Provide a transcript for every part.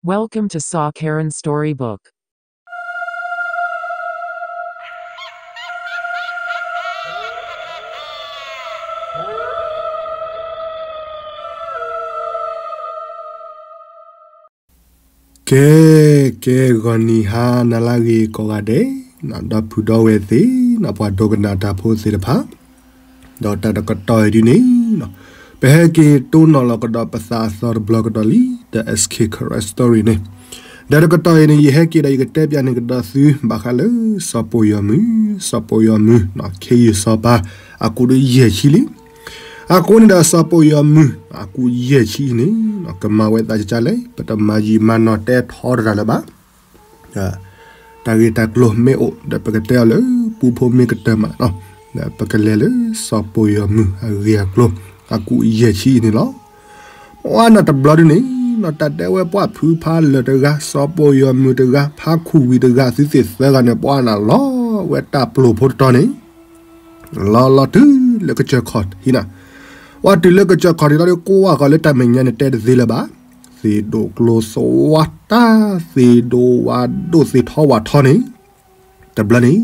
Welcome to Saw Karen Storybook. ကဲ ကဲ ဂီၤနံၤဟါနၤလၢအဂ့ၤကိးဂၤဒဲး, ဒီပုၢ်ဒီဝဲၢ်သ့ၣ်, ပှၤဒိကနၣ်တၢ်ဖိသ့ၣ်တဖၣ်, ဒီးတၢ်တကတီၢ်အံၤဒ်န့ၣ်, ပဟဲက့ၤတိၢ်နီၣ်လီၤကဒီးပသးအသီတဘျီကဒီးလံ, The S K Karen Story န့ၣ်, ဒီးတကတီၢ်အံၤန့ၣ် ယဟဲက့ၤဒီးယကတဲပၠးန့ၢ်ကဒီးသု ဘၣ်ဃးလၢ စီၤပိာ်ယီၤမုၣ်, စီၤပိာ်ယီၤမုၣ်, ခ့ယုၢ်စီၤပၤ, အကိးဒုးယဲၢ်ဆံလံ. အဃိန့ၣ်ဒီးစီၤပိာ်ယီၤမုၣ် အကိးယဲၢ်ဆံအံၤန့ၣ်, ကမၤဝဲသးကကလဲၣ်, ပတမၤယံာ်မၤနီၢ်တဲထီတရၣ်လၢၤဘၣ်. တၢ်ဂ့ၢ်တၢ်ကျိၤမ့ၢ်အိၣ်ဒီး ပကတဲအီၤလၢ ပူဖိမ့ၢ်ကတၢၢ်မး, ဒီးပကလဲၤလၢစီၤပိာ်ယီၤမုၣ်အဂ့ၢ်အကျိၤ, အကိးယဲၢ်ဆံအံၤန့ၣ်လီၤ. ပှၤနီၢ်တဘျီဒ်န့ၣ်, တၢ်တဲဝဲပှၤဖုဖးလၢာ်တဂၤ, စီၤပိာ်ယီၤမုၣ်တဂၤ, ဖါခူၣ်ဝံၤတဂၤ, သုသ့ၣ်သၢဂၤန့ၣ် ပှၤနၢ်လီၤဝဲတၢ်ပျိာ်ဖိတတီၤန့ၣ် လီၤလီၤတုၤလၢကစၢၢ်ခီၣ်ထံးနၤ, ပှၤတုၤလၢကစၢၢ်ခီၣ်ထံးလီၤဒီး ကိးဝဲဃီၤလၢတၢ်မဲာ်ညါန့ၣ် တဲတသ့လၢၤဘၣ်. သ့ၣ်ဒိၣ်ကျိၤသဝါတၢ်, သ့ၣ်ဒိၣ်ဝါဒိၣ်, သ့ၣ်ထီဝၣ်ထီန့ၣ်, တဘျီန့ၣ်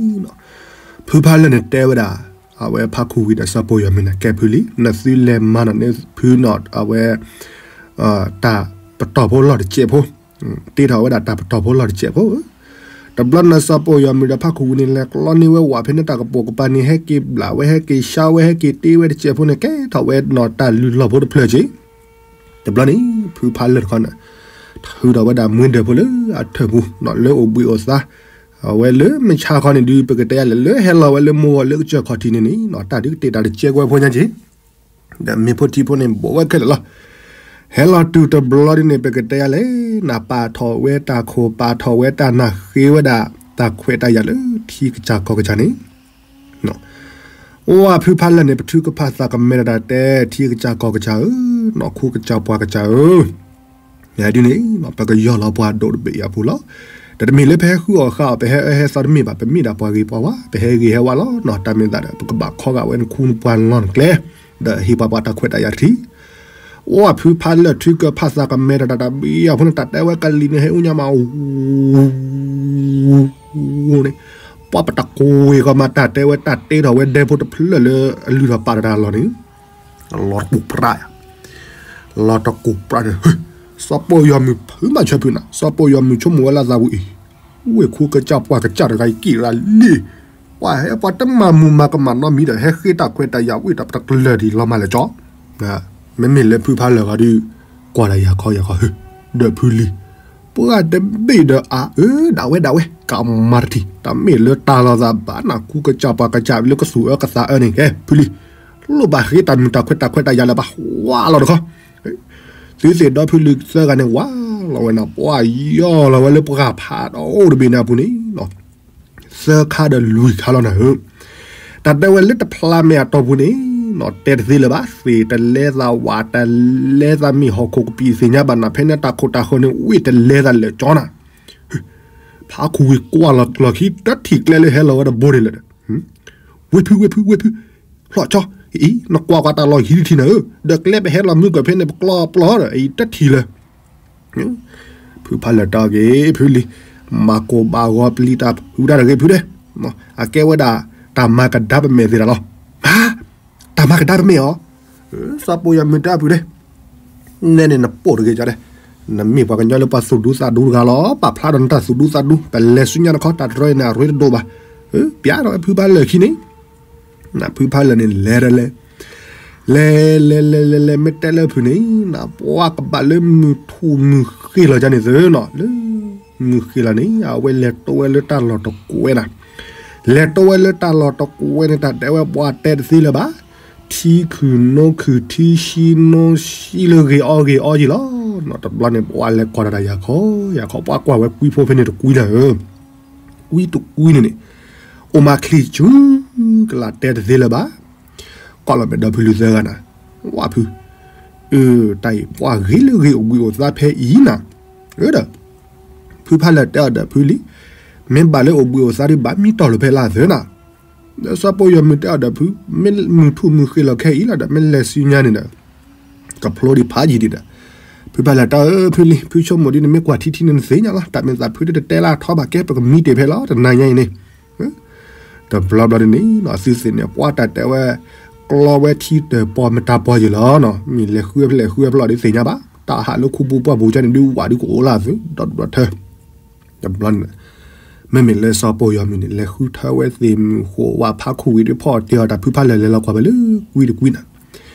ဖုဖးလၢာ်န့ၣ်တဲဝဲဒၣ်, အဝဲဖါခူၣ်ဝံၤဒီးစီၤပိာ်ယီၤမုၣ်န့ၣ် ကဲဖုလံ, နသုလဲၤမၤနီၣ်န့ၢ်ဖုနီၣ် အဝဲ တၢ်ပတီၢ်ဖိလီၢ်တစဲးဖိ, တ့ထီၣ်ဝဲဒၣ်တၢ်ပတီၢ်ဖိလီၢ်တစဲးဖိ. တဘျီန့ၣ်စီၤပိာ်ယီၤမုၣ်ဒီးဖါခူၣ်ဝံၤန့ၣ် လဲၤကျီန့ၢ်ဝဲဝၣ်ဖဲန့ၣ် တၢ်ကပိာ်ကပၤန့ၣ် ဟဲက့ၤဘျးဝဲ, ဟဲက့ၤဆါဝဲ, ဟဲက့ၤတ့ဝဲတစဲးဖိန့ၣ် ကဲထီၣ်ဝဲနီၣ်တၢ်လုၢ်လီၢ်ဖိတဖျၢၣ်က့ၤ. တဘျီန့ၣ် ဖုဖးလၢာ်တခီန့ၣ် ထုးထီၣ်ဝဲဒၣ်မှံဒၢးဖိလၢအထၢၣ်ပူၤ, လၢအိၣ်ဘှံးအိၣ်သါ, အဝဲလၢမုၢ်ဆါခီန့ၣ်ဒုး ပကတဲယၤလဲၣ် လၢဟဲလီၤဝဲလၢမိၢ်ဂီၤလၢကစၢၢ်ခီၣ်ထံးန့ၣ်န့ၣ် တၢ်ဒုးကတဲာ်တၢ်တစဲးကွဲးဖိညါက့ၤ ဒီးမ့ၢ်ဖိထံဖိန့ၣ် ဘိးဝဲခဲလၢာ်လီၤ. ဟဲလီၤတုၤတဘျီဒ်န့ၣ် ပကတဲယၤလဲၣ်, နၢ်ပာ်ထီၣ်ဝဲတၢ်ခိၣ် ပာ်ထီၣ်ဝဲတၢ်နၢ် ဃ့ဝဲဒၣ်တၢ်ခွဲးတၢ်ယာ်လၢထံကစၢ်ကီၢ်ကစၢ်န့ၣ်, အိၣ်ဝဲဖုဖးလၢာ်န့ၣ် ပထုကဖၣ်သးကမဲထီၣ်တၢ်တဲ ထံကစၢ်ကီၢ်ကစၢ်ဧၢ, နီၢ်ခိကစၢ်ပှၤကစၢ်ဧၢ ဒ်န့ၣ် ပကယီၢ်လီၤပှၤဒိၣ်တဘ့ၣ်အပူၤလီၤ. ဒီးတမ့ၢ်လၢပဟဲဃုအီၣ်ဃုအီ ပဟဲအၢဟဲသီတမ့ၢ်ဘၣ်, ပမ့ၢ်ဒၣ်ပှၤဂ့ၤပှၤဝါ, ပဟဲဂ့ၤဟဲဝါလီၤ. တၢ်မ့ၢ်သးဒီး ပကဘၣ်ခီဂာ်ဝဲနခူနပှၤလီၢ်နကျဲ, ဒီးဟ့ၣ်ပှၤပှၤတၢ်ခွဲးတၢ်ယာ်တထံၣ်. အိၣ်ဖုဖးလၢာ်ထုကဖၣ်သးကမဲထီၣ်တၢ်တဘ့ၣ်အပူၤန့ၣ် တၢ်တဲဝဲကလံၤန့ၣ် ဟဲအူညါမး န့ၣ်, ပှၤပတကွ့ၢ်ကီမး တၢ်တဲဝဲတၢ်တ့ထီၣ်ဝဲဒဲဖိတဖျၢၣ်လၢအလုၢ်ထီၣ်ပာ်ထီၣ်တၢ်လီၢ်န့ၣ် လီၤတကူၣ်ပြး, လီၤတကူၣ်ပြးန့ၣ်, စီၤပိာ်ယီၤမုၢ်ဖုမၤဆၢဖုနၤ, စီၤပိာ်ယီၤမုၢ်ဆိကမိၣ်ဝဲလၢသးဝံၤအံၤ, ဝ့ၢ်ခိကစၢ်ပှၤကစၢ်တဂၤအံၤ ကံၣ်ရၤလံ, ပှၤဟဲပှၤတမၤမုာ်မၤကမၣ်နီတမံၤဒီး ဟဲဃ့တၢ်ခွဲးတၢ်ယာ်ဝံၤဒီး ပတကျၢၤဒံးလီၤမးလဲၣ်ကၠီ, မ့မ့ၢ်လၢဖုဖးလၢာ်ဂီၤဒုး ကွၢ်တၢ်ယၤခီယၤခီ, ဒီးဖုလံၤ ပှၤတဘ့ၣ်ဒီးအါအၢ ဒၣ်ဝဲဒၣ်ဝဲ ကမၤတထံၣ် တၢ်မ့ၢ်လၢတၢ်လီၤသးဘၣ်နၤ ကူကစၢ်ပှၤကစၢ်လၢကသူၣ်အၢကသးအၢန့ၣ် ကဲ ဖုလံၤ လိၣ်ဘၣ်ဃ့တၢ်မုာ်တၢ်ခွဲးတၢ်ခွဲးတၢ်ယာ်လၢၤဘၣ် ဝါလီၤတခီ, သုသ့ၣ်ဒီဖုလံၤသၢဂၤန့ၣ် ဝါလီၤဝဲနၤ ပှၤယီၢ်လီၤဝဲလၢပှၢ်ဖးဒီးအိၣ်တဘ့ၣ်န့ၣ်အပူၤန့ၣ် သၢခါဒီးလွံၢ်ခါလီၤနၤဧၢ, တၢ်တဲဝဲလၢတဖျါမဲာ်အတီၢ်ပူၤန့ၣ် နီၢ်တဲတသ့လၢၤဘၣ် သ့ၣ်တလဲသးဝၣ်တလဲသးမ့ၢ်ဟီၣ်ခိၣ်ကပံာ်သ့ၣ်ညါဘၣ်နၤ ဖဲန့ၣ်တၢ်ခိၣ်တၢ်ဃၢၤန့ၣ် ဝ့ၢ်တလဲသးလၢာ်ကၠီနၤ, ဖးခူၣ်ဝံၤကွၢ်လီၤလီၢ်ခံ တထံၣ်ကျဲလၢဟဲလီၤဝဲတဘိန့ၣ်လၢာ်ဒီး ဝ့ၢ်ဖု ဝ့ၢ်ဖု ဝ့ၢ်ဖု, ဖျီၣ်ကၠီ, အံၤ နကွၢ်ကွၢ်တၢ်လီၢ်ခံတထံၣ်နၤဧၢ, ဒီးကျဲပဟဲလီၤမုၢ်ကွံာ်ဖဲန့ၣ် ပကျီပျီဒီး အံၤတထံၣ်လၢာ် ဖုဖးလၢာ်တၢ်ဂ့ၤ ဖုလံၤ မၤကိၢ်ဘၣ်ဂီၤပျံၤတၢ်ဖုတၢ်တဂ့ၤဖုဒဲး, အကဲဝဲဒၣ် တၢ်မၤကဒါပမဲာ်သ့ၣ်တၢ်လီၤ, မၤ တၢ်မၤကဒါပမဲာ်အီၤ, စီၤပိာ်ယွၤမုၢ်တၢ်ဖုဒဲး, နဲန့ၣ်နပိာ်တဂ့ၤကၠီဒဲး, နမ့ၢ်ပှၤကညီလၢပှၤသူၣ်ဒူသးဒူတဂၤလီၤ, ပာ်ဖျါဒီးနတၢ်သူၣ်ဒူသးဒူ, ပလဲၤဆူညါတခီ တၢ်တရီအံၤန့ၣ် အရ့တဒိၣ်ဘၣ်, ပျးဒီးဝဲဖုဖးလၢာ်ခံန့ၣ် နဖုဖးလၢာ်န့ၣ် လဲၤဒီးလဲၤ, လဲၤလဲၤလဲၤလဲၤလဲၤ မ့ၢ်တဲလၢဖုန့ၣ် နပှၤကဘၣ်လၢမုၢ်ထူၣ်မုၢ်ဃ့ၢ်လီၤကၠီန့ၣ်သုနီၤ, လၢမုၢ်ဃ့ၢ်လီၤန့ၣ် အဝဲလဲၤတိဝဲလၢတၢ်လီၢ်တကွဲးနၤ, လဲၤတိဝဲလၢတၢ်လီၢ်တကွဲးန့ၣ် တၢ်တဲဝဲပှၤတဲတသ့လၢၤဘၣ်, ထံခုၣ်နိခုၣ်ထံဆှံနိဆှံလၢဂ့ၤအီၣ်ဂ့ၤအီယံၤလီၤ, တဘျီန့ၣ် ပှၤလဲၤကွၢ်ဒီးတၢ်ယၤခီယၤခီ ပှၤကွၢ်ဝဲကွံဖိဖဲန့ၣ်တကွံနၤဧၢ ကွံတကွံန့ၣ်န့ၣ်, အိၣ်မးချံစုကလးတဲတသ့လၢၤဘၣ်, ကွၢ်လီၤမဲာ်ဒီးဖုလံၤသၢဂၤနၤ, ဝၢ်ဖု, အၢ တၢ်အံၤပှၤဂ့ၤလၢဂ့ၤအိၣ်ဘှံးအိၣ်သါဖဲအံၤနၤ, အၢဒီး, ဖုဖးလၢာ်တဲအီၤဒီးဖုလံၤ, မ့ၢ်ဘၣ်လၢအိၣ်ဘှံးအိၣ်သါဒုးဘၣ်မံတီၢ်လိာ်ဖဲလၢအသၢနၤ, ဒီးစီၤပိာ်ယွၤမုၢ်တဲအီၤဒီးဖု, မ့ၢ်မုၢ်ထူၣ်မုၢ်ဃ့ၢ်လီၤခဲအံၤလီၤဒီး မ့ၢ်လဲၤဆူညါန့ၣ်ဒီး ကဖျိဒံးဖးယံၤဒံးဒီး, ဖုဖးလၢာ်တဲအၢ ဖုလံ ဖုဆိကမိၣ်ဒ်န့ၣ်မ့ၢ်ကွၢ်ထံထံန့ၣ်နသ့ၣ်ညါလီၤ. တၢ်မ့ၢ်သးဖုတတဲလၢထီဘၣ်ကဲ ပကမံတ့ၢ်ဖဲလီၤ တနၤညါအံၤန့ၣ်. တဘျီဘျီဒ်န့ၣ် အသုသ့ၣ်န့ၣ် ပှၤတၢ်တဲဝဲ ကျီဝဲထံတၢၢ်ပီမတၤပီယံၤလီၤနီၤ. မ့ၢ်လဲၤဃုဖဲလဲၣ်ဃုဖဲလဲၣ်ဒ်သ့ၣ်ညါဘၣ်. တၢ်ဟးလၢခူပူၤပှၢ်ပူၤကၠီန့ၣ် ဒုးဝးဒုးကအိၣ်လၢအသု ဒီးဒွးထၢ တဘျီန့ၣ် မ့မ့ၢ်လၢစီၤပိာ်ယီၤမုၢ်န့ၣ် လဲၤဃုထၢဝဲသ့ၣ်မုၢ်ဃိးဝဲ ဖးခူဝံၤဒုးဖီၣ်တ့ၢ်အီၤတၢ် ဖုဖးလၢာ်လဲၤလီၤကွၢ်ဝဲလၢကွံတကွံန့ၣ်.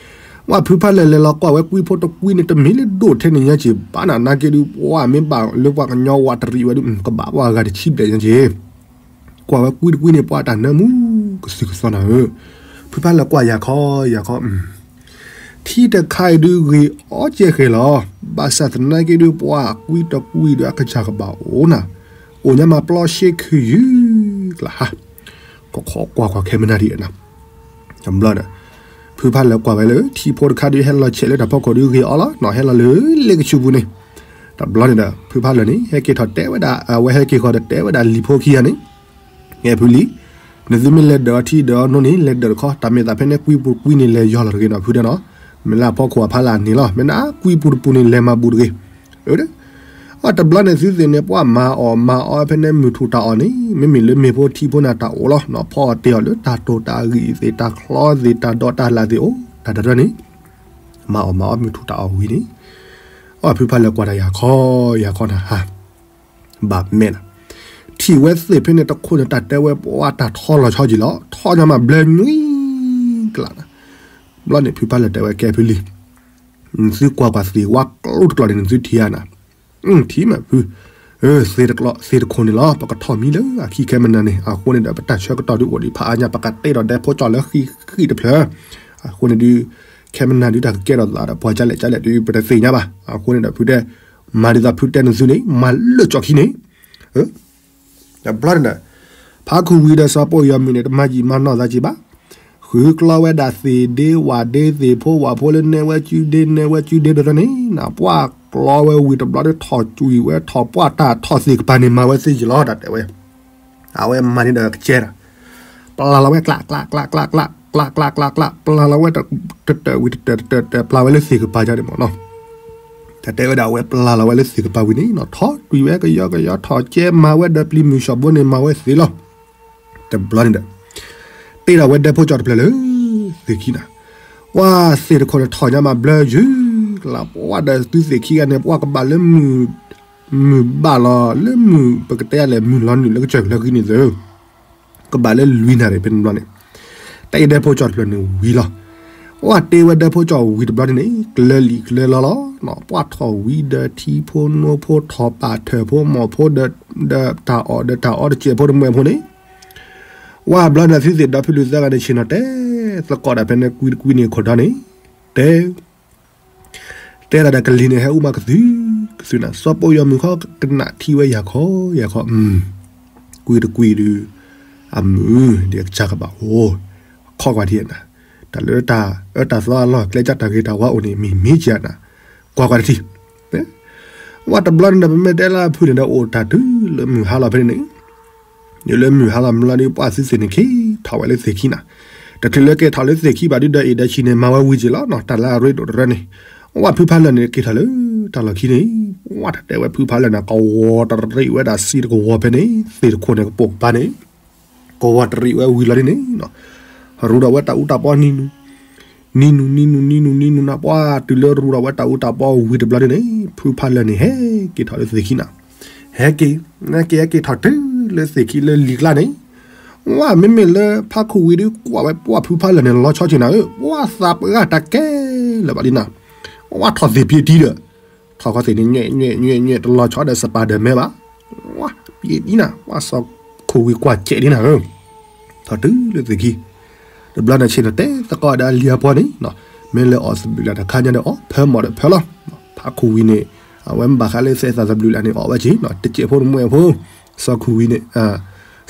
ဝဲဖုဖးလၢာ်လဲၤလီၤကွၢ်ဝဲကွံဖိတကွံန့ၣ် တမ့ၢ်လၢဒိၣ်ထဲန့ၣ်ညါက့ၤဘၣ်နၤ နာ်က့ဒုး ပှၤမ့ၢ်ဘၣ်လၢပှၤကညီဝးတရံးဝဲဒုး ကဘၣ်ပှၤဂၤတဆံဘျဲၣ်ညါက့ၤ ကွၢ်ဝဲကွံတကွံန့ၣ် ပှၤတၢ်နၢမူကသုၣ်ကသီနၤဧၢ. ဖုဖးလၢာ်ကွၢ်ယၤခီယၤခီ ထံတခါအံၤဒုးဂ့ၤအီၤကဲဃဲၤလီၤ. ဘၣ်ဆၣ်သနာ်က့ဒုး ပှၤကွံတကွံဒုး အကစၢ်ကဘၣ်အိၣ်နၤ, အိၣ်ညါမးပျီရှ့ခုယုၢ်ကျါဟါ, ကခီကွၢ်ကွၢ်ခဲမနၤဒ်အံၤနၤ. တဘျီန့ၣ် ဖုဖးလၢာ်ကွၢ်ဝဲလၢ ထံဖိတခါဒုး ဟဲလီၤဆဲးလၢတၢ်ဖီခိၣ်ဒုးဂ့ၤအီၤလီၤနီၤ, ဟဲလီၤလၢလ့ကဆူပူၤန့ၣ်. တဘျီန့ၣ်ဒီး ဖုဖးလၢာ်န့ၣ် ဟဲက့ၤထီၣ်တဲဝဲဒၣ် အဝဲဟဲက့ၤဃီၤဒီးတဲဝဲဒၣ်လံၤဖိခံဂၤန့ၣ် ငဲၢ်ဖုလံ, နသုမ့ၢ်လဲၤဒၢးအီၤထံဒၢးအီၤနိန့ၣ် လဲၤဒၢးတခီ, တၢ်မ့ၢ်သးဖဲန့ၣ်ကွံပူၤတကွံန့ၣ် လဲၤယီၤလီၤတဂ့ၤနီၤဖုဒီးနီၤ, မ့ၢ်လၢအဖီခိၣ်အဖီလာ်န့ၣ်လီၤ, မ့ၢ်နကွံပူၤတပူၤန့ၣ် လဲၤမၤဘူးတဂ့ၤ. အၢ အတဘျီန့ၣ်သုသ့ၣ်န့ၣ် ပှၤမၤအီၣ်မၤအီဖဲန့ၣ်မုၢ်ထူၣ်တၢ်အီၣ်န့ၣ် မ့မ့ၢ်လၢမ့ၢ်ဖိထံဖိန့ၣ်တၢ်အိၣ်လီၤနီၤ, ဖီအီၣ်တ့ၢ်အီၣ်လၢတၢ်တိၢ်တၢ်ဂံၢ်သ့ၣ် တၢ်ချီသ့ၣ် တၢ်ဒိးတၢ်လၣ်သ့ၣ်အိၣ် တၢ်တရၢန့ၣ် မၤအီၣ်မၤအီမုၢ်ထူၣ်တၢ်အီၣ်ဝံၤန့ၣ် အီၣ်ဖုဖးလၢာ်ကွၢ်တၢ်ယၤခီယၤခီနၤဟါ, ဘၣ်မဲာ်နၤ, ထံၣ်ဝဲသ့ၣ်ဖဲန့ၣ်တခိၣ်န့ၣ် တၢ်တဲဝဲပှၤတၢ်ထီလီၤဆီက့ၤလီၤ, ထီညါမးဘျၢနွံ ကျါနၤ. ဘျီန့ၣ်ဖုဖးလၢာ်တဲဝဲကဲဖုလံ, နသုကွၢ်ကွၢ်သ့ၣ်ဝါကျိတကျီၢ်န့ၣ် နသုထံၣ်ဧါနၤ, ထံၣ်မးဖု, သ့ၣ်တကျီၢ်သ့ၣ်တခိၣ်န့ၣ်လီၤ ပကထီၣ်မံလၢအခံခဲမနၤန့ၣ်, အဃိန့ၣ်ဒီး ပတၢ်ဆၢကတီၢ်ဒုးအိၣ်ဒံးဖးအါညါ ပကတ့ထီၣ်ဒဲဖိကၠီၣ်လၢဃံဃံတဖျၢၣ်, အဃိန့ၣ်ဒုး ခဲမနၤဒုးတၢ်ကကဲထီၣ်သးဒီး ပှၤကလဲၣ်ကလဲၣ်ဒုး ပတသ့ၣ်ညါဘၣ်. အဃိန့ၣ်ဒီးဖုတဲ မၤဒ်သိးဖုတဲနသုန့ၣ် မၤလၢကၠီခံန့ၣ် တဘျီန့ၣ်ဒီး ဖးခူဝံၤဒီးစီၤပိာ်ယီၤမုၢ်န့ၣ် တမၤယံာ်မၤနီၢ်သးက့ၤဘၣ်, ဃုကျီဝဲဒၣ်သ့ၣ်ဒ့ဝၣ်ဒ့သ့ၣ်ဖိဝၣ်ဖိလၢနဲဝဲကုဒ့နဲဝဲကုဒ့တရၢန့ၣ် နပှၢ်ကျီဝဲဝံၤတဘျီဒီးထီၣ်ကွံာ်ဝဲထီၣ်ပှၢ်တၢ်ထီၣ်သ့ၣ်ကပၤန့ၣ် မၤဝဲသ့က့ၤလီၤ တၢ်တဲဝဲ, အဝဲမၤန့ၣ်ဒီးကစဲဒီး ပျၢ်လီၤဝဲကျးကျးကျးကျးကျး ကျးကျးကျးကျး ပျၢ်လီၤဝဲ တတၢၢ်ဝံၤတတၢၢ်တတၢၢ်တတၢၢ် ပျၢ်ဝဲလၢသ့ၣ်ကပၤကန့ၣ်မ့ၢ်နီၤ, တၢ်တဲဝဲဒၣ်အဝဲပျၢ်လီၤဝဲလၢသ့ၣ်ကပၤဝံၤန့ၣ်နီၤ ထီၣ်ကွံာ်ဝဲကယီကယီထီၣ်ကဲမၤဝဲဒီးပျံၤမုၢ်ဆှီၣ်ဘိန့ၣ် မၤဝဲသ့လီၤ. တဘျီန့ၣ်ဒီး တ့ထီၣ်ဝဲဒၢဖိကၠီတဖျၢၣ်လၢ သ့ၣ်ခံနၤ, ပှၢ်သ့ၣ်တခိၣ်န့ၣ်ထီၣ်ညါမးဘျၢယုၢ်ကျါ ပှၢ်ဒီးသုသ့ၣ်ခံဂၤန့ၣ် ပှၢ်ကဘၣ်လၢ မုၢ်ဘၣ်လီၤ လၢမုၢ်ပကတဲလဲၣ် မုၢ်လီၤနုာ်လၢကစၢၢ်ကလၢာ်ဃံန့ၣ်သၢ ကဘၣ်လၢလွံၢ်နၣ်ရံၣ်ဖဲန့ၣ်တဘျီန့ၣ်, တ့ဒၢဖိကၠီတဖျၢၣ်န့ၣ်ဝံၤလီၤ. ပှၢ်တ့ဝဲဒၢဖိကၠီဝံၤတဘျီန့ၣ်န့ၣ် ကျၢၤလံာ်ကျၢၤလီၤလီၤ, ပှၢ်ထီၣ်ဝံၤဒီးထံဖိနိဖိထီၣ်ပာ်ထၢၣ်ဖိမီၢ်ဖိဒီး ဒီးတၢ်အီၣ်ဒီးတၢ်အီတစဲးဖိတမှဲးဖိန့ၣ်, ဝဲဘျီန့ၣ်သုသ့ၣ်ဒီဖုလူၤသၢဂၤန့ၣ် ဆ့ၣ်နီၤတဲ သကိးဒၣ်ဖဲန့ၣ်ကွံတကွံန့ၣ်ခိၣ်ဒီန့ၣ်, တဲ တဲဒၣ်ဒီးကလံၤန့ၣ် ဟဲအိၣ်မးကသုၣ်ကသုၣ်နၤ စီၤပိာ်ယီၤမုၢ်ခီကနၣ်ထံဝဲယၤခီယၤခီ, ကွံတကွံဒုး အမုၢ်ဒ်အကစၢ်ကဘၣ်အိၣ်, ခီကွၢ်ထံနၤ, တၢ်လၢတၢ်အၢတၢ်သီအလီၢ်ကျဲ ကတၢ်ဂ့ၤတၢ်ဝါအိၣ်န့ၣ် မ့ၢ်မ့ၢ်ကနၤ, ကွၢ်ကွၢ်တထံၣ် ဝဲတဘျီန့ၣ်ဒီး ပမ့ၢ်တဲလၢဖုန့ၣ်ဒီး အိၣ်တၢ်တုၤလၢမုၢ်ဟါလီၤဖဲန့ၣ်န့ၣ်, ဒ်လၢမုၢ်ဟါလီၤမုၢ်လီၤဒီး ပှၢ်သုသ့ၣ်န့ၣ်က့ၤထီၣ်ဝဲလၢသ့ၣ်ခံနၤ, တချုးလၢက့ၤထီၣ်လၢသ့ၣ်ခံဘၣ်ဒုးဒီး အ့ၣ်ဒီးဆံန့ၣ် မၤဝဲဝံၤက့ၤလီၤနီၤ တၢ်လၢအရ့ဒိၣ်တရၢန့ၣ်, ဝဲဖုဖးလၢာ်န့ၣ် က့ၤထီၣ်လၢတၢ်လီၢ်ခံန့ၣ်, ဝဲတၢ်တဲဝဲဖုဖးလၢာ်န့ၣ် ကဝီၤတရံးဝဲဒၣ်စံတကဝီၤဖဲန့ၣ် သ့ၣ်တခိၣ်န့ၣ်ကပိာ်ကပၤန့ၣ် ကဝီၤတရံးဝဲဝံၤလီၤဒ်န့ၣ်, ရူဒီးဝဲတၢ်အူတၢ်ပီနံၤနုၤ, နံၤနုၤ နံၤနုၤ နံၤနုၤ နံၤနုၤ နပှၢ်တုၤလၢရူဒီးဝဲတၢ်အူတၢ်ပီ ဝံၤတဘျီဒ်န့ၣ် ဖုဖးလၢာ်န့ၣ် ဟဲက့ၤထီၣ်လၢသ့ၣ်ခံနၤ, ဟဲက့ၤ, ဟဲက့ၤ ဟဲက့ၤထီၣ်တုၤလၢသ့ၣ်ခံလၢလံၤကျါန့ၣ်, ဝဲမ့မ့ၢ်လၢဖးခူဝံၤဒုး ကွၢ်ဝဲပှၢ်ဖုဖးလၢာ်န့ၣ် လီၤဆီဆ့ၣ်နၤဧၢ, ပှၢ်သးပှၢ်တၢ်ကဲလၢာ်ဘၣ်ဒ်နၤ, ဝဲထီၣ်သ့ၣ်ဖံးတံၤဒီး ထီၣ်ခီသ့ၣ်န့ၣ် ညွဲ့ ညွဲ့ ညွဲ့ ညွဲ့ တလီၤဆီဒီးစပၤဒၢးမဲဘၣ်, ဝဲ ပံးဒ်နၤ ဝဲစီၤခူဝံၤကွၢ်စဲးဒ်နၤဧၢ, ထီၣ်တုၤလၢသ့ၣ်ခံ, တဘျီန့ၣ်ဆ့ၣ်နီၤတဲသကိးဒီးအလံၤအပှီၢ်န့ၣ်, မ့ၢ်လဲၤအီၣ်သဘျုးလၢ်တခါညါဒီးအီၣ် ဖၢမီၢ်ဒီးဖၢလီၤ, ဖးခူဝံၤန့ၣ်, အဝဲမ့ၢ်ဘၣ်ဃးလၢသဲသးသဘျုးလၢ်န့ၣ် အီၣ်ဝဲက့ၤနီၤ တစဲးဖိတမှဲးဖိ, စီၤခူဝံၤန့ၣ်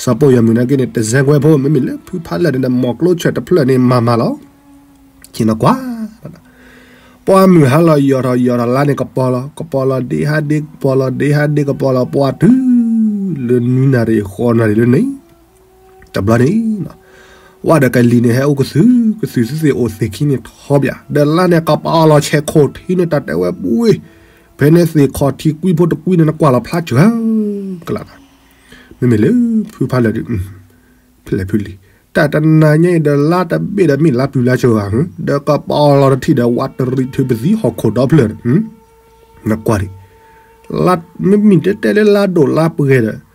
စီၤပိာ်ယီၤမုၢ်နာ်က့န့ၣ် တစဲးကွဲးဖိ မ့မ့ၢ်လၢဖုဖးလၢာ်န့ၣ်ဒီး မီၢ်ကျိဆၢၣ်တဖျၢၣ်န့ၣ် မၤမၤလီၤ ဆ့ၣ်နီၤကွၢ်, ပှၢ်မုၢ်ဟါလီၤယီၤထီၣ်ယီၤထီၣ်လါန့ၣ် ကပီၤလီၤ ကပီၤလီၤဒ့ဟါဒ့ ကပီၤလီၤဒ့ဟါဒ့ ကပီၤလီၤပှၢ်တုၤ လၢနွံနၣ်ရံၣ်ဃိးနၣ်ရံၣ်လၢန့ၣ်, တဘျီန့ၣ်, ဝဲဒီးကလံၤန့ၣ် ဟဲအိၣ်ကသုၣ်ကသုၣ် သုသ့ၣ်အိၣ်သ့ၣ်ခံန့ၣ်ထီဘၣ် ဒီးလါန့ၣ် ကပီၤလီၤဆဲးခိၣ်ထံန့ၣ် တၢ်တဲဝဲပူၤ ဖဲန့ၣ်သ့ၣ်ခီၣ်ထံးကွံဖိတကွံန့ၣ် နကွၢ်လီၤဖျါစှၤကလးနၤ, မ့မ့ၢ်လၢဖုဖးလၢာ်ဒီး ဖဲလဲၣ်ဖုလံ, တၢ်တနၤညါအံၤဒီး လါတဘ့ၣ်ဒီးမ့ၢ်လါပျုၤလါစှၤဧါ, ဒီးကပီၤလီၤတထံၣ်ဒီး ဝးတရံးထုပသံဟီၣ်ခိၣ်ဒီဖျၢၣ်န့ၣ်, နကွၢ်ဒံး, မ့မ့ၢ်တဲတဲလၢလါဒိၣ်လါပှဲၤဒီး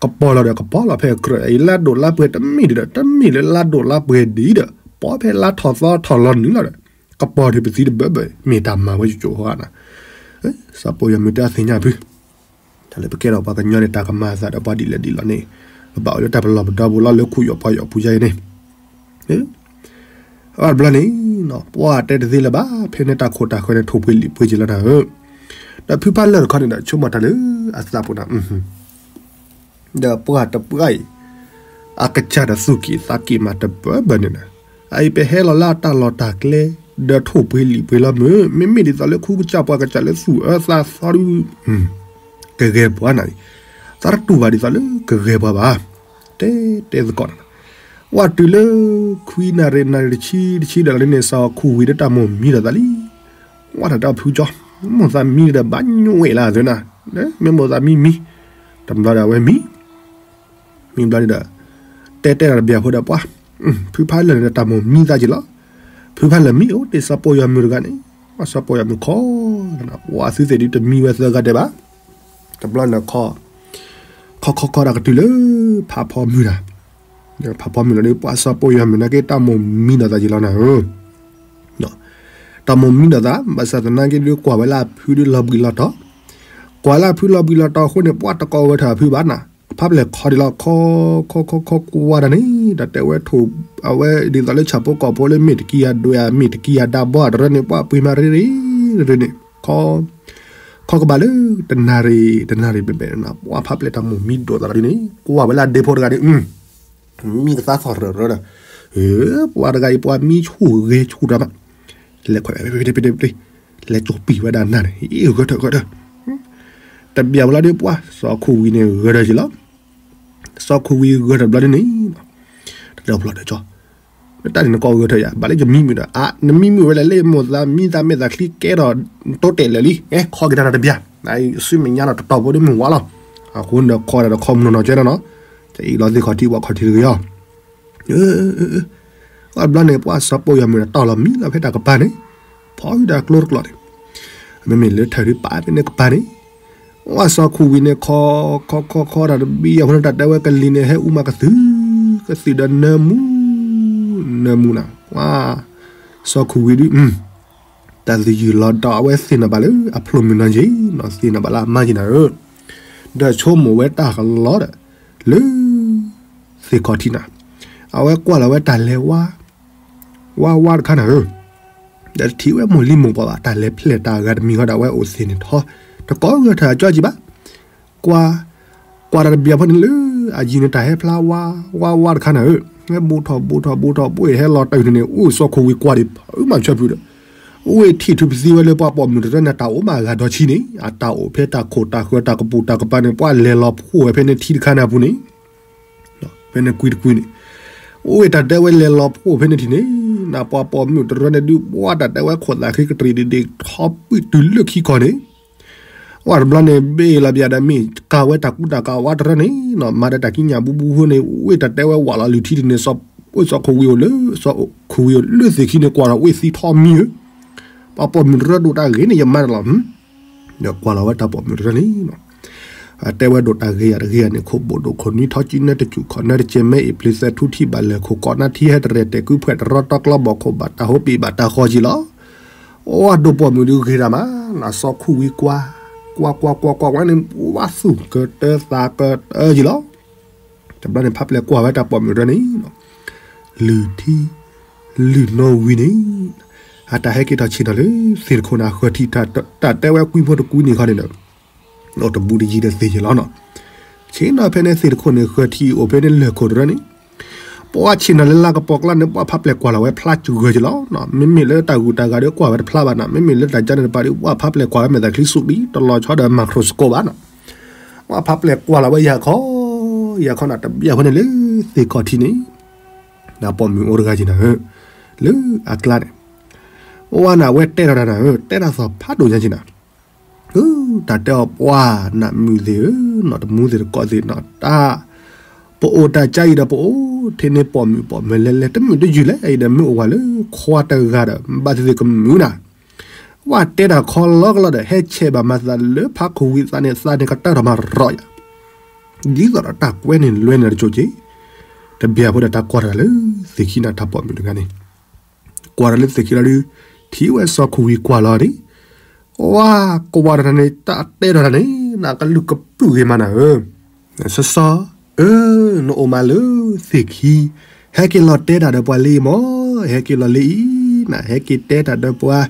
ကပီၤလီၤဒီး ကပီၤလီၤဖဲကြၢးအံၤ လါဒိၣ်လါပှဲၤတမ့ၢ်ဒံးဒီး တမ့ၢ်လၢလါဒိၣ်လါပှဲၤဒံးဒီး ပီၤဖဲလါထီၣ်သီထီၣ်လီၤနုာ်လီၤဒီး ကပီၤထုပသံတဘၢဘၢ မ့ၢ်တၢ်မၤဝဲကၠိကၠိဟီဧါနၤ, စီၤပီယီၤမုၢ်တၢ်သ့ၣ်ညါဖု တၢ်လၢပကဲထီၣ်ပှၤကညီန့ၣ် တၢ်ကမၤအသးဒီးပှၤဒ်လဲၣ်ဒ်လဲၣ်န့ၣ်, ပဘၣ်အိၣ်လၢတၢ်ပလီၢ်ပဒီပူၤလီၤ လၢခူၣ်ယီၣ်ပှၤယီၣ်ပူၤယါအံၤန့ၣ်, အဘျီန့ၣ် ပှၤတဲတသ့လၢၤဘၣ် ဖဲန့ၣ်တၢ်ခိၣ်တၢ်ဃၢၤန့ၣ် ထိၣ်ပှ့ၤလံာ်ပှ့ၤက့ၤလီၤနၤဧၢ, ဒီးဖုဖးလၢာ်တခီန့ၣ်ဒီး ဆိကမိၣ်တၢ်လၢအသးပူၤနၤ ဒီးပှၤတပှၢ်အံၤ အကစၢ်ဒီးသူၣ်က့ၣ်သးက့ၣ်မးတဘၢဘၢန့ၣ်နၤ, အအံၤပဟဲလီၤလၢအတၢ်လီၢ်တၢ်ကျဲ ဒီးထိၣ်ပှ့ၤလံာ်ပှ့ၤလီၤမုၢ် မ့မ့ၢ်ဒ်သိးလၢခူကစၢ်ပှၤကစၢ်လၢသူၣ်အၢသးသီဒု ကဂဲၤပှၤနၤ, သးတတူၢ်ဘၣ်ဒ်သိးလၢကဂဲၤပှၤဘၣ်, တဲတဲသကိးနၤ, ဝဲတုၤလၢ ခွံနၣ်ရံၣ် နၣ်ရံၣ်တဆံတဆံဒီးလီၤန့ၣ် စီၤခိၣ်ဝံၤဒီးတၢ်မိၢ်မံဒီးသးလံ, ဝဲတၢ်တၢ်ဖုကၠီ မိၢ်သးမံဒီးဘၣ်ညိဝဲလၢအသးနၤ, မ့ၢ်မိၢ်သးမံမံ, တဘျီဒီးအဝဲမံ မံဘျီန့ၣ်ဒီး တဲတဲဒီးတဘျီဖိဒီးပှၤ, ဖုဖးလၢာ်န့ၣ်ဒီးတၢ်မိၢ်မံသးက့ၤလီၤ, ဖုဖးလၢာ်မံအိၣ်တ့ၢ်စီၤပီယီၤမုၢ်တဂၤန့ၣ်, စီၤပီယီၤမုၢ်ခီ, ပှၤသုသ့ၣ်ဒုတမံဝဲသၢဂၤဒဲးဘၣ်, တဘျီန့ၣ် ခီခီခီဒီးကတုၤလၢ ဖးဖီမုၢ်တၢ်, ဖးဖီမုၢ်လီၤန့ၣ် ပှၤစီၤပီယီၤမုၢ်နာ်က့တၢ်မိၢ်မံဒီးသးက့ၤလီၤနၤဧၢ တၢ်မိၢ်မံဒီးသး ဘၣ်ဆၣ်သနာ်က့ဒုးကွၢ်ဝဲလၢအဖုဒုးလီၤဘှံးလီၤတီၤ, ကွၢ်လၢအဖုလီၤဘှံးလီၤတီၤအဃိန့ၣ် ပှၤတကိးဝဲထၢၣ်အဖုဘၣ်နၤ, ဖးပျဲၢ်ခီဒံးလီၤ ခီခီခီခီကွၢ်တၢ်န့ၣ် တၢ်တဲဝဲထိၣ်, အဝဲဒ်သိးလၢဆၣ်ဖိကီၢ်ဖိလၢမ့ၢ်တကံယၤဒွဲၣ်ဧါ မ့ၢ်တကံယၤဒါဘီဧါတရၢန့ၣ် ပှၤပှ့ၤမးရ့ရ့ရ့န့ၣ်, ခီ ခီကဘၣ်လၢ တနၣ်ရံၣ် တနၣ်ရံၣ်ဘဲဘဲနၤ ပှၤဖးပျဲၢ်တၢ်မိၢ်မံဒိၣ်သးလီၤဒ်န့ၣ် ကွၢ်ဝဲလၢအဒ့ဖိတဂၤဒီး မံကသါသီၣ်ရၢၢ်ရၢဒီး, ပှၤတဂၤအံၤ ပှၤမံဆူၣ်ဂဲၤဆူၣ်တၢ်မး, လဲၤခွဲး, လဲၤကၠီၤပံာ်ဝဲဒၣ်နၤန့ၣ် ဂၢၢ်ထၢၣ်ဂၢၢ်ထၢၣ်, တဘျီဝဲလီၤဒီးပှၤ စီၤခိၣ်ဝံၤန့ၣ် ဂၢၢ်ထၢၣ်က့ၤလီၤ, စီၤခိၣ်ဝံၤဂၢၢ်ထၢၣ်ဘျီဒ်န့ၣ်, တၢ်ဒီဖျီတကၠီ တၢ်န့ၣ်နကိးဂၢၢ်ထၢၣ်ယၤ ဘၣ်လၢယမံမုာ်ဒီး အါ နမံမုာ်ဝဲလဲၣ်လၢမိၢ်သးမံသးမဲာ်သးချံကဲထီၣ် တိတဲာ်လၢာ်လံ ဟဲခီက့ၤတၢ်တဘျီ, နအံၤဆူမဲာ်ညါလီၤတတီၤဖိဒ်မုၢ်ဝါလီၤ, အဃိန့ၣ်ဒီးခီဒၣ်ဒီးခီမုၢ်နီၢ်နီၢ်ကဲနီၢ်နီၢ်, ကအံးလီၤသ့ၣ်ခီၣ်ထံးဝဲခီၣ်ထံးတဂ့ၤအီၤ, အဘျီန့ၣ် ပှၤစီၤပီယီၤမုၢ်ဒီးတီၢ်လီၤမံလီၤဖဲတၢ်ကပၤန့ၣ်, ဖီဝံၤဒီးကျိတကျိာ်န့ၣ်, မ့မ့ၢ်လၢထၢၣ်ဒုးပာ်ဖဲန့ၣ်ကပၤန့ၣ် ဝဲစီၤခိၣ်ဝံၤန့ၣ် ခီ ခီ ခီ ခီ တၢ်တဘံယီၤဖိန့ၣ် တၢ်တဲဝဲကလံၤန့ၣ် ဟဲအူမးကသုၣ် ကသုၣ်ဒီးနၢမူ နၢမူနၤ, ဝဲ စီၤခိၣ်ဝံၤဒုး တၢ်သယုၢ်လီၤဒီးအဝဲသ့ၣ်နီၣ်ဘၣ်လၢအဖျိမုၢ်နီၢ်က့ၤနီၤ သ့ၣ်နီၣ်ဘၣ်လၢအမါက့ၤနၤဧၢ, ဒီးဆိကမိၣ်ဝဲတၢ်ကလီဒီး လၢ သ့ၣ်ခီၣ်ထံးနၤ, အဝဲကွၢ်လီၤဝဲတၢ်လဲၤဝါ ဝါဝါတခါနၤဧၢ, ဒီးတထံၣ်ဝဲမိၢ်လံမိၢ်ပှၢ်ဘၣ် တၢ်လဲၤဖျဲၣ်တၢ်အဂၤတမံၤဃီဒီး အဝဲအိၣ်သ့ၣ်န့ၣ်ထီ, တကိးဂၢၢ်ထၢၣ်အကၠီကံဘၣ်, ကွၢ်, ကွၢ်တၢ်တဘျီဖိန့ၣ်လၢ အယံၤန့ၣ်တၢ်ဟဲဖျါဝါ ဝါဝါတခါနၤဧၢ, ဟဲဘူးထီၣ်ဘူးထီၣ်ဘူးထီၣ်ဘူး ဟဲလီၤတၢ်န့ၣ်န့ၣ် အိၣ်စီၤခိၣ်ဝံၤကွၢ်ဒံးဖုမၤဆၢဖုဒီး အိၣ်ဝဲထံၣ်ထူပသံဝဲလၢပှၤပိာ်မုၣ်တရၢန့ၣ် တၢ်အိၣ်မးအဂၤဒီးဆံန့ၣ် အတၢ်အိၣ်ဖဲတၢ်ခိၣ်တၢ်ဃၢၤတၢ်ကပူၤတၢ်ကပၤန့ၣ် ပှၤလဲၤလီၤဖှိၣ်ဝဲဖဲန့ၣ်ထံတခါန့ၣ်အပူၤန့ၣ် ဖဲန့ၣ်ကွံတကွံန့ၣ်, အိၣ်ဝဲတၢ်တဲဝဲလဲၤလီၤဖှိၣ်ဖဲန့ၣ်ထံၣ်န့ၣ်, နပှၤပိာ်မုၣ်တရၢန့ၣ်ဒုး ပှၤတၢ်တဲဝဲခိၣ်သးဃ့ကတြံၣ်ဒံးဒံး ထီပုၢ်တုၤလၢခံခီန့ၣ်, ဝဲတဘျီန့ၣ် ဘ့ၣ်လီၤဘၣ်ဒီးမ့ၢ်ကၤဝဲတၢ်ကူတၢ်ကၤဝါတရၢန့ၣ်နီၤ မၤဒီးတၢ်ကံးညာ်ဘူးဘူးဖိန့ၣ် အိၣ်ဝဲတၢ်တဲဝဲဝးလီၤလုၢ်ထံဒ်န့ၣ် စီၤခိၣ်ဝံၤအိၣ်လၢ စီၤခိၣ်ဝံၤအိၣ်လၢသ့ၣ်ခံန့ၣ် ကွၢ်ဒီးအိၣ်ဝဲသံထီမံဧၢ, ပှၤပိာ်မုၣ်တရၢဒိၣ်တၢ်ဂ့ၤန့ၣ် ယမါန့ၣ်လီၤ ဒီးကွၢ်လီၤဝဲတၢ်ပိာ်မုၣ်တရၢန့ၣ်နီၤ, တဲဝဲဒိၣ်တၢ်ဂ့ၤယၤတဂ့ၤယၤန့ၣ် ခိၣ်ဘိၣ်ဒိၣ်ခိၣ်နွံထီကံနၢတစူၢ်ခီၣ်နၢတကဲမဲအံၤ ပျံၤသဲထူထံဘၣ်လဲၣ်ခိၣ်ကီးနၢထံဟဲတရဲၣ်တဲာ်ကုဖှဲးတရီတီကျီ ဘီၣ်ခိၣ်ဘၣ်တၢ်ဟိပံာ်ဘၣ်တၢ်ဃီကံလီၤ, အိၣ်ဒိၣ်ပိာ်မုၣ်ဒုးဂ့ၤတၢ်မး, နစီၤခိၣ်ဝံၤကွၢ်, ကွၢ်ကွၢ်ကွၢ်ကွၢ်ဝဲန့ၣ် ဝါသူၣ်ကတၢသးကတၢကံလီၤ တဘျီန့ၣ် ဖးပျဲၢ်ကွၢ်ဝဲတၢ်ပိာ်မုၣ်တရၢန့ၣ်, လုၢ်ထံ, လုၢ်နီၣ်ဝံၤန့ၣ်, အတၢ်ဟဲက့ၤထီၣ်ဆ့ၣ်နီၤလၢ သ့ၣ်တခိၣ်န့ၣ် ဃၢၤထံၣ်တၢ် တၢ်တဲဝဲကွံဖိတကွံန့ၣ်ခီန့ၣ်ဒီး, အိၣ်တဘူးတယံၤဒီးသ့ၣ်က့ၤလီၤနီၤ, ဆ့ၣ်နီၤဖဲန့ၣ်သ့ၣ်တခိၣ်န့ၣ် ဃၢၤထံအိၣ်ဖဲန့ၣ်လၢၢ်ခိၣ်တရၢန့ၣ်, ပှၤဆ့ၣ်နီၤလၢလါကပီၤကျါန့ၣ် ပှၤဖးပျဲၢ်ကွၢ်လီၤဝဲဖျါစှၤက့ၤလီၤနီၤ, မ့မ့ၢ်လၢတၢ်ဂုၤတၢ်ဂၤဒီးကွၢ်ဝဲတဖျါဘၣ်နီၤ, မ့မ့ၢ်လၢတၢ်ကၠီန့ၣ်တပၤဒီး ပှၤဖးပျဲၢ်ကွၢ်ဝဲမဲာ်သးချံစူးဒံး တလီၤဆီဒီး microscope ဘၣ်နီၤ ပှၤဖးပျဲၢ်ကွၢ်လီၤဝဲယၤခီ, ယၤခီနၤတဘျီဖိန့ၣ်လၢ သ့ၣ်ခီၣ်ထံးန့ၣ်, နပိာ်မုၣ်အိၣ်တဂၤက့ၤနၤဧၢ, လၢအကျါန့ၣ်, အိၣ်ဝဲနၤဝဲတဲထီၣ်တၢ်နၤဧၢ, တဲတၢ်သီၣ်ဖးဒိၣ်ညါက့ၤနၤ, အၢ တၢ်တဲအီၤပှၢ် နးမုၢ်သ့ၣ်ဧၢ, နီၢ်တမူသ့ၣ်တကိးသ့ၣ်နီၤ တၢ် ပအိၣ်တၢ်ကါအံၤဒီး ပအိၣ်ထဲန့ၣ်ပိာ်မုၣ်ပိာ်မၢၤလဲၤလဲၤ တမုာ်တယုၢ်လဲၣ်အံၤဒီး မ့ၢ်အိၣ်ဝဲလၢခွါတဂၤဒီး ဘၣ်သ့ၣ်သ့ၣ်ကမုာ်နၤ. ပှၢ်တဲတၢ်ခီလီကလီဒီး ဟဲဆဲးဘၣ်မၤသးလၢဖးခိၣ်ဝံၤသးန့ၣ် သးန့ၣ်ကတၢၢ်ထီၣ်မၤရီၤယၤ ဒ်သိးဒီးတၢ်ကွဲန့ၣ်လွဲန့ၣ်တကၠိက့ၤ, တဘျီဖိဒီးတၢ်ကွၢ်တၢ်လၢသ့ၣ်ခံန့ၣ် တၢ်ပိာ်မုၣ်တဂၤန့ၣ်, ကွၢ်တၢ်လၢသ့ၣ်ခံလီၤဒီး ထံၣ်ဝဲစီၤခိၣ်ဝံၤကွၢ်လီၤဒံး, ဝါကွၢ်တၢ်န့ၣ် တၢ်တဲထီၣ်တၢ်န့ၣ် နကလုၢ်ကပုာ်ဂ့ၤမးနၤဧၢ, စီၤစီၤ, အၢ နအိၣ်မးလၢသ့ၣ်ခံ, ဟဲက့ၤလီၤတဲတၢ်ဒီးပှၤလံမၢ်, ဟဲက့ၤလီၤလၢအံၤ, နဟဲက့ၤတဲတၢ်ဒီးပှၤ,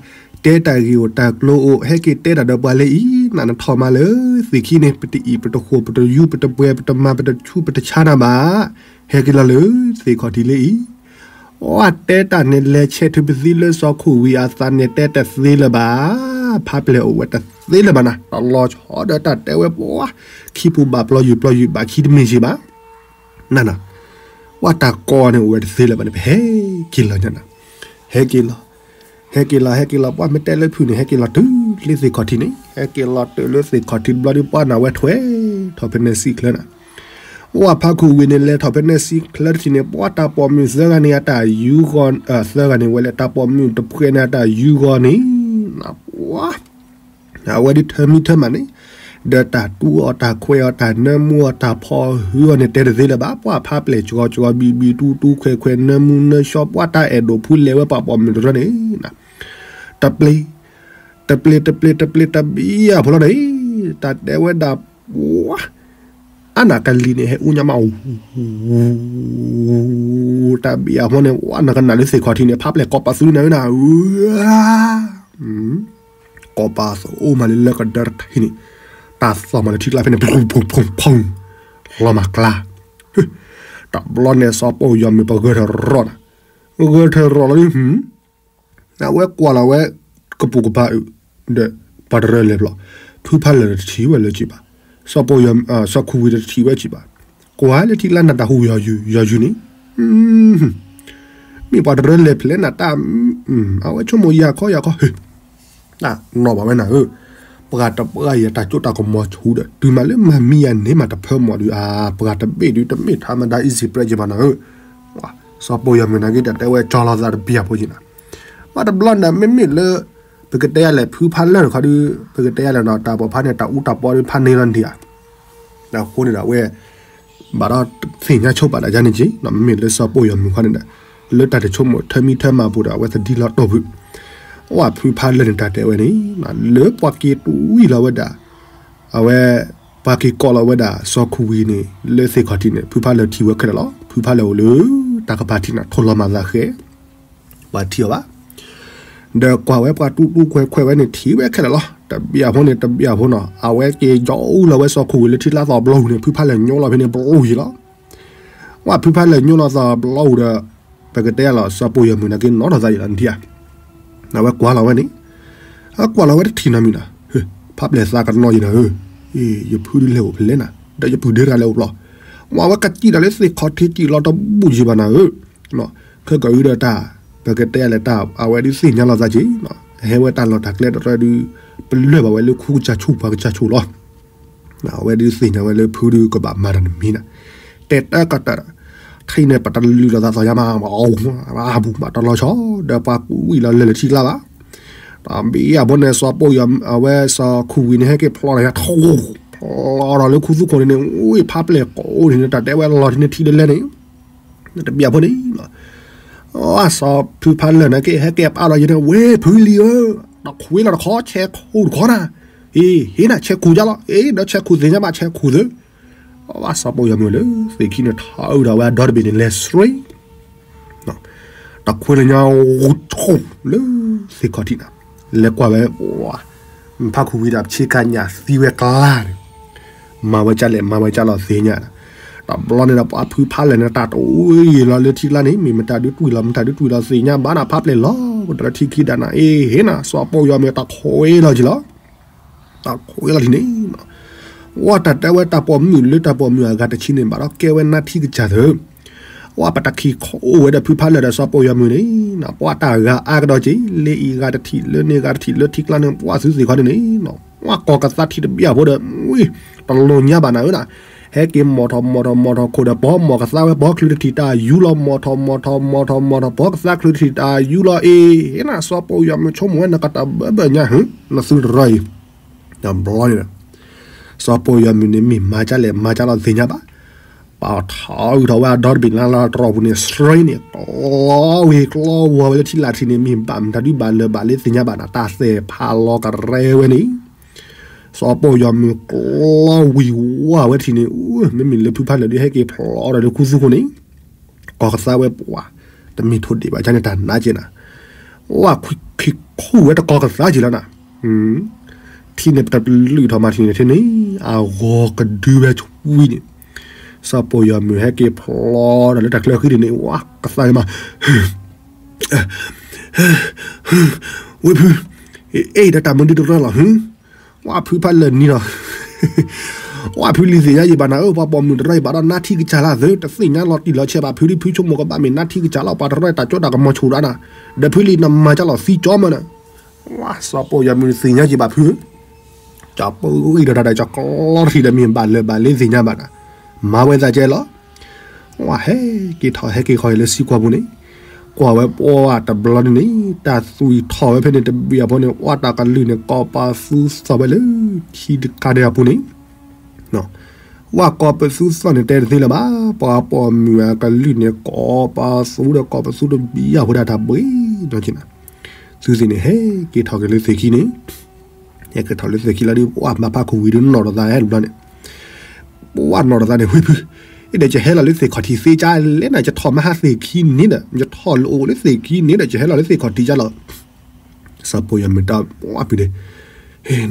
တဲတၢ်ဂ့ၢ်အိၣ်တၢ်ကျိၤအိၣ် ဟဲက့ၤတဲတၢ်ဒီးပှၤလၢအံၤ, နနထီၣ်မးလၢသ့ၣ်ခံန့ၣ် ပတအံၣ်ပတဃိၣ် ပတယူပတပှဲၤ ပတမၤပတဆူးပတဆါနၤဘၣ်, ဟဲက့ၤလီၤလၢသ့ၣ်ခီၣ်ထံးလၢအံၤ, အတဲတၢ်န့ၣ် လဲၤဆဲးထုးပသံလၢစီၤခိၣ်ဝံၤအသးန့ၣ် တဲတသ့လၢၤဘၣ်, ဖးပျဲၢ်အိၣ်ဝဲတသ့လၢၤဘၣ်နၤ, တလီၤဆီဒီးတၢ်တဲဝဲပှၤ, ခံပူၤဘၣ်ပျီယုၢ်ပျီယုၢ်ဘၣ်ခံတမ့ၢ်ယံၤဘၣ် နၤနၤ, ပှၢ်တၢ်ကီန့ၣ်အိၣ်ဝဲတသ့လၢၤဘၣ်န့ၣ် ပဟဲက့ၤလီၤညါနၤ, ဟဲက့ၤလီၤ, ဟဲက့ၤလီၤ ဟဲက့ၤလီၤ ပှၢ်မ့ၢ်တဲလၢဖုၣ်န့ၣ် ဟဲက့ၤလီၤတုၤလၢသ့ၣ်ခီၣ်ထံးန့ၣ် ဟဲက့ၤလီၤတုၤလၢသ့ၣ်ခီၣ်ထံးတဘျီဒီး ပှၢ်နၤဝဲထွဲထီၣ်ဖဲန့ၣ်စံၣ်ချၢနၤ, ပှၢ်ဖးခိၣ်ဝံၤန့ၣ် လဲၤထီၣ်ဖဲန့ၣ်စံၣ်ချၢတထံၣ်န့ၣ် ပှၢ်တၢ်ပိာ်မုၣ်သၢဂၤန့ၣ် အတၢ်ယူဂီၢ်, သၢဂၤန့ၣ် ဝဲလဲၤတၢ်ပိာ်မုၣ်တဖှဲးန့ၣ် အတၢ်ယူဂီၢ်န့ၣ်, ပှၢ် အဝဲဒ်ထၢမံထၢမးန့ၣ်, ဒီးတၢ်တူၢ်အီၣ်တၢ်ခွဲးအီၣ်တၢ်နၢမူအီၣ်တၢ်ဖီၣ်ဟုအီၣ်န့ၣ် တဲတသ့လၢၤဘၣ်, ပှၢ်ဖးပျဲၢ်ကီကီဘံဘံတူတူခွဲးခွဲးနၢမူနၢဆှီ ပှၢ်တၢ်အဲၣ်ဒိးဖုလဲၤဝဲပှၤပိာ်မုၣ်တရၢန့ၣ်, တပျ့ၤ, တပျ့ၤ တပျ့ၤ တပျ့ၤ တဘျီဖိလီၤန့ၣ်, တၢ်တဲဝဲဒၣ်, ပှၢ် အါနၢ်ကလံၤန့ၣ် ဟဲအူညါမး, တၢ်ဘံၣ်အဖိန့ၣ် ပှၢ်နကနၣ်လၢသ့ၣ်ခီၣ်ထံးန့ၣ် ဖးပျဲၢ်ကိးပသူနၤဧၢနၤဧၢ ကိးပသူအိၣ်မးလၢလၢကဒၢတထံၣ်န့ၣ်, တၢ်သီၣ်မးလၢထံကျါဖဲန့ၣ် ဖုဖုဖုဖု, လီၤမၤကျါ, တဘျီန့ၣ်စီၤပိာ်ယီၤမုၣ်ပဂၢၢ်ထၢၣ်ရီၣ်နၤ, ဂၢၢ်ထၢၣ်ရီၣ်လီၤဒ်, အဝဲကွၢ်လီၤဝဲ, ကပိာ်ကပၤအုး, ဒီး, ပှၤတရၢလဲၤဘျီ, ဖုဖးလၢၢ်တထံၣ်ဝဲလၢၤက့ၤဘၣ်, စီၤပိာ်ယီၤ, စီၤခိၣ်ဝံၤတထံၣ်ဝဲက့ၤဘၣ်, ကွၢ်လၢထံကျါနၢ်တၢ်ဟူယီၤယုၢ်န့ၣ် မ့ၢ်ပှၤတရၢလဲၤဖျဲးနၤတၢ်, အဝဲဆိကမိၣ်ယၤခီယၤခီ, တၢ်နီၣ်ဘၣ်ဝဲနၤဧၢ, ပှၤတပှၢ်အံၤတၢ်ကၠိတၢ်ကမီၤဆူၣ်ဒီး တုၤမးလၢမၤမံယၤန့ၣ်မးတဖၢမီၣ်ဒုး အါ ပှၤတဘ့ၣ်ဒုးတမ့ၢ်ထါမဒါ easy bread က့ၤဘၣ်နၤဧၢ, စီၤပိာ်ယီၤမုၣ်နာ်က့တၢ်တဲဝဲကၠီလီၤသးတဘံၣ်အဖိက့ၤနၤ, ဘၣ်တဘျီန့ၣ် မ့မ့ၢ်လၢ, ပကတဲယၤလဲၣ် ဖုဖးလၢၢ်တခီဒုး, ပကတဲယၤလဲၣ်နီၤ တၢ်ပိာ်ဖးန့ၣ် တၢ်အူတၢ်ပီဒုးဖးန့ၢ်လီၤန့ၣ်ဧါ အဃိန့ၣ်ဒီးအဝဲ, ဘၣ်ဒီးသ့ၣ်ညါဆိပာ်တၢ်ယါန့ၣ်က့ၤ, မ့မ့ၢ်လၢစီၤပိာ်ယီၤမုၣ်ခီန့ၣ်ဒီး, လၢတၢ်တဆိကမိၣ်ထၢမံထၢမၤပူၤဒီး အဝဲသဒံလီၤတိၢ်ဖုး, အဝဲဖုဖးလၢၢ်န့ၣ်တၢ်တဲဝဲန့ၣ်, လၢပှၤက့ၤတူၢ်ဝံၤလီၤဝဲဒၣ်, အဝဲ, ပှၤက့ၤကိးလီၤဝဲဒၣ်စီၤခိၣ်ဝံၤန့ၣ် လၢသ့ၣ်ခီၣ်ထံးန့ၣ် ဖုဖးလၢၢ်ထံၣ်ဝဲခဲလၢာ်လီၤ. ဖုဖးလၢၢ်အိၣ်လၢတၢ်ကပၤထံးနၤ ထိၣ်လီၤမၤသးဃဲ ပှၤထံၣ်အီၤဘၣ်, ဒီးကွၢ်ဝဲပှၤတူတူခွဲးခွဲးဝဲန့ၣ်ထံၣ်ဝဲခဲလၢာ်လီၤ. တဘျီဖိန့ၣ် တဘျီဖိနီၤ အဝဲက့ၤယီအူလီၤဝဲစီၤခိၣ်ဝံၤလၢထံကျါသီဘျီပူၤန့ၣ် ဖုဖးလၢၢ်ညိလီၤဖဲန့ၣ်ဘျီယံၤလီၤ. ဝဲဖုဖးလၢၢ်ညိလီၤသီဘျီပူၤဒီး, ပကတဲလီၤစီၤပိာ်ယီၤမုၣ်နာ်က့နီၣ်ထီၣ်သးယံၤလီၤနထံၣ်ဧါ. အဝဲကွၢ်လီၤဝဲန့ၣ်, အကွၢ်လီၤဝဲတထံၣ်နီတမံၤနီၤ, ဖးပျဲၢ်သးကနီၣ်ယံၤနၤဧၢ, ယဖုဒုးလဲၤအိၣ်ဖဲလဲၣ်နၤ ဒီးယပုၢ်ဒ့တဂၤလဲၤအိၣ်ဘျီ, မ့ၢ်ဝဲကစံၣ်ဒီးလၢသ့ၣ်ခီၣ်ထံးစံၣ်လီၤတဘူၣ်ယံၤဘၣ်နၤဧၢ ခဲကီၢ်အံၤဒီးတၢ်, ပကတဲလဲၣ်တၢ် အဝဲဒုးသ့ၣ်ညါလီၤသးက့ၤ, ဟဲဝဲတၢ်လီၢ်တၢ်ကျဲတရၢဒုး, ပလၢၢ်ဘၣ်ဝဲလၢခူကစၢ်ဆူၣ်ပှၤကစၢ်ဆူၣ်လီၤ. အဝဲဒုးသ့ၣ်ညါဝဲလၢဖုဒုးကဘၣ်မၤတၢ်တမံၤနၤ, တဲတၢ်ကတၢၢ်, ထံၣ်န့ၣ်ပတလုၢ်လီၤသးသီညါမး, အဘူးမးတလီၤဆီ, ဒီးပှၤကူးဝံၤလီၤလၢာ်လၢထံကျါဘၣ် တဘျီဖိန့ၣ် စီၤပိာ်ယီၤ အဝဲစီၤခိၣ်ဝံၤန့ၣ် ဟဲက့ၤဖျီလီၤယါထိၣ်, ဖျီဒီးလၢခူသူၣ်ခိၣ်န့ၣ်န့ၣ် ဝံၤဖးပျဲၢ်ကိးန့ၣ် တၢ်တဲဝဲလီၤထံန့ၣ်ထံတလဲန့ၣ်, တဘျီဖိန့ၣ်, စီၤဖုဖးလၢၢ်နာ်က့ ဟဲက့ၤပာ်လီၤယါန့ၣ် ဝဲဖုလံဧၢ, တခွ့လီၤတခီ ဆဲးခိၣ်တခီနၤ, အ့ ဟ့ၣ်နၤဆဲးခိၣ်ယါလီၤ, အ့ ဒီးဆဲးခိၣ်သ့ၣ်ညါဘၣ်ဆဲးခိၣ်သ့ စီၤပိာ်ယီၤမုၣ်လၢ သ့ၣ်ခံန့ၣ်ထီၣ်အုးဒီးဝဲအဒီတဘ့ၣ်န့ၣ် လဲၤဆှ့, တခွ့လၢညါ, လၢသ့ၣ်ခီၣ်ထံးနၤ, လဲၤကွၢ်ဝဲ, ဖးခိၣ်ဝံၤဒီးဆ့ကၤညၣ်သံဝဲကျါန့ၣ်, မၤဝဲကၢ်လဲၣ် မၤဝဲကၢ်လီၤသ့ၣ်ညါ, တဘျီန့ၣ်ဒီးပှၤဖုဖးလၢၢ်န့ၣ် တၢ်တဝံၤလီၤလၢထံကျါန့ၣ် မ့ၢ်မတၤဒုးတွံၢ်လီၤ မတၤဒုးတွံၢ်လီၤသ့ၣ်ညါဘၣ်နၤ ဖးပျဲၢ်လီၤ, ဒီးလၢထံခံဒၣ်နၤ အ့ ဟ့ၣ်နၤ စီၤပိာ်ယီၤမုၣ်တခွ့လီၤက့ၤလီၤ တၢ်ခွဲးလီၤထံးန့ၣ်, ဝဲတၢ်တဲဝဲတၢ်ပိာ်မုၣ်လၢတၢ်ပိာ်မုၣ်အဂၤတဆံန့ၣ် ဘၣ်ဒီးကဲဝဲနါထံကစၢ်သၢ, ဝဲပတၢ်ခံခိၣ်အိၣ်ဝဲဒီးဖုဖးလၢၢ်ဒီးစီၤပိာ်ယီၤမုၣ်န့ၣ်, ပှၤတၢ်ဂၤအါကဒီးက့ၤ လၢအံၤဂၤတထံၣ်လၢန့ၣ်ဂၤတထံၣ်လၢထံကျါန့ၣ် ပှၤသုသ့ၣ်ခီန့ၣ်န့ၣ် ဝဲကိးကသါထံတဘ့ၣ်အဖိဒီး ဝံၤ တလိၣ်ညါဘၣ်နၤဧၢနၤ, ဟဲက့ၤမီၣ်ထီၣ်မီၣ်ထီၣ်မီၣ်ထီၣ်ခိၣ်ဒီး ပီၤမီၣ်ကသါဝဲ ပီၤချုးတထံၣ်တၢ်ယူလီၤ မီၣ်ထီၣ်မီၣ်ထီၣ်မီၣ်ထီၣ်မီၣ်ထီၣ် ပီၤကသါချုးတထံၣ်တၢ်ယူလီၤအ့ၣ်, နစီၤပီၢ်ယွၤမုၣ်ဆိကမိၣ်ဝဲ နကတၢ်ဘၢဘၢညါ ဟၢ နသုတရီအံၤ တဘျီန့ၣ်ဒီး စီၤပီၢ်ယွၤမုၣ်န့ၣ်မ့ၢ်မၤကၢ်လဲၣ် မၤကၢ်လီၤသ့ၣ်ညါဘၣ်, ပာ်ထီၣ်အုးထီၣ်ဝဲအဒီတဘ့ၣ်လၢလၢတရီပူၤန့ၣ် စရ့န့ၣ် ကျီဝ့ၤကျီဝီၤဝဲလၢထံလာ်ထံးန့ၣ် မ့ၢ်ဘၣ်မတၤဒုဘၣ်လၢၤဘၣ်လၢသ့ၣ်ညါဘၣ်နၤ တၢ်သဲၣ်ဖးလီၤကရဲဝဲန့ၣ်, စီၤပီၢ်ယွၤမုၣ်ကျီဝံၤဝါဝဲထံးန့ၣ် မ့မ့ၢ်လၢဖုဖးလၢာ်ဒုးဟဲက့ၤဖျိးဒီးလၢခူသူၣ်ခိၣ်န့ၣ် ကိးကသါဝဲပှၤ တမ့ၢ်ထိၣ်ဒံးဘၣ် ကန့ၣ်တၢ်နါက့နၤ, ဝဲခံခူၣ်ဝဲတကိးကသါက့လီၤနၤ, ထံန့ၣ်ပတလုၢ်ထီၣ်မၤထံၣ်န့ၣ်ထံန့ၣ် အဂီၤကဒုဝဲဆူဝံၤန့ၣ်, စီၤပီၢ်ယွၤမုၣ်ဟဲက့ၤဖျိးဒီးလၢတၢ်ချၢဃံန့ၣ်န့ၣ် ဝဲကသါန့ၣ်မး ဝ့ၢ်ဖု, အ့ၣ် ဒီးတၢ်မနုၤတရၢလီၤ ဟၢ, ဝဲဖုဖးလၢာ်နံၤလီၤ, ဝဲဖုလံၤသ့ၣ်ညါယံၤဘၣ်နၤဧၢ ပှၤပိာ်မုၣ်တရၢယံၤဘၣ်ဒီးနါထံကစၢ်လၢသု တသ့ၣ်ညါလီၤတံၢ်လီၤဆဲးဘၣ် ဖုဒ်ဖုဆိကမိၣ်ကဘၣ်မ့ၢ်နါထံကစၢ်လီၤ ပှၤတရၢတၢ်ကၠီတၢ်ကမီၤဆူၣ်ဒၣ်နၤ, ဒီးဖုလံၤနမၤကၢ်လီၤသံကၠီမၢနၤ, ဝဲစီၤပီၢ်ယွၤမုၣ်သ့ၣ်ညါယံၤဘၣ်ဖု ကၠီပဂံၢ်ဒီးတၢ်ဒီးကၠီကျီတထံၣ်ဒီးမ့ၢ်ဘၣ်လၢာ်ဘၣ်လၢသ့ၣ်ညါဘၣ်နၤ, မၤဝဲသးကဲလီၤ ဝဲဟဲက့ၤထီၣ်ဟဲက့ၤဃီၤအံၤလၢစံကွၢ်ပူၤန့ၣ်, ကွၢ်ဝဲပှၤတဘျီန့ၣ်န့ၣ် တၢ်သွံၣ်ထီၣ်ဝဲဖဲန့ၣ်တဘ့ၣ်အဖိန့ၣ် ဝဲတၢ်ကလုၢ်န့ၣ် ကိးပသူသီၣ်ဝဲလၢထံတကးဒံးအပူၤန့ၣ်, ဝဲကိးပသူသီၣ်န့ၣ်တဲတသ့လၢၤဘၣ်, ပှၤပိာ်မုၣ်အကလုၢ်န့ၣ် ကိးပသူဒီးကိးပသူတဘ့ၣ်အဖိဒၣ်တၢ်ဘှံးနီၢ်က့နၤ, သုသ့ၣ်န့ၣ် ဟဲက့ၤထီၣ်က့ၤလၢသ့ၣ်ခံန့ၣ် ဟဲက့ၤထီၣ်လၢသ့ၣ်ခံလီၤဒီး ပှၤမၤဖးခိၣ်ဝံၤဒီးနီၢ်ဒီးသးဟဲတဘျီန့ၣ် ပှၤနီၢ်ဒီးသးန့ၣ် ဝ့ၢ်ဖု, အ့ၣ်ဒီးယဟဲလီၤလၢသ့ၣ်ခီၣ်ထံးသ့ကၢ်လဲၣ်နၤ ယထီၣ်မဟါသ့ၣ်ခံန့ၣ်ဒီး ယထီၣ်လၢအိၣ်လၢသ့ၣ်ခံန့ၣ်ဒီး ယဟဲလီၤလၢသ့ၣ်ခီၣ်ထံးကၢ်လီၤ, စီၤပီၢ်ယွၤမုၣ်တၢ်ဝဲဖုဒဲး,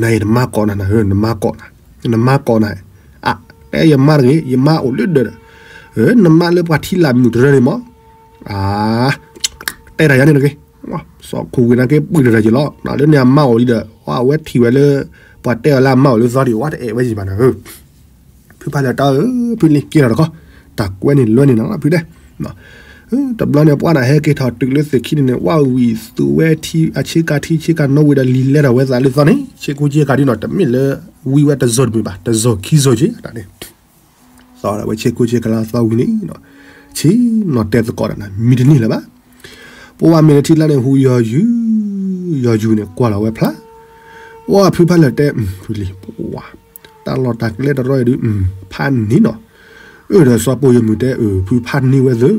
နၤအံၤနမါကိးနၤနၤ နမါကိးနၤ, နမါကိးနၤ, အ တဲယမါတဂ့ၤ ယမါအိၣ်လၢဒၢးဒီး, နမါလၢပှၤထံလာ်မုၣ်တရၢန့ၣ်မး, အ တဲတၢ်ယၤန့ၣ်တဂ့ၤ, စီၤခိၣ်ဝံၤနာ်က့ ပုၢ်တရၢက့ၤလီၤ လၢန့ၣ်အမါအိၣ်လံဒီး ဝဲထံၣ်ဝဲလၢ ပှၤတဲအီၤလၢအမါအိၣ်လၢသီဒံး ဝဲတအဲၣ်ဝဲယံၤဘၣ်နၤဧၢ, ဖုဖးလၢာ်တၢ်ဧၢ, ဖုလံၤက့ၤထီၣ်တခီ, တၢ်ကွဲန့ၣ်လွဲန့ၣ်နီၤ ဖုဒဲး, တဘျီန့ၣ် ပှၤနၤဟဲက့ၤထီၣ်တုၤလၢသ့ၣ်ခံန့ၣ်န့ၣ် ဝဲဝံၤသူဝဲထံ အဆ့ကၤထံဆ့ကၤနီၣ်ဝံၤဒီး လံၤလဲၤထီၣ်ဝဲသးလၢသီန့ၣ် ဆ့ကူဆ့ကၤဒ်နီၤ တမ့ၢ်လၢ ဝံဝဲတစိၤတမ့ၢ်ဘၣ် တစိၤခံစိၤက့ၤတၢ်န့ၣ် သီဝဲဆ့ကူဆ့ကၤလၢသီဝံၤန့ၣ် ဆ့နီၤတဲသကိးတၢ်နၤ မံတန့ၢ်လၢၤဘၣ်, ပဝဲမ့ၢ်လၢထံလၢ်န့ၣ် ဟူယီၤယုၢ် ယီၤယုၢ်န့ၣ် ကွၢ်လီၤဝဲဖျါ, ပဝဲဖုဖးလၢာ်တဲ ဖုလံၤ ပဝဲ တၢ်လီၢ်တၢ်ကျဲတရီအံၤဒုး ဖးန့ၣ်နီၤ, အၢၣ်ဒီးစီၤပီၢ်ယမုၢ်တဲ အၢၣ် ဖုဖးန့ၢ်ဝဲသ့ၣ်,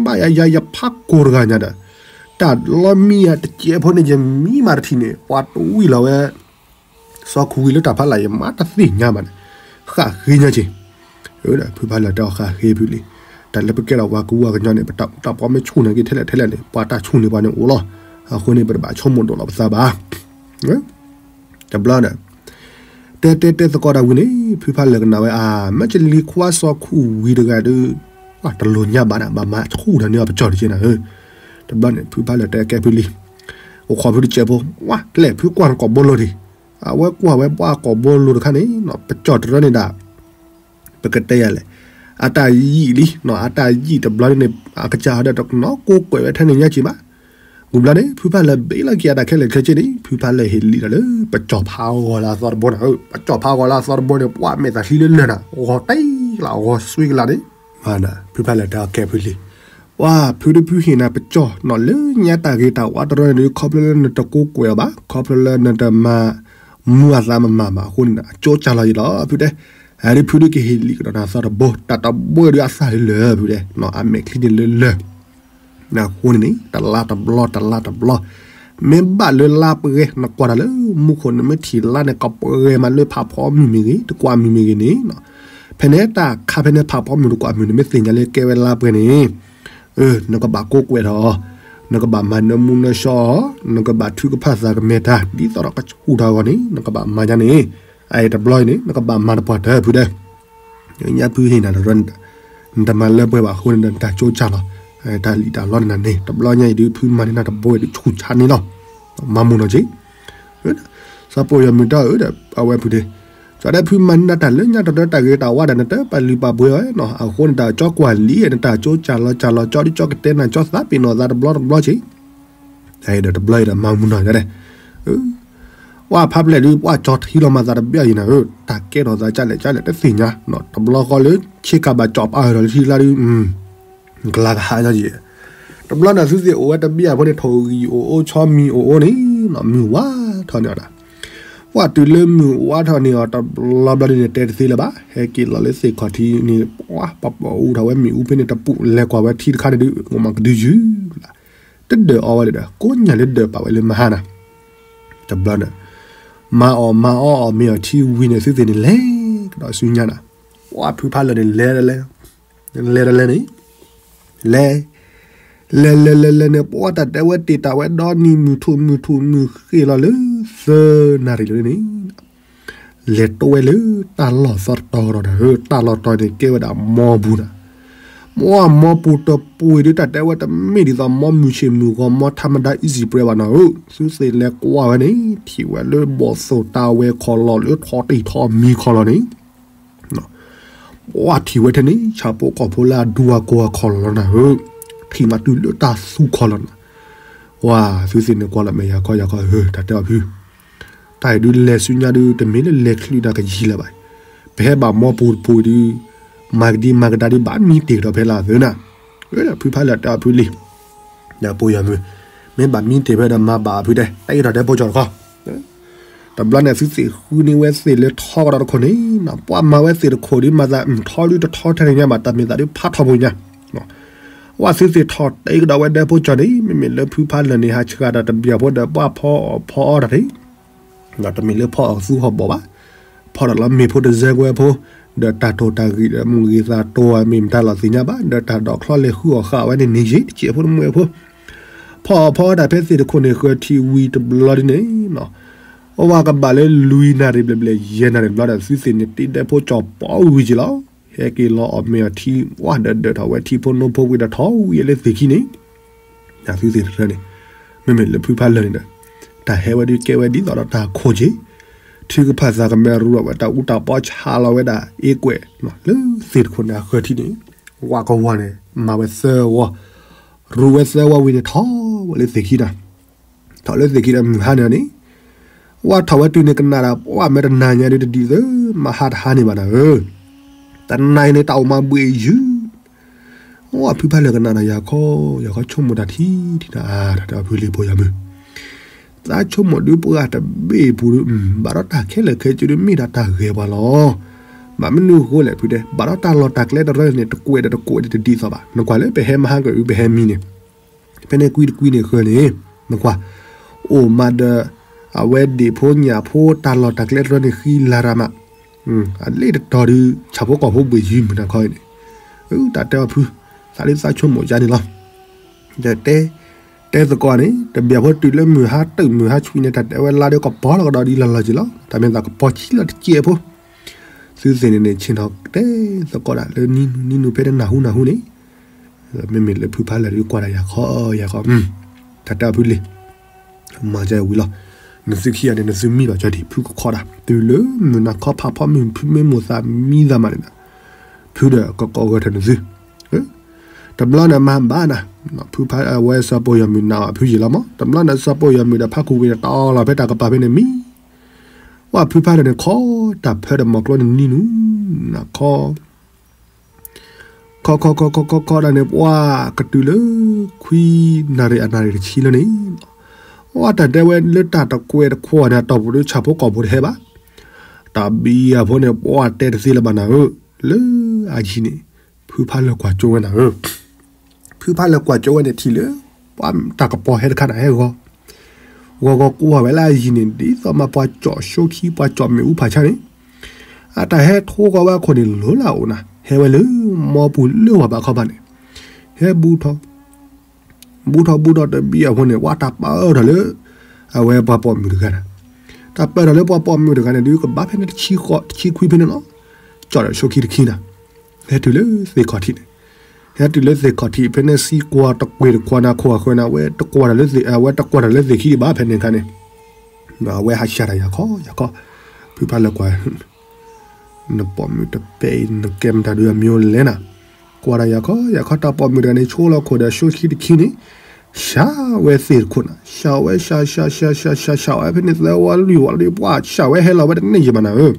ဘၣ်ယၤယၤယဖးကိာ်တဂၤညါဒီး, တၢ်လီမံယၤတစဲးဖိန့ၣ် ယမံမးတထံၣ်န့ၣ် ပှၤတဝံၣ်လီၤဝဲ စီၤခူဝံၤလၢတၢ်ဖးလၢ် ယမါတသ့ၣ်ညါဘၣ်န့ၣ်, ဃၣ်ဃ့ညါက့ၤ, အၢၣ်ဒီးဖုဖးလၢာ်တဲအီၤဃၣ်ဃ့ဖုလံၤ, တၢ်လၢပကဲထီၣ်ပှၤကဝီၤကညီန့ၣ် ပတၢ်ပီမ့ၢ်ဆူၣ်န့ၢ်က့ၤထဲလဲၣ်ထဲလဲၣ်န့ၣ် ပှၤတၢ်ဆူၣ်န့ၢ်ပှၤန့ၣ်အိၣ်လီၤ, အဃိန့ၣ် ပတဘၣ်ဆိကမိၣ်ဒိၣ်လီၤပသးဘၣ် တဘျီဒီး, တဲတဲတဲသကိးတၢ်ဝံၤန့ၣ် ဖုဖးလၢာ်ကနၣ်ဝဲ အါ မ့ၢ်ကလံၤခွါစီၤခူဝံၤတဂၤဒီး, တလိၣ်ညါဘၣ်နၤ ဘၣ်မၤဆူၣ်ဒီးန့ၢ်အီၤပကၠီၣ်တက့ၢ်နၤဧၢ, တဘျီန့ၣ် ဖုဖးလၢာ်တဲကဲဖုလံၤ, အိၣ်ခိးဖုတစဲးဖိ, ဝါ ကျဲၣ်ဖုကွၢ်နကိာ်ဘီလိၤဒံး, အဝဲကွၢ်ဝဲပှၤကိာ်ဘီလိၤတခါန့ၣ် ပကၠီၣ်တရၢန့ၣ်ဒၣ် ပကတဲယၤလဲၣ်, အတၢ်ယံာ်လံ, အတၢ်ယံာ်တဘျီန့ၣ် အကစၢ်ဟီဒီးတနီၣ်ကိးကွဲးဝဲထဲန့ၣ်ညါက့ၤဘၣ်, ဂုာ်ဘျီန့ၣ် ဖုဖးလၢာ်ဘ့ၣ်လီၤက့ၤအတၢ်ခဲလၢာ်ခဲဆ့န့ၣ် ဖုဖးလၢာ်ဟ့ၣ်လံဒီးလၢ ပကၠီၣ်ဖးဂီၤလၢအသီတဘိန့ၣ်, ပကၠီၣ်ဖးဂီၤလၢအသီတဘိန့ၣ် ပှၤမဲာ်သၣ်ချံလၢလၢာ်နၤ ဂီၤတ့ၢ်လၢ ဂီၤစွံကလးန့ၣ်, ဖုဖးလၢာ်တဲအီၤကဲဖုလံၤ, ပှၤဖုဒုးဖုဟ့ၣ်နၤပကၠီၣ်နီၤလၢညါတၢ်ဂ့ၤတၢ်ဝါတရၢန့ၣ်ဒုး ခီဖျိလၢနတကိးကွဲးအီၤဘၣ်, ခီဖျိလၢနတမၤမူအသးမမၤဘၣ်အဃိန့ၣ် အကၠိကၢ်လီၤယံၤလီၤ ဖုတဲ, အဒုးဖုဒုးကဟ့ၣ်လံကဒီးနၤသီတဘိ, တၢ်တဘိဒုးအသၣ်လၢလၢာ်ဖုတဲ, အမဲာ်ချံန့ၣ်လၢလၢာ် အဃိန့ၣ်န့ၣ် တလါတဘျီ တလါတဘျီ, မ့ၢ်ဘၣ်လၢလါပှဲၤ နကွၢ်တၢ်လၢမူခိၣ် နမ့ၢ်ထံၣ်လါန့ၣ် ကပှဲၤမးလၢဖးဖီမုၢ်မ့ၢ်ဂ့ၤ တကွၢ်မုၢ်မ့ၢ်ဂ့ၤန့ၣ်, ဖဲန့ၣ်တၢ်ခါဖဲန့ၣ်ဖးဖီမုၢ်တကွၢ်မုၢ် နမ့ၢ်သ့ၣ်ညါလၢကဲဝဲလါပှဲၤန့ၣ်, နကဘၣ်ကိးကွဲးထီၣ်, နကဘၣ်မၤနၢမူနၢဆှီအီၤ, နကဘၣ်ထုကဖၣ်သးကမဲာ်တၢ် ဒ်သိးဒီးကဆူၣ်ထီၣ်အဂီၢ်န့ၣ် နကဘၣ်မၤညါန့ၣ်, အအံၤတဘျီအံၤန့ၣ် နကဘၣ်မၤတပှၢ်တၢၢ်ဖုတဲ ညါဖုဟ့ၣ်နၤတရၢန့ၣ်ဒီး နတမၤလၢပှဲၤဘၣ်အဃိန့ၣ်ဒီး နတၢ်ကၠိကၢ်လီၤ, တၢ်လံၣ်တၢ်လီန့ၣ်နၤန့ၣ် တဘျီညါအံၤဒုး ဖုမၤန့ၢ်နၤတဘိအံၤဒုး ဆူၣ်ဆါန့ၣ်လီၤ, မၤမူနီၢ်က့ၤ, စီၤပီၢ်ယီၤမုၢ်တၢ်အၢဒီး အဝဲဖုဒ့, စီၤဒဲဖုမၤန့ၢ်နၤတၢ်လၢညါတရၢတၢ်ဂ့ၤတၢ်ဝါဒီး နတပာ်လုၢ်ပာ်ပှ့ၤအီၤနီၤ အဃိန့ၣ်ဒီး ကၠီကွၢ်လံ နတၢ်ကၠိကၢ်လီၤကၢ်လီၤ ကၠီဒုးကၠီကတဲနၤ ကၠီသးပ့ၤနီၣ်သးတဘျီတဘျီက့ၤ, ဒီးတဘျီအံၤဒီး မၤမူနီၢ်က့ၤဒဲး, ပှၢ်ဖးဖျဲးဒုး ပှၢ်ကၠီထံလီၤမၤသးတဘၣ်အံၤနၤဧၢ, တၢ်ကဲထီၣ်သးကလဲၣ်ကလဲၣ်တသ့ၣ်ညါ, တဘျီဃီလၢဆ့ကၤဘၣ်ကၠီပာ်အၢၣ်ဒီးလၢထံလါဒုး ကလၤကဟးညါယဲၢ်, တဘျီန့ၣ်သုသ့ၣ်အိၣ်ဝဲတဘ့ၣ်အဖိန့ၣ် ထိၣ်ဂံၢ်အိၣ်အိၣ်ဆီမံၤအိၣ်အိၣ်န့ၣ် မုၢ်ဝါထီၣ်န့ၢ်အီၤဒီး ပှၢ်တုၤလၢမုၢ်ဝါထီၣ်န့ၢ်အီၤတဘျီဘျီဒုးန့ၣ် တဲတသ့လၢၤဘၣ်, ဟဲက့ၤလီၤလၢသ့ၣ်ခီၣ်ထံးန့ၣ် ပှၢ်ပာ်ပီၣ်အူထီၣ်ဝဲမ့ၣ်အူဖဲန့ၣ်တပူၤ လဲၤကွၢ်ဝဲထံတခါန့ၣ်ဒုး အိၣ်မးကဒုယုၢ်လၢ တဒၢးအီဝဲလၢၤဒီး ကိးညၣ်လၢဒၢးပာ်ဝဲလၢမဟါနၤ, တဘျီန့ၣ် မၤအီၣ်မၤအီအီၣ်မ့ၤအီၣ်ထံဝံၤန့ၣ် သုသ့ၣ်န့ၣ်လဲၤကဒီးဆူညါနၤ, ပှၢ်ဖုဖးလၢာ်န့ၣ် လဲၤတလဲၤ လဲၤတလဲၤန့ၣ် လဲၤ လဲၤလဲၤလဲၤလဲၤန့ၣ် ပှၢ်တၢ်တဲဝဲတ့ၢ်တၢ်ဝဲဒီနံၤမုၢ်ထူၣ်မုၢ်ထူၣ်မုၢ်ဃ့ၢ်လီၤလၢ သၢနၣ်ရံၣ်လီၤန့ၣ် လဲၤတိဝဲလၢတၢ်လီၢ်သီတတီၤကဒီးနၤဧၢ, တၢ်လီၢ်တီၤန့ၣ်ကဲဝဲဒၣ်မီပူၤနၤ, မီပူၤတပူၤအံၤဒုး တၢ်တဲဝဲတမ့ၢ်ဒ်သိးမီမုၢ်ဆ့ၣ်မုၢ်ဂီၤ မီထါမဒါ easy bread ဘၣ်နၤဧၢ, သုသ့ၣ်လဲၤကွၢ်ဝဲန့ၣ် ထံၣ်ဝဲလၢဘီၣ်သိၣ်တၢ်ဝဲၤခီၣ်လီၢ် လၢထီၣ်တံၢ်ထီၣ်မံၤခီၣ်လီၢ်န့ၣ် ပှၢ်ထံၣ်ဝဲထဲန့ၣ် ဆၣ်ဖိကီၢ်ဖိလၢအဒူအကိၢ်အခီၣ်လီၢ်လီၤနၤဧၢ, ထံၣ်မးတုၤလၢတၢ်သူခီၣ်လီၢ်နၤ, ပှၢ်သုသ့ၣ်န့ၣ်ကွၢ်လီၤမဲာ်ယၤခီယၤခီဧၢ, တၢ်တဲအီၤဖု တၢ်အံၤဒုးလဲၤဆူညါဒုး တမ့ၢ်လၢလဲၤချုးတၢ်ကယံာ်လၢၤဘၣ်, ပဟဲဘၣ်မီပူၤတပူၤဒုး မၤကဒံမၤကဒါဒုး ဘၣ်မံတ့ၢ်ကဒီးဖဲလၢအသၢနၤ, ဖုဖးလၢာ်တဲအီၤဖုလံ, ဒီးပိာ်ယီၤမုၢ်, မ့ၢ်ဘၣ်မံတ့ၢ်ဖဲဒီးမၤဘၣ်အဖုတဲ တၢ်အ့ၣ်ထီၣ်တဲဖိကၠီတခီ တဘျီန့ၣ် သုသ့ၣ်ဃုန့ၢ်ဝဲသ့ၣ်လၢထီကဒီးတခိၣ်န့ၣ်, ပှၢ်မၤဝဲသ့ၣ်တခိၣ်ဒုး မၤသးထီဒုးတထီထဲန့ၣ်ညါဘၣ် တၢ်မ့ၢ်သးဒုးဖးထီၣ်ဖိညါ, ပှၢ်သုသ့ၣ်ထီၣ်တဲကဒီးဝဲဒၢးဖိကၠီန့ၣ် မ့မ့ၢ်လၢဖုဖးလၢာ်န့ၣ် ဟးဆှၢဒီးတဘျီဖိဒီး ပှၢ်ဖီအီၣ်ဖီအီတၢ်န့ၣ် ဒီးတမ့ၢ်လၢဖီအီၣ်သူဟီၣ်ဘီၣ်ဘၣ်, ဖီဒီးလီၤမ့ၢ်ဖိတစဲကွဲဖိ, ဒီးတၢ်တိၢ်တၢ်ဂံၢ်ဒီးမုၢ်ဂ့ၤသးတိၢ်မ့ၢ်မတၤလီၤသ့ၣ်ညါဘၣ်, ဒီးတၢ်ဒိးချီလဲၤဃုအီၣ်ဃာ်ဝဲန့ၣ်န့ၣ်ယ့ၢ် တစဲးဖိတမှဲဖိ, ဖီအီၣ်ဖီအီတၢ်ဖဲသ့ၣ်တခိၣ်န့ၣ် ဃၢၤထံဝံၤတဘျီဒ်န့ၣ်, အဝဲကဘၣ်လၢလွံၢ်နၣ်ရံၣ်ဘျဲၣ်ဘျဲၣ်ယဲၢ်နၣ်ရံၣ်ဘျီဒီး သုသ့ၣ်န့ၣ်တ့ဒၢးဖိကၠီပီဝံၤက့ၤလီၤ, ဟဲက့ၤလီၤအီၣ်မ့ၤအီၣ်ထံ ပှၢ်ဒီးဒၢးထီၣ်ဝဲထံဖိနိဖိဝံၤဒီးထီၣ်ဝံၤလၢသ့ၣ်ခံန့ၣ် သုသ့ၣ်တဖၣ်န့ၣ် မ့မ့ၢ်လၢဖုဖးလၢာ်န့ၣ်ဒီး တၢ်ဟဲဝဲဒုးကဲဝဲဒ်သိးဒီးတၢ်ခိၣ်က့ၤ, ထုကဖၣ်သးကမဲာ်ရူလီၤဝဲ တၢ်အူတၢ်ပီဆါလီၤဝဲဒၣ်အ့ကွဲး, လၢသ့ၣ်တခိၣ်န့ၣ်အဃၢၤထံန့ၣ်, ဝါကဝီၤန့ၣ် မၤဝဲသၢဝီ, ရူဝဲသၢဝီဝံၤန့ၣ်ထီၣ်ဝဲလၢသ့ၣ်ခံဒီး, ထီၣ်လၢသ့ၣ်ခံဒီးမုၢ်ဟါန့ၣ်န့ၣ် ဝါထီၣ်ဝဲတုၤန့ၣ်ကနၣ်ဒီး ပှၢ်မ့ၢ်တနၤညါဒုးတဒ်သိး မဟါတဟါန့ၣ်ဘၣ်နၤဧၢ, တနၤအံၤန့ၣ် တၢ်အိၣ်မးဘှ့ၣ်ယုၢ် ဝဲဖုဖးလၢာ်ကနၣ်ဒီးယၤခီ, ယၤခီဆိကမိၣ်တၢ်ထံထံနၤ, တၢ်တဲအီၤဖုလံၤပိာ်ယၤမုၢ်, သးဆိကမိၣ်ဒုးပှၢ်တဘ့ၣ်အပူၤဒုး ဘၣ်ဒီးတၢ်ခဲလၢာ်ခဲဆ့ဒုးမ့ၢ်ဒၣ်တၢ်ဂဲၤပှၤလီၤ. ဘၣ်မနုၤအဃိလဲၣ်ဖုတဲ, ဘၣ်ဒီးတၢ်လီၢ်တၢ်ကျဲတရၢန့ၣ် တကွဲးဒီးတကွဲးဒ်တဒ်သိးဘၣ်. နကွၢ်လၢပဟဲမဟါကဒုးပဟဲမံန့ၣ် ဖဲန့ၣ်ကွံတကွံန့ၣ်ဃၢၤန့ၣ် နကွၢ်, အိၣ်မးဒီး အဝဲဒ့ၣ်ဖိညၣ်ဖိတၢ်လီၢ်တၢ်ကျဲတရၢန့ၣ်ဃံလၤရၤမး, အလ့ၣ်တတီၤဒုး ဆၣ်ဖိကီၢ်ဖိဘှ့ၣ်ယုၢ်မုၢ်နၤခီအံၤန့ၣ်, တၢ်တဲအီၤဖု, သးဒုးသးဆိကမိၣ်ကါန့ၣ်လီၤ. ဒီးတဲ, တဲသကိးန့ၣ် တဘျီဖိတုၤလၢမုၢ်ဟါတုၤမုၢ်ဟါဆှံန့ၣ် တၢ်တဲဝဲလါဒုးကပီၤလီၤကဒီးဒ်လီၤလီၤက့ၤလီၤ. တၢ်မ့ၢ်သးကပီၤဆံးလီၤတစဲးဖိ, သုသ့ၣ်န့ၣ်န့ၣ် ဆ့ၣ်နီၤတဲသကိးဒၣ်လၢနံၤနံၤနံၤဖဲတနၢ်ဟူနၢ်ဟူန့ၣ်, မ့မ့ၢ်လၢဖုဖးလၢာ်ဒုးကွၢ်ဒၣ်ယၤခီယၤခီ, တၢ်တဲအီၤဖုလံၤ မၤကဝံၤလီၤ. နသုခံဂၤန့ၣ် နသုမံလီၤကၠီဒံး ဖုကခီဒၣ် တုၤလၢမုၢ်နၤခီဖးဖီမုၢ်ဖုမ့ၢ်မိၢ်သးမံသးမးန့ၣ်, ဖုဒီးကကိးဂၢၢ်ထၢၣ်နသု, တဘျီန့ၣ်မၤဘၣ်နၤ, ဖုဖးအဝဲစီၤပိာ်ယီၤမုၣ်နၤအီၤဖုယံာ်လီၤမး, တဘျီန့ၣ်စီၤပိာ်ယီၤမုၣ်ဒီးဖးခူဝ့ၤဒီးတီလီၤဖဲတၢ်ကပၤဖဲန့ၣ်မံ, ဝဲဖုဖးလၢာ်န့ၣ်ခီ, တၢ်ဖၢဒီးမီၤကျိန့ၣ်နံၤနူၤ, နၤခီ ခီခီခီခီခီခီဒၣ်န့ၣ် ပှၢ်ကတုၤလၢ ခွံနၣ်ရံၣ်အနၣ်ရံၣ်တဆံလၢန့ၣ်, အတၢ်တဲဝဲလၢတၢ်တကွဲးတခွီန့ၣ် အတီၢ်ပူၤဒုးဆၣ်ဖိကီၢ်ဖိတဟဲဘၣ်, တၢ်ဘံယၤဖိန့ၣ် ပှၢ်တဲတသ့လၢၤဘၣ်နၤဧၢ, လၢအယံၤန့ၣ် ဖုဖးလၢာ်ကွၢ်ကၠိဝဲနၤဧၢ, ဖုဖးလၢာ်ကွၢ်ကၠိဝဲန့ၣ် ထံၣ်လၢ ပှၢ်တၢ်ကပီၤဟဲတခါနၤဟဲဂီၤ ဂီၤဂီၤကွၢ်ဝဲလၢအယံၤန့ၣ် ဒ်သိးမးပှၤကၠီၣ်ဆိခံ ပှၤကၠီၣ်မ့ၣ်အူဖးဆါန့ၣ်, အတၢ်ဟဲထိကွၢ်ဝဲအခိၣ်န့ၣ် လိၤလၢအအိၣ်နၤ, ဟဲဝဲလၢ မီပူၤလၢဝၤဘးခီဘၣ်န့ၣ်, ဟဲဘူးထီၣ် ဘူးထီၣ်ဘူးထီၣ်တဘံအဃိန့ၣ် ပှၢ်တၢ်ပၢထီၣ်လၢ အဝဲပှၤပိာ်မုၣ်တဂၤနၤ, တၢ်ပၢထီၣ်လၢပှၤပိာ်မုၣ်တဂၤန့ၣ် ဒုးကဘၣ်ဖဲန့ၣ်တဆံဃိး တဆံခွံဖဲန့ၣ်လီၤ, ကၠီၣ်ဒီးဆိခံတခံနၤ, ဟဲတုၤလၢသ့ၣ်ခီၣ်ထံးန့ၣ် ဟဲတုၤလၢသ့ၣ်ခီၣ်ထံး ဖဲန့ၣ်သံကွၢ်တကွဲးတခွါနၤ ခိၣ်အဃၢၤနၤ အဝဲတကွၢ်တၢ်လၢသ့ၣ် အဝဲတကွၢ်တၢ်လၢသ့ၣ်ခံဒံးဘၣ် ဖဲန့ၣ်အခါန့ၣ်, အဝဲဟးဆှၢတၢ်ယၤခီ ယၤခီ, ဖုဖးလၢာ်ကွၢ်, နပိာ်မုၣ်တပဲအံၤ နကဲမတၤဒုးအမံၤလဲၣ်နၤ, ကွၢ်တၢ်ယၤခီ ယၤခီ တၢ်ပိာ်မုၣ်တဂၤန့ၣ် ဆိလီၤခိၣ်ဒီးဆိခံတခံန့ၣ်, ရှးဝဲသ့ၣ်တခိၣ်နၤ, ရှးဝဲ ရှး ရှး ရှး ရှး ရှး ရှးဝဲဖဲန့ၣ် သၢဝီလွံၢ်ဝီလီၤဒီး ပှၤရှးဝဲဟဲလီၤဝဲတန့ၢ်ယံၤဘၣ်နၤဧၢ.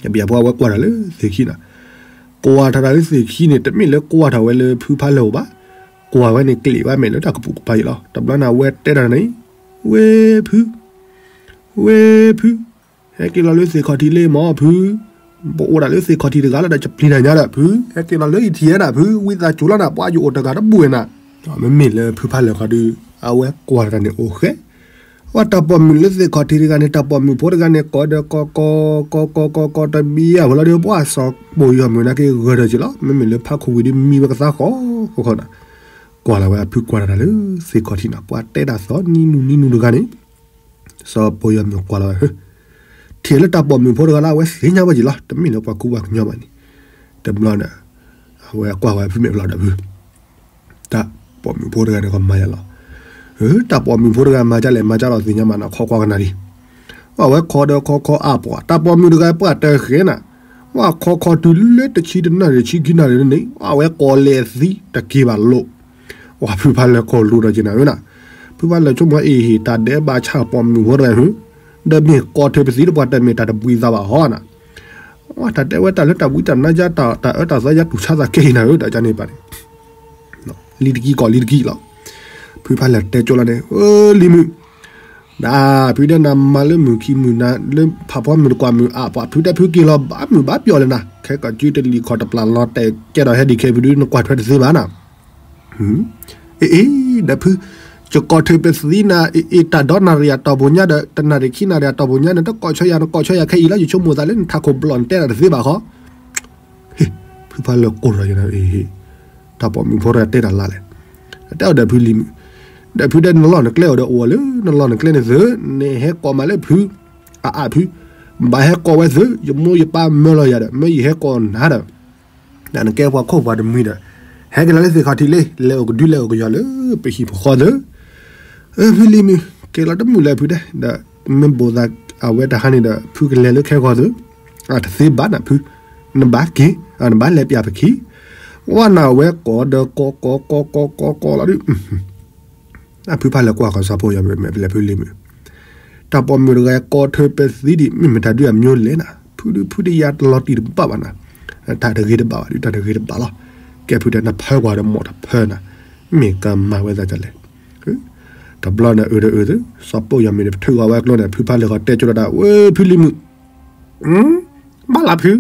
ယဘၣ်ဖိအဝဲကွၢ်တၢ်လၢသ့ၣ်ခံနၤ, ကွၢ်ထီၣ်တၢ်လၢသ့ၣ်ခံန့ၣ် တမ့ၢ်လၢကွၢ်ထီၣ်ဝဲလၢဖုဖးလၢာ်အိၣ်ဘၣ်, ကွၢ်ဝဲန့ၣ်ကျ့ၣ်ဝဲမဲာ်လၢတၢ်ကပိာ်ကပၤအံၤလီၤ. တဘျီန့ၣ် အဝဲတဲတၢ်န့ၣ်, ဝ့ၢ်ဖု, ဝ့ၢ်ဖု, ဟဲက့ၤလီၤလၢသ့ၣ်ခီၣ်ထံးလံမၢ်ဖု, ပအိၣ်ဒၣ်လၢသ့ၣ်ခီၣ်ထံးတဂၤလီၤဒီး ယပျံၤတၢ်ညါဒီးဖု, ဟဲက့ၤလီၤလၢယထံၣ်ဝဲဒၣ်ဖု, ဝံသးစူၤလီၤနၤ ပှၤယအိၣ်တဂၤတဘူၣ်ဝဲနၤ. မ့မ့ၢ်လၢဖုဖးလၢာ်ခီဒီး အဝဲကွၢ်တၢ်န့ၣ်အိၣ်ဃဲ, ပှၤတၢ်ပိာ်မုၣ်လၢသ့ၣ်ခီၣ်ထံးတဂၤန့ၣ် တၢ်ပိာ်မုၣ်ဖိတဂၤန့ၣ် ကိးဒီးကိးကိးကိးကိးကိးကိးတဘျီအဖီလာ်ဒီး ပှၤစီၤပိာ်ယီၤမုၣ်နာ်က့ဂၢၢ်ဒီးက့ၤလီၤ. မ့မ့ၢ်လၢဖးခိၣ်ဝံၤဒီးမံဝဲကသါဃီဃီနၤ, ကွၢ်လီၤဝဲအဖုကွၢ်တၢ်လၢသ့ၣ်ခီၣ်ထံးနၤ ပှၤတဲတၢ်သီနံၤနုၤနံၤနုၤတဂၤန့ၣ် စီၤပိာ်ယီၤမုၣ်ကွၢ်လီၤဝဲ, ထံၣ်လၢတၢ်ပိာ်မုၣ်ဖိတဂၤလၢအဝဲသ့ၣ်ညါဝဲက့ၤလီၤ, တမ့ၢ်လၢပှၤကူပှၤကညီဘၣ်န့ၣ်, တဘျီန့ၣ် အဝဲကွၢ်ဝဲဖုမဲာ်ဘျီဒီးဖု, တၢ်ပိာ်မုၣ်ဖိတဂၤန့ၣ်ကမၤယါလီၤ, တၢ်ပိာ်မုၣ်ဖိတဂၤမၤဒ်လဲၣ် မၤဒ်လဲၣ်သ့ၣ်ညါမးနၤ ခီကွၢ်ကနၣ်လံ, အဝဲခီဒီးခီခီအါပှၤ တၢ်ပိာ်မုၣ်တဂၤပှၤတဃဲနၤ, ဝဲခီခီတုၤလၢတဆံတနၣ်ရံၣ်ဆံခံနၣ်ရံၣ်န့ၣ် အဝဲကိးလဲၤသံတက့ၤဘၣ်လိာ် ဝဲဖုဖးလၢာ်ကိးလိာ်ဒီးက့ၤနၤဧၢနၤ, ဖုဖးလၢာ်ဆိကမိၣ်အ့ၣ်ဟ့ၣ် တၢ်ဒဲးဘးဆၣ်ပိာ်မုၣ်ဖိတဂၤဧၢ, ဒီးမ့ၢ်ကိးထၢပသံဒီးပှၤတမ့ၢ်တၢ်တဘှံးသးဘၣ်ဟီနၤ, တၢ်တဲဝဲတၢ်လၢတၢ်ဝံတၢ်နါယါ တၢ်အၢတၢ်သီယါတူၢ်ဆါသးကဲအံၤနၤဧၢ ဒီးကန့ၣ်ပၣ်န့ၣ် လံတကံကိးလံတကံလီၤ, ဖုဖးလၢာ်တဲကၠိလီၤန့ၣ် လံၤမုၣ် ဒ်ဖုဒဲးနၤမၤလၢမုၢ်ခံမုၢ်နၤ လၢဖးဖီမုၢ်တကွၢ်မုၢ်အါပှၤ ဖုဒဲးဖုက့ၤလီၤဘၣ်မုၢ်ဘၣ်ပျီၢ်လၢနၤ ခဲကီၢ်ကၠုတလံၤခီၣ်တပျၢ်လီၤတဲာ်ကဲထီၣ်ဟဲဒံးခဲဖုဒု နကွၢ်ထွဲတသ့ဘၣ်နၤ, အ့ အ့ ဒီးဖု ယကိးထၢပသံနၤ အ့ အ့ တၢ်ဒီနၣ်ရံၣ်အတီၢ်ပူၤညါဒီး တနၣ်ရံၣ်ခံနၣ်ရံၣ်အတီၢ်ပူၤညါန့ၣ် တကိးဆၢယၤ နကိးဆၢယၤခဲအံၤလီၤ ယဆိကမိၣ်သးလၢနထးခိၣ်ဘျီၣ်နတဲတၢ်တသ့ဘၣ်ဃီ ဖုဖးလၢာ်ကိးထီၣ်က့ၤနၤ အ့ တၢ်ပိာ်မုၣ်ဖိတဂၤတဲတၢ်လၢ်လဲၣ်, တဲအီၤဒီးဖုလံၤမုၣ်, ဒီးဖုဒဲးနလီၢ်နကျဲအိၣ်ဒီးအိၣ်လၢ နလီၢ်နကျဲန့ၣ်သု နဟဲကိးမးလၢဖု အအၣ်ဖု, ဘၣ်ဟဲကိးဝဲသု ယမိၢ်ယပၢ်မၢလီၤယၤဒီး မၢယဟဲကိးနၤဒီး ဒီးနကဲပှၤခိၣ်ပှၤတမှံၤဒီး ဟဲက့ၤလီၤလၢသ့ၣ်ခီၣ်ထံးလံ လဲၤအိၣ်ကဒုလဲၤအိၣ်ကယီၤလၢပဟံၣ်ပဃီသု ဖုလံၤမုၣ် က့ၤလီၤတမုာ်လၢဖုဒဲး ဒီးမ့ၢ်ဘိၣ်သးအဝဲတဟါန့ၣ်ဒီး ဖုကလဲၤလၢခဲဂီၤသု, တသ့ဘၣ်နၤဖု, နဘၣ်က့ၤ, နဘၣ်လဲၤပျၢ်ပခံ, ဝဲနၤဝဲကိးဒီးကိးကိးကိးကိးကိးကိးလီၤဒုး, အဖုဖးလၢာ်ကွၢ်ဃီၤစီၤပိာ်ယီၤမုၣ် မဲာ်ပလဲၤဖုလံၤမုၣ် တၢ်ပိာ်မုၣ်တဂၤကိးထၢပသံဒံး မ့ၢ်မတၤဒုးအမျိုးလဲၣ်နၤ, ဖုဒုးဖုဒုးယၤတလီၤတံၢ်တဘၣ်ဘၣ်နၤ, တၢ်တဂ့ၤတဘၣ်ဘၣ်ဒုး တၢ်တဂ့ၤတဘၣ်လီၤ, ကဲဖုဒဲးနဖၢကွၢ်ဒီးမိၢ်တဖၢနၤ, မ့ၢ်ကမၤဝဲသးဒ်လဲၣ်, တဘျီန့ၣ်အုးဒီးအုးသု စီၤပိာ်ယီၤမုၣ်န့ၣ် ပထုးကွၢ်ဝဲအကျိန့ၣ် ဖုဖးလၢာ်ဃီၤတဲကၠိလီၤတၢ် ဝဲဖုလံၤမုၣ် ဘၣ်လၢဖု,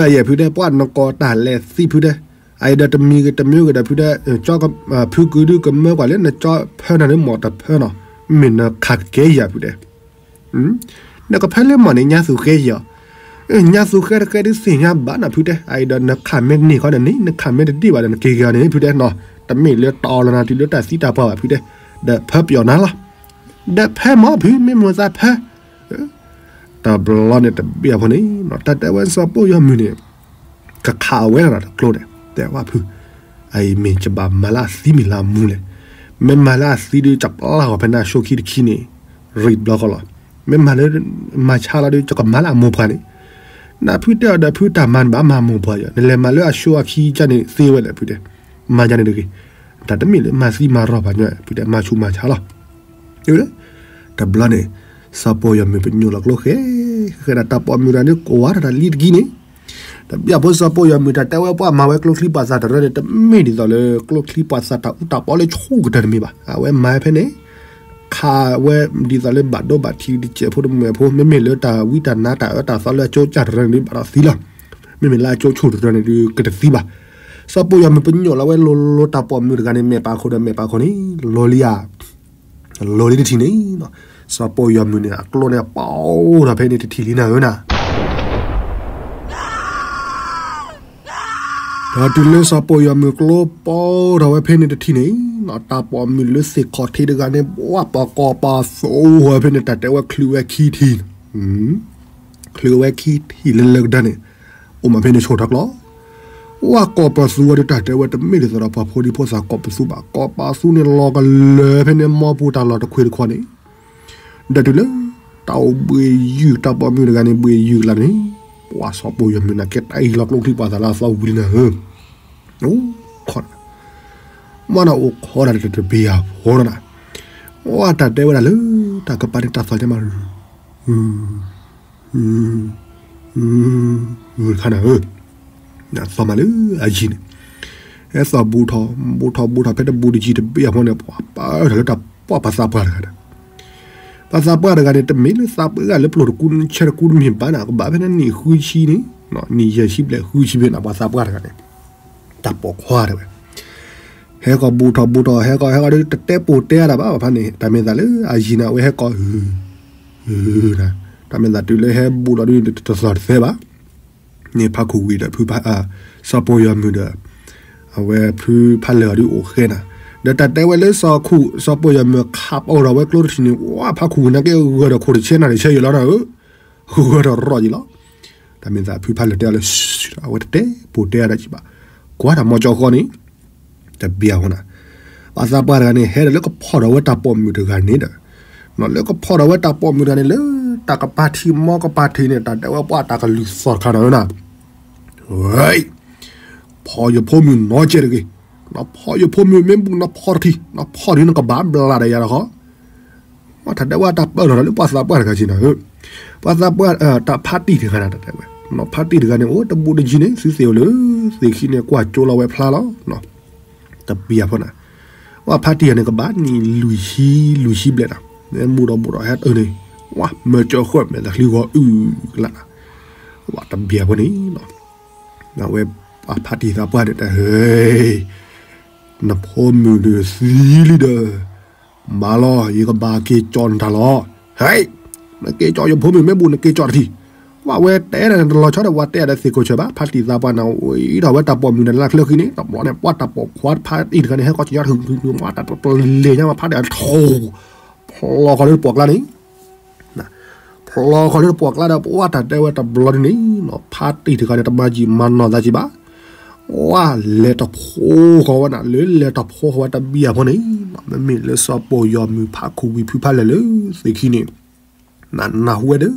အယဲၢ်ဖုဒဲး ပှၤနကိးတၢ်လဲၤသံဖုဒဲး, အအံၤဒီးတမံၤဂ့ၤတမံၤဂ့ၤဒီးဖုဒဲး, ကၠီဖုဒုးကမၢကွၢ်လၢနကၠီဖၢနၤလၢမိၢ်တဖၢနီၤ, မ့ၢ်နခးကကဲယၤဖုဒဲး, နကဖၢလၢမိၢ်န့ၣ် ညါသူဃဲယၤ, ညါသူဃဲတဃဲဒုးသ့ၣ်ညါဘၣ်နၤဖုဒဲး, အအံၤဒီးနခးမ့ၢ်န့ၢ်ခီန့ၣ်န့ၣ် နခးမ့ၢ်တဒံးဘၣ်ဒီးနက့ၤက့ၤအီၤန့ၣ် ဖုဒဲးနီၤ, တမ့ၢ်လၢတအီလီၤနၤတုၤလၢတၢ်သံတၢ်ပှၢ်ဘၣ်ဖုဒဲး, ဒီးဖၢပယီၤနၤလီၤ ဒီးဖဲမ့ၢ်ဖု မ့ၢ်မိၢ်သးဖဲ, တဘျီန့ၣ်တဘ့ၣ်အဖိန့ၣ် တၢ်တဲဝဲစီၤပိာ်ယီၤမုၣ်န့ၣ် ကခးဝဲလီၤတကျိန့ၣ် တဲဝဲဖု, အအံၤမ့ၢ်ယဘၣ်မၤလၢအသံမ့ၢ်လၢအမူလဲၣ်, မ့ၢ်မၤလၢအသံဒုး ယပျၢ်ဃီၤဖဲန့ၣ်အဆိခံတခံန့ၣ် ရံၣ်ဘျီဃီလီၤ, မ့ၢ်မၤလၢ မၤဆါလီၤဒုး ယကမၤလၢအမိၢ်ပှၢ်န့ၣ်, နဖုတဲအီၤဒီးဖုတၢ်မၤနဘၣ်မၤမိၢ်ပှၢ်ယီၤ နလဲၤမၤလၢအဆိအခံကန့ၣ်သ့ဝဲလဲၣ်ဖုတဲ, မၤယၤန့ၣ်တဂ့ၤ, တၢ်တမ့ၢ်လၢမၤသံမၤရီၢ်ပှၤညီဖုတဲ မၤဆူးမၤဆါလီၤ တဘျီန့ၣ် စီၤပိာ်ယီၤမုၣ်ပညိၣ်လီၤကျိဃဲ, ဃဲဒၣ်တၢ်ပိာ်မုၣ်တဂၤန့ၣ် ကိးဝဲတၢ်တၢ်လံတကံန့ၣ်, တဘျီဖိစီၤပိာ်ယီၤမုၣ်တၢ်တဲဝဲပှၤမၤဝဲကျိချံပှၤသၣ်တရၢန့ၣ် တမ့ၢ်ဒ်သိးလၢကျိချံပှၤသၣ်တၢ်အူတၢ်ပီလၢဆိကတၢၢ်တမ့ၢ်ဘၣ်. အဝဲမၤဖဲန့ၣ် ခးဝဲဒ်သိးလၢဘၣ်ဒိဘၣ်ထံးတစဲးဖိတမုၢ်ဖိ မ့မ့ၢ်လၢတၢ်ဝံတၢ်နါတၢ်အၢတၢ်သီလၢအကၠိကၢ်တရၢန့ၣ် ဘၣ်ဒီးသံလီၤ. မ့မ့ၢ်လၢအကၠိဆိၣ်တရၢန့ၣ်ဒုးကတသံဘၣ်. စီၤပိာ်ယီၤမုၣ်ပညိၣ်လီၤဝဲလိၤလိၤ တၢ်ပိာ်မုၣ်တဂၤန့ၣ် မဲာ်ပာ်ခိၣ်ဒီးမဲာ်ပာ်ခိၣ်န့ၣ် လီၤလံဧါ လီၤလံတထံၣ်န့ၣ်, စီၤပိာ်ယီၤမုၣ်န့ၣ် အကျိန့ၣ်ပီထီၣ်ဖဲန့ၣ်တထံၣ်လံနၤဧၢနၤ. ဒီးတုၤလၢစီၤပိာ်ယီၤမုၣ်ကျိပီထီၣ်ဝဲဖဲန့ၣ်တထံၣ်န့ၣ်, တၢ်ပိာ်မုၣ်လၢသ့ၣ်ခီၣ်ထံးတဂၤန့ၣ် ပှၤပာ်ကီၤပာ်သူဝဲဖဲန့ၣ် တၢ်တဲဝဲချုးဝဲခံထံၣ် ချုးဝဲခံထံၣ်လၢလၢကဒါန့ၣ်, အိၣ်မးဖဲန့ၣ်ဆိထီၣ်ကျီ, ဝဲကီၤပသူဝဲဒုး တၢ်တဲဝဲတမ့ၢ်ဒ်သိးဒီးပှၤဖိဒံဖိသၣ်ကီၤပသူဘၣ်, ကီၤပသူန့ၣ်လီၤကလၢာ်ဖဲန့ၣ် မီပူၤတၢ်လီၢ်တခွ့တခွီန့ၣ်, ဒီးတုၤလၢ တၢ်အိၣ်ဘှံးယုၢ် တၢ်ပိာ်မုၣ်တဂၤန့ၣ် ဘှံးယုၢ်လၢန့ၣ်, ပှၤစီၤပိာ်ယီၤမုၣ်န့ၣ် ကဲတၢ်အံၤလီၤကျိချံပှၤသၣ်လၢအသီဝံၤလံနၤဧၢ, အိၣ်ခီ မ့ၢ်နအိၣ်ခိးဒၣ်တဘ့ၣ်အဖိနီၤနၤ, ဝဲတၢ်တဲဝဲဒၣ်လၢ တၢ်ကပၤန့ၣ်တၢ်သီၣ်ညါမး ဂုၤခါနၤဧၢ, သီၣ်မးလၢအယံၤန့ၣ်, ဟဲသီၣ်ဘူးထီၣ် ဘူးထီၣ်ဘူးထီၣ် ဖဲတဘူးတယံၤတဘ့ၣ်အဖိန့ၣ် ပှၤပၢထီၣ်လၢတၢ်ပှၢ်ပှၤသးပှၢ်တဂၤဒီး, ပှၤသးပှၢ်တဂၤန့ၣ် တမ့ၢ်လၢသးပှၢ်ဂၤလၢပျိၢ်တကူဆဲတကူတမ့ၢ်ဘၣ်နၤ, ကဘၣ်ဖဲန့ၣ်နံၣ်ဃုဆံန့ၣ်, နံၣ်ယဲၢ်ဆံဘျဲၣ်ဃုဆံဘျဲၣ်န့ၣ် ပှၤသးပှၢ်တဂၤန့ၣ်, တၢ်ပိာ်ခွါတဲဝဲ ဟဲကီးဘူးထီၣ်ဘူးထီၣ် ဟဲကီးဟဲကီးဒီး တတဲပိာ်တဲအါဒၣ်ဘၣ် ပှၤဖးန့ၣ် တၢ်မ့ၢ်သးလၢအယံၤန့ၣ် အဝဲဟဲကီး တၢ်မ့ၢ်သးတုၤလၢဟဲဘူးလီၤဒ်တသီၣ်တသဲဘၣ်, န့ၣ်ဖးခူၣ်ဝံၤဒီး ဖုဖး စီၤပိာ်ယီၤမုၢ်ဒီး အဝဲဖုဖးလၢာ်အီၤဒ်အိၣ်ဃဲနၤ, ဒီးတၢ်တဲဝဲလၢစီၤခူၣ် စီၤပိာ်ယီၤမုၢ်ခးပအိၣ်ထီၣ်ဝဲကျိတထံၣ်န့ၣ် ဝဲဖးခူၣ်ဝံၤနာ်က့ဂၢၤဒီးခိၣ်တဆဲနၤတဆဲယဲၢ်လီၤနၤဧၢ, ဂၢၤဒီးရီၣ်ယံၤလီၤ. တၢ်မ့ၢ်သးဖုဖးလၢာ်တဲအီၤလၢ အဝဲတတဲပိာ်တဲအါဒၣ်ကံဘၣ်, ကွၢ်တၢ်မီကၠီဃီန့ၣ် တဘံၣ်အဃိနၤ, ပှၤသးပှၢ်တဂၤန့ၣ် ဟဲဒီးလၢကဖီၣ်ဒီးဝဲတၢ်ပိာ်မုၣ်တဂၤန့ၣ်ဒီး, လၢကဖီၣ်ဒီးဝဲတၢ်ပိာ်မုၣ်တဂၤန့ၣ် လၢတၢ်ကပၤထံးမီကပၤထံးန့ၣ် တၢ်တဲဝဲပှၤတၢ်ကလုၢ်သီၣ်တခါနၤဧၢနၤ, ဖီၣ်ယဖိမုၣ်နီကဲတဂ့ၤ, နဖီၣ်ယဖိမုၣ်မ့ၢ်ဘူးနဖီၣ်တထံၣ် နဖီၣ်ဒ်နကဘၣ်ဘျးဒီးယၤတခီ တၢ်တဲဝဲတၢ်ပၢၢ်ထီၣ်လၢပှၤသးပှၢ်တဂၤက့နၤဧၢ, ပှၤသးပှၢ်တၢ်ဖးတံၢ်တဂၤနၤ တၢ်တဲဝဲ, ဖးတံၢ်တဂၤန့ၣ် အိၣ်တဘူးတယံၤန့ၣ် သုသ့ၣ်အိၣ်လၢ သ့ၣ်ခံန့ၣ် ကွၢ်ကၠိလီၤဝဲဖျါလီၤ, တဘံၣ်အဃိနၤ, ပှၤဖးတံၢ်တဂၤန့ၣ် ကဘၣ်နံၣ်လွံၢ်ဆံ လွံၢ်ဆံဘျဲၣ်နၤ, မ့ၢ်ဘူးဒီးဘူးဒီးဟဲတၢ်န့ၣ်, ဝဲမၢကၠီဃီမဲာ်သးချံဂီၤအုၣ်ကလးနၤ, ဝဲတဘံၣ်အဃိန့ၣ် အဝဲပှၤဖးတံၢ်သးပှၢ်န့ၣ်တဲ ဟဲ နဖိမုၣ်ဒီးသံလံဒီး, မၤလီၤ ယကဘၣ်က့ၤကၠီနတၢ်လီၤ, ဟဲ, နက့ၤကၠီယဖိမုၣ်မ့ၢ်ဘူးနက့ၤကၠီတထံၣ်, ပှၤဝဲတဲဒီးနတလီၤဆီဒီး ပှၤတဲဒီးသ့ၣ်ကိးဆၢဘၣ် ဖးတံၢ်သးပှၢ်န့ၣ် ဝံၤထီၣ်ဝဲတၢ်ပိာ်မုၣ်န့ၣ် လၢချၢဃံန့ၣ် တဘျီန့ၣ် ပှၤတၢ်ပိာ်ခွါဖးတံၢ်တခါန့ၣ် ဟဲကီၢ်ကညီတဟုၣ် မၤတၢ်တပလ့ၤညါမး ဖးတံၢ်အထိၣ်, ဖျီဃီလၢတပိာ်ကျါန့ၣ် ဖျီဃီလၢတပိာ်ကျါဒီး ပှၤတၢ်တဲဝဲတဘျီန့ၣ် ဖးတံၢ်တခါန့ၣ် တမၤယံာ်မၤနီၢ်သးက့ဘၣ်, ဝဲလဲၤတဖိဃီဝဲနၤ လၢလဲၤတဖိဃီဝဲတဘံၣ်အဃိန့ၣ် မ့မ့ၢ်လၢစီၤပိာ်ယီၤမုၢ်ဖးခူၣ်ဝံၤဖုဖးလၢာ်လၢသ့ၣ်ခံန့ၣ် နနၢ်ဟူဝဲဒီး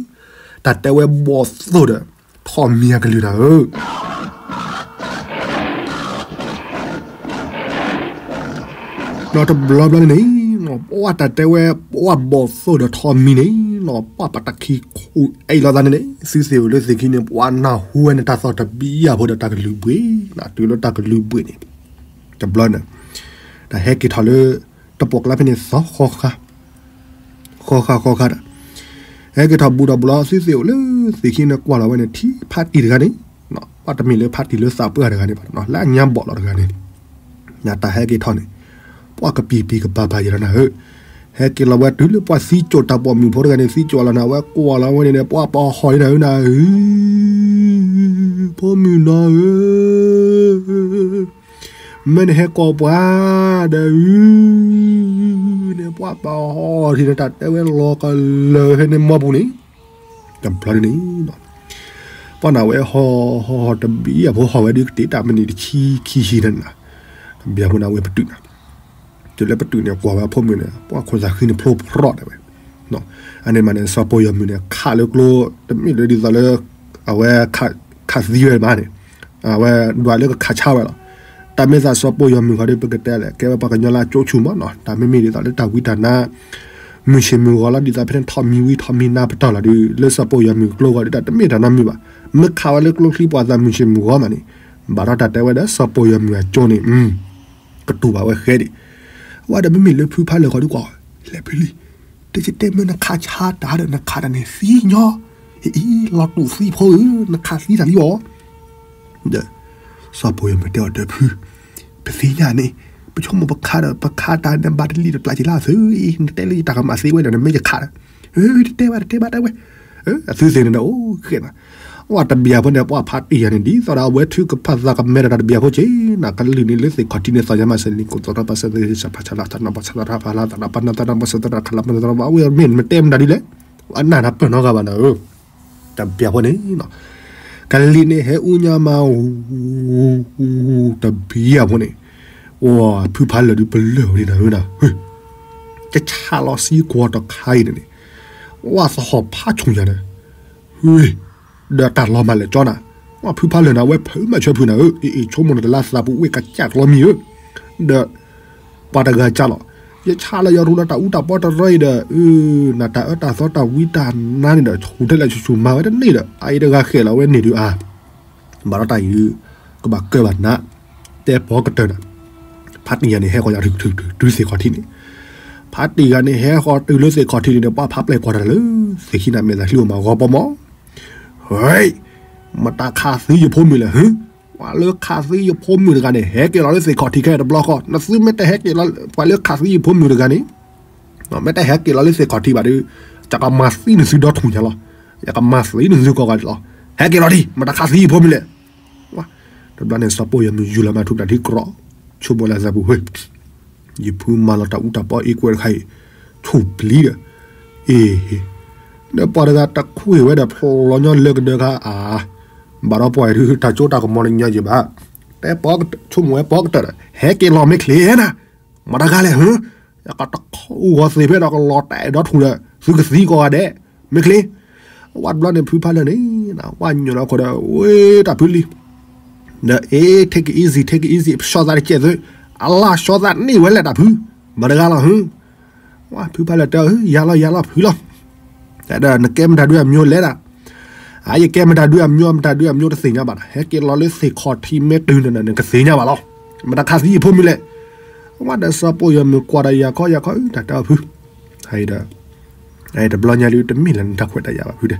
တၢ်တဲဝဲဘီၣ်သိၣ်ဒီး ထီၣ်မံၤအကလုၢ်နၤဧၢ ဒီးတဘျီဘျီန့ၣ်န့ၣ် ပှၤတၢ်တဲဝဲ ပှၤဘီၣ်သိၣ်ဒီးထီၣ်မံၤန့ၣ် ပှၤပတၢ်ခံခူၣ်အဲၣ်လိာ်သးန့ၣ်န့ၣ် သုသ့ၣ်ဧၢလၢသ့ၣ်ခံန့ၣ် ပှၤနၢ်ဟူဝဲန့ၣ် တၢ်သီၣ်တဘံၣ်အဃိဒီးတၢ်ကလုၢ်ဘှ့ၣ် တုၤလၢတၢ်ကလုၢ်ဘှ့ၣ်န့ၣ် တဘျီန့ၣ် တၢ်ဟဲက့ၤထီၣ်လၢ တပိာ်ကျါဖဲန့ၣ်သီဃီဃါ ဃီဃါဃီဃါဒီး ဟဲက့ၤထီၣ်ဘူးဒီးဘူးလီၤ သုသ့ၣ်ဧၢလၢသ့ၣ်ခံန့ၣ် ကွၢ်လီၤဝဲန့ၣ် ထံဖးတံၢ်တဂၤန့ၣ် ပှၤတမ့ၢ်လၢဖးတံၢ်လၢသးပှၢ်တဂၤန့ၣ်ဘၣ် လၢအညါဘီၣ်လီၤတဂၤန့ၣ် တၢ်ဟဲက့ၤထီၣ်န့ၣ် ပှၤကပံာ်ပံာ်ကပၤပၤယဲၢ်လီၤနၤဧၢ, ဟဲက့ၤလီၤဝဲတုၤလၢပှၤသံကၠိၣ်တၢ်ပိာ်မုၣ်ဖိတဂၤန့ၣ် သံကၠိၣ်လီၤနၤ အဝဲကွၢ်လီၤဝဲန့ၣ်န့ၣ် ပှၤပာ်ဟီၣ်လံနၤဧၢနၤဧၢ, ဖိမုၣ်နီၤဧၢ မ့ၢ်နဟဲကိးပှၤဒီးဧၢ, န့ၣ် ပှၤပာ်ဟီၣ်ထံၣ်န့ၣ်တၢ်တဲဝဲလီၤကလၢာ်ဖဲန့ၣ်မီပူၤန့ၣ်, တဘျီန့ၣ်န့ၣ် ပှၤနၢ်ဝဲဟီၣ်ဟီၣ်တဘံၣ်အဖိဟီၣ်ဝဲဒ်ကတ့ၢ်တၢ်မံးနံးတဆံခံဆံန့ၣ်နၤ, တဘံၣ်အဖိန့ၣ်ဝဲပတုာ်နၤ, တုၤလၢပတုာ်န့ၣ် ကွၢ်ဝဲအဖိမုၣ်န့ၣ် ပှၤခိၣ်သးဃံန့ၣ်ဖျိဖရီၣ်ဒၣ်ဝဲ, အန့ၣ်မးန့ၣ် စီၤပိာ်ယီၤမုၢ်န့ၣ် ခးလၢကျိ တမ့ၢ်လၢဒ်သိးလၢ အဝဲ ခးသံဝဲဘၣ်န့ၣ်, အဝဲဒွးလၢကခးဆါဝဲလီၤ. တၢ်မ့ၢ်သးစီၤပိာ်ယီၤမုၢ်ဃီဒီး ပကတဲလဲၣ် ကဲဝဲပှၤကညီလၢအကၠိဆူၣ်မးနီၤ, တၢ်မ့မ့ၢ်ဒ်သိးလၢတၢ်ဝံတၢ်နါ မုၢ်ဆ့ၣ်မုၢ်ဂီၤလီၤ ဒ်သိးဖဲန့ၣ်ထီၣ်မံၤဝံၤထီၣ်မံၤနါပတီၢ်လီၤဒီး လၢစီၤပိာ်ယီၤမုၢ်ကျိဃီဒီး တၢ်တမ့ၢ်တၢ်နီတမံၤဘၣ်. မ့ၢ်ခးဝဲလၢကျိချံပှၤသးမုၢ်ဆ့ၣ်မုၢ်ဂီၤမးန့ၣ် ဘၣ်ဒီးတၢ်တဲဝဲဒီးစီၤပိာ်ယီၤမုၢ်အကၠိန့ၣ် ကတူၢ်ဘၣ်ဝဲဃဲဒံး, ဝဲဒီးမ့မ့ၢ်လၢဖုဖးလၢာ်ဃီဒီးကွၢ် လဲၤဖုလံ, တကတဲမ့ၢ်နခးဆါတၢ်ဒီးနခးတၢ်န့ၣ်သံညီ, အံၤ လီၤတူာ်သံဖိဧၢ နခးသံတၢ်လံအီၤ ဒီး စီၤပိာ်ယီၤမုၢ်တဲအီၤဒီးဖု, ပသ့ၣ်ညါန့ၣ် ပဆိကမိၣ်ပခးဒီး ပခးတၢ်န့ၣ်ဘၣ်တလံၣ်တပျၢ်က့ၤလၢအသုအံၤ နတဲလၢယတၢ်ကမၣ်သ့ဝဲဒီး နမ့ၢ်ယခးဒီး တတဲဘၣ် တတဲဘၣ်တဲဝဲ, အသုသ့ၣ်န့ၣ်ဒီး အိၣ်ဃဲနၤ, ပှၤတဘံၣ်အဖိန့ၣ် ပှၤဖးတံၢ်ယၤန့ၣ် ဒ်သိးဒီးအဝဲထုကဖၣ်သးကမဲဒီးတၢ်တဘံၣ်အဖိက့ၤနၤ ကလုာ်န့ၣ်လၢသ့ၣ်ခီၣ်ထံးန့ၣ် သးယၤမၤစၢၤန့ၣ် ကိးသီထီၣ်ပှၤစၢၤသ့ၣ် စၢဖးဆၢလၢသးနါပှၤစၢၤသရၣ်ဖးလၢသးနါပှၤနၢ်သးနါပှၤစၢၤသရၣ်ခးလၢပှၤနၢ်သရၣ်ဘၣ် အဝဲမ့ၢ်မတဲမတၤဒ်လဲၣ်, အနၢ်တၢ်ပၢၢ်နီတဂၤဘၣ်နၤဧၢ တဘံၣ်အဖိန့ၣ် ကလံၤန့ၣ်ဟဲအူညါမး တဘံၣ်အဖိန့ၣ် အိၣ်ဖုဖးလၢာ်ဒုးပလၢၢ်ဝဲဒၣ်နၤဧၢနၤ, ကဆးလီၤစံကွီၤတခါအံၤန့ၣ်န့ၣ် ဝဲသဟီၣ်ဖးဆူၣ်ညါန့ၣ်, ဒီးတၢ်လီၤမၢ်လဲၣ်ကၠီနၤ, ဝဲဖုဖးလၢာ်နၤ ဝဲဖုမၤဆၢဖုနၤဧၢ, အ့ၣ် ဆိကမိၣ်နတလါသးပူၤဝ့ၢ်ကစၢ်ကျီမံၤဧၢ, ဒီး ပှၤတဂၤကၢ်လီၤ. ယဆါလီၤယရူလီၤတၢ်အူတၢ်ပီတရၢအံၤဒီး နတၢ်အၢတၢ်သီတၢ်ဝံတၢ်နါန့ၣ်ဒီး ဆူၣ်ထဲလဲၣ်ဆူၣ်ဆူၣ်မၤဝဲတန့ၢ်ဒီး အအံၤတဂၤဃဲၣ်လီၤဝဲန့ၣ်ဒုးအါ, ဘၣ်ဒီးတၢ်အံၤ ကဘၣ်ကၢဘၣ်နး, တဲပီကတၢၢ်နၤ, ဖါတံၢ်ဂၤန့ၣ် ဟဲဃီၤယၤတုၤတုၤတုၤတုၤသ့ၣ်ခီၣ်ထံးန့ၣ်, ဖါတံၢ်ဂၤန့ၣ် ဟဲဃီၤတုၤလၢသ့ၣ်ခီၣ်ထံးန့ၣ်ဒီး ပှၤဖးပျဲၢ်ကွၢ်တၢ်လၢ သ့ၣ်ခံနၤမဲာ်သၣ်ချံအိၣ်မးဂီၤပီမး, ဟဲ, မတၤခးသံယဖိမုၣ်လဲၣ်, ဟၢ, ပှၤလၢခးသံယဖိမုၣ်တဂၤန့ၣ် ဟဲက့ၤလီၤလၢသ့ၣ်ခီၣ်ထံးခဲအံၤတဘျီဃီ, နသုမ့ၢ်တဟဲက့ၤလီၤ ပှၤလၢခးသံယဖိမုၣ်တဂၤန့ၣ် မ့ၢ်တဟဲက့ၤလီၤလၢသ့ၣ်ခီၣ်ထံးဘၣ်ဒီး ယကမၤသံနသုဒီထူၣ်ညါလီၤ. ယကမၤသံနသုကိးဂၤဒဲးလီၤ. ဟဲက့ၤလီၤဒံး မတၤခးသံယဖိမုၣ်လဲၣ်. တဘျီန့ၣ် စီၤပီၢ်ယီၤမုၣ်ယူၤလီၤမးထူၣ်တၢ်ထံကရီး, ဆိကမိၣ်လၢအသးပူၤ, ဟ့, ယဖုမၤလီၤတၢ်အူတၢ်ပီအ့ကွဲတခါအံၤ, ဆူၣ်ပျံၤဒီး, အ့, ဒီးပှၤတဂၤတခွ့ၣ်ဝဲဒီးဖျီညီလၢကဒၢခါအါ, ဘၣ်ဒီးပှၤဒုးတၢ်ကၠိတၢ်ကမီၤတညီယံၤဘၣ်, တဲပီ, ဆိကမိၣ်ဝဲပီကတၢၢ်ဒီး ဟဲက့ၤလီၤမ့ၢ်ချ့နၤ မတၤတဂၤလဲၣ်, ဟၢ, ယကတခီအူဂီၤသ့ၣ်ဖဲဒီးကလီၤတဲာ်ဒီထူၣ်ဒီး သုကသံကိးဂၤဒဲး, မ့ၢ်ချ့. ဝဲတဘျီန့ၣ် ဖုဖးလၢာ်န့ၣ် ဝဲညိၣ်လီၤခိၣ်ဒီး ဝဲတၢ်ဖုလံၤ, ဒီး အ့, take it easy, take it easy, ပဆီသးတကဲးသု, အလၢ်ဆီသးန့ၢ်ဝဲလဲၣ်တၢ်ဖု, မတၤတဂၤလီၤဟၢ, ဝဲဖုဖးလၢာ်တဲ, ယၤလီၤ ယၤလီၤဖုလီၤ. တဲဒီး နကဲမတၤဒုးအမျိုးလဲၣ်ဒၣ်, အါ ယကဲမတၤဒုးအမျိုး မတၤဒုးအမျိုးတသ့ၣ်ညါဘၣ်ဒီး ဟဲက့ၤလီၤလၢသ့ၣ်ခီၣ်ထံးမ့ၢ်တုၤန့ၣ်ဒီး နကသ့ၣ်ညါဘၣ်လီၤ. မတၤခးသံယဖိမုၣ်လဲၣ်. ဝဲဒီးစီၤပီၢ်ယီၤမုၣ်ကွၢ်ဒီးယၤခီယၤခီ တၢ်တဲအီၤဖု, ဟဲဒီး တဘျီညါဒုးတမ့ၢ်လၢနတၢ်ခွဲးတၢ်ယာ်ဘၣ်ဖုဒီး,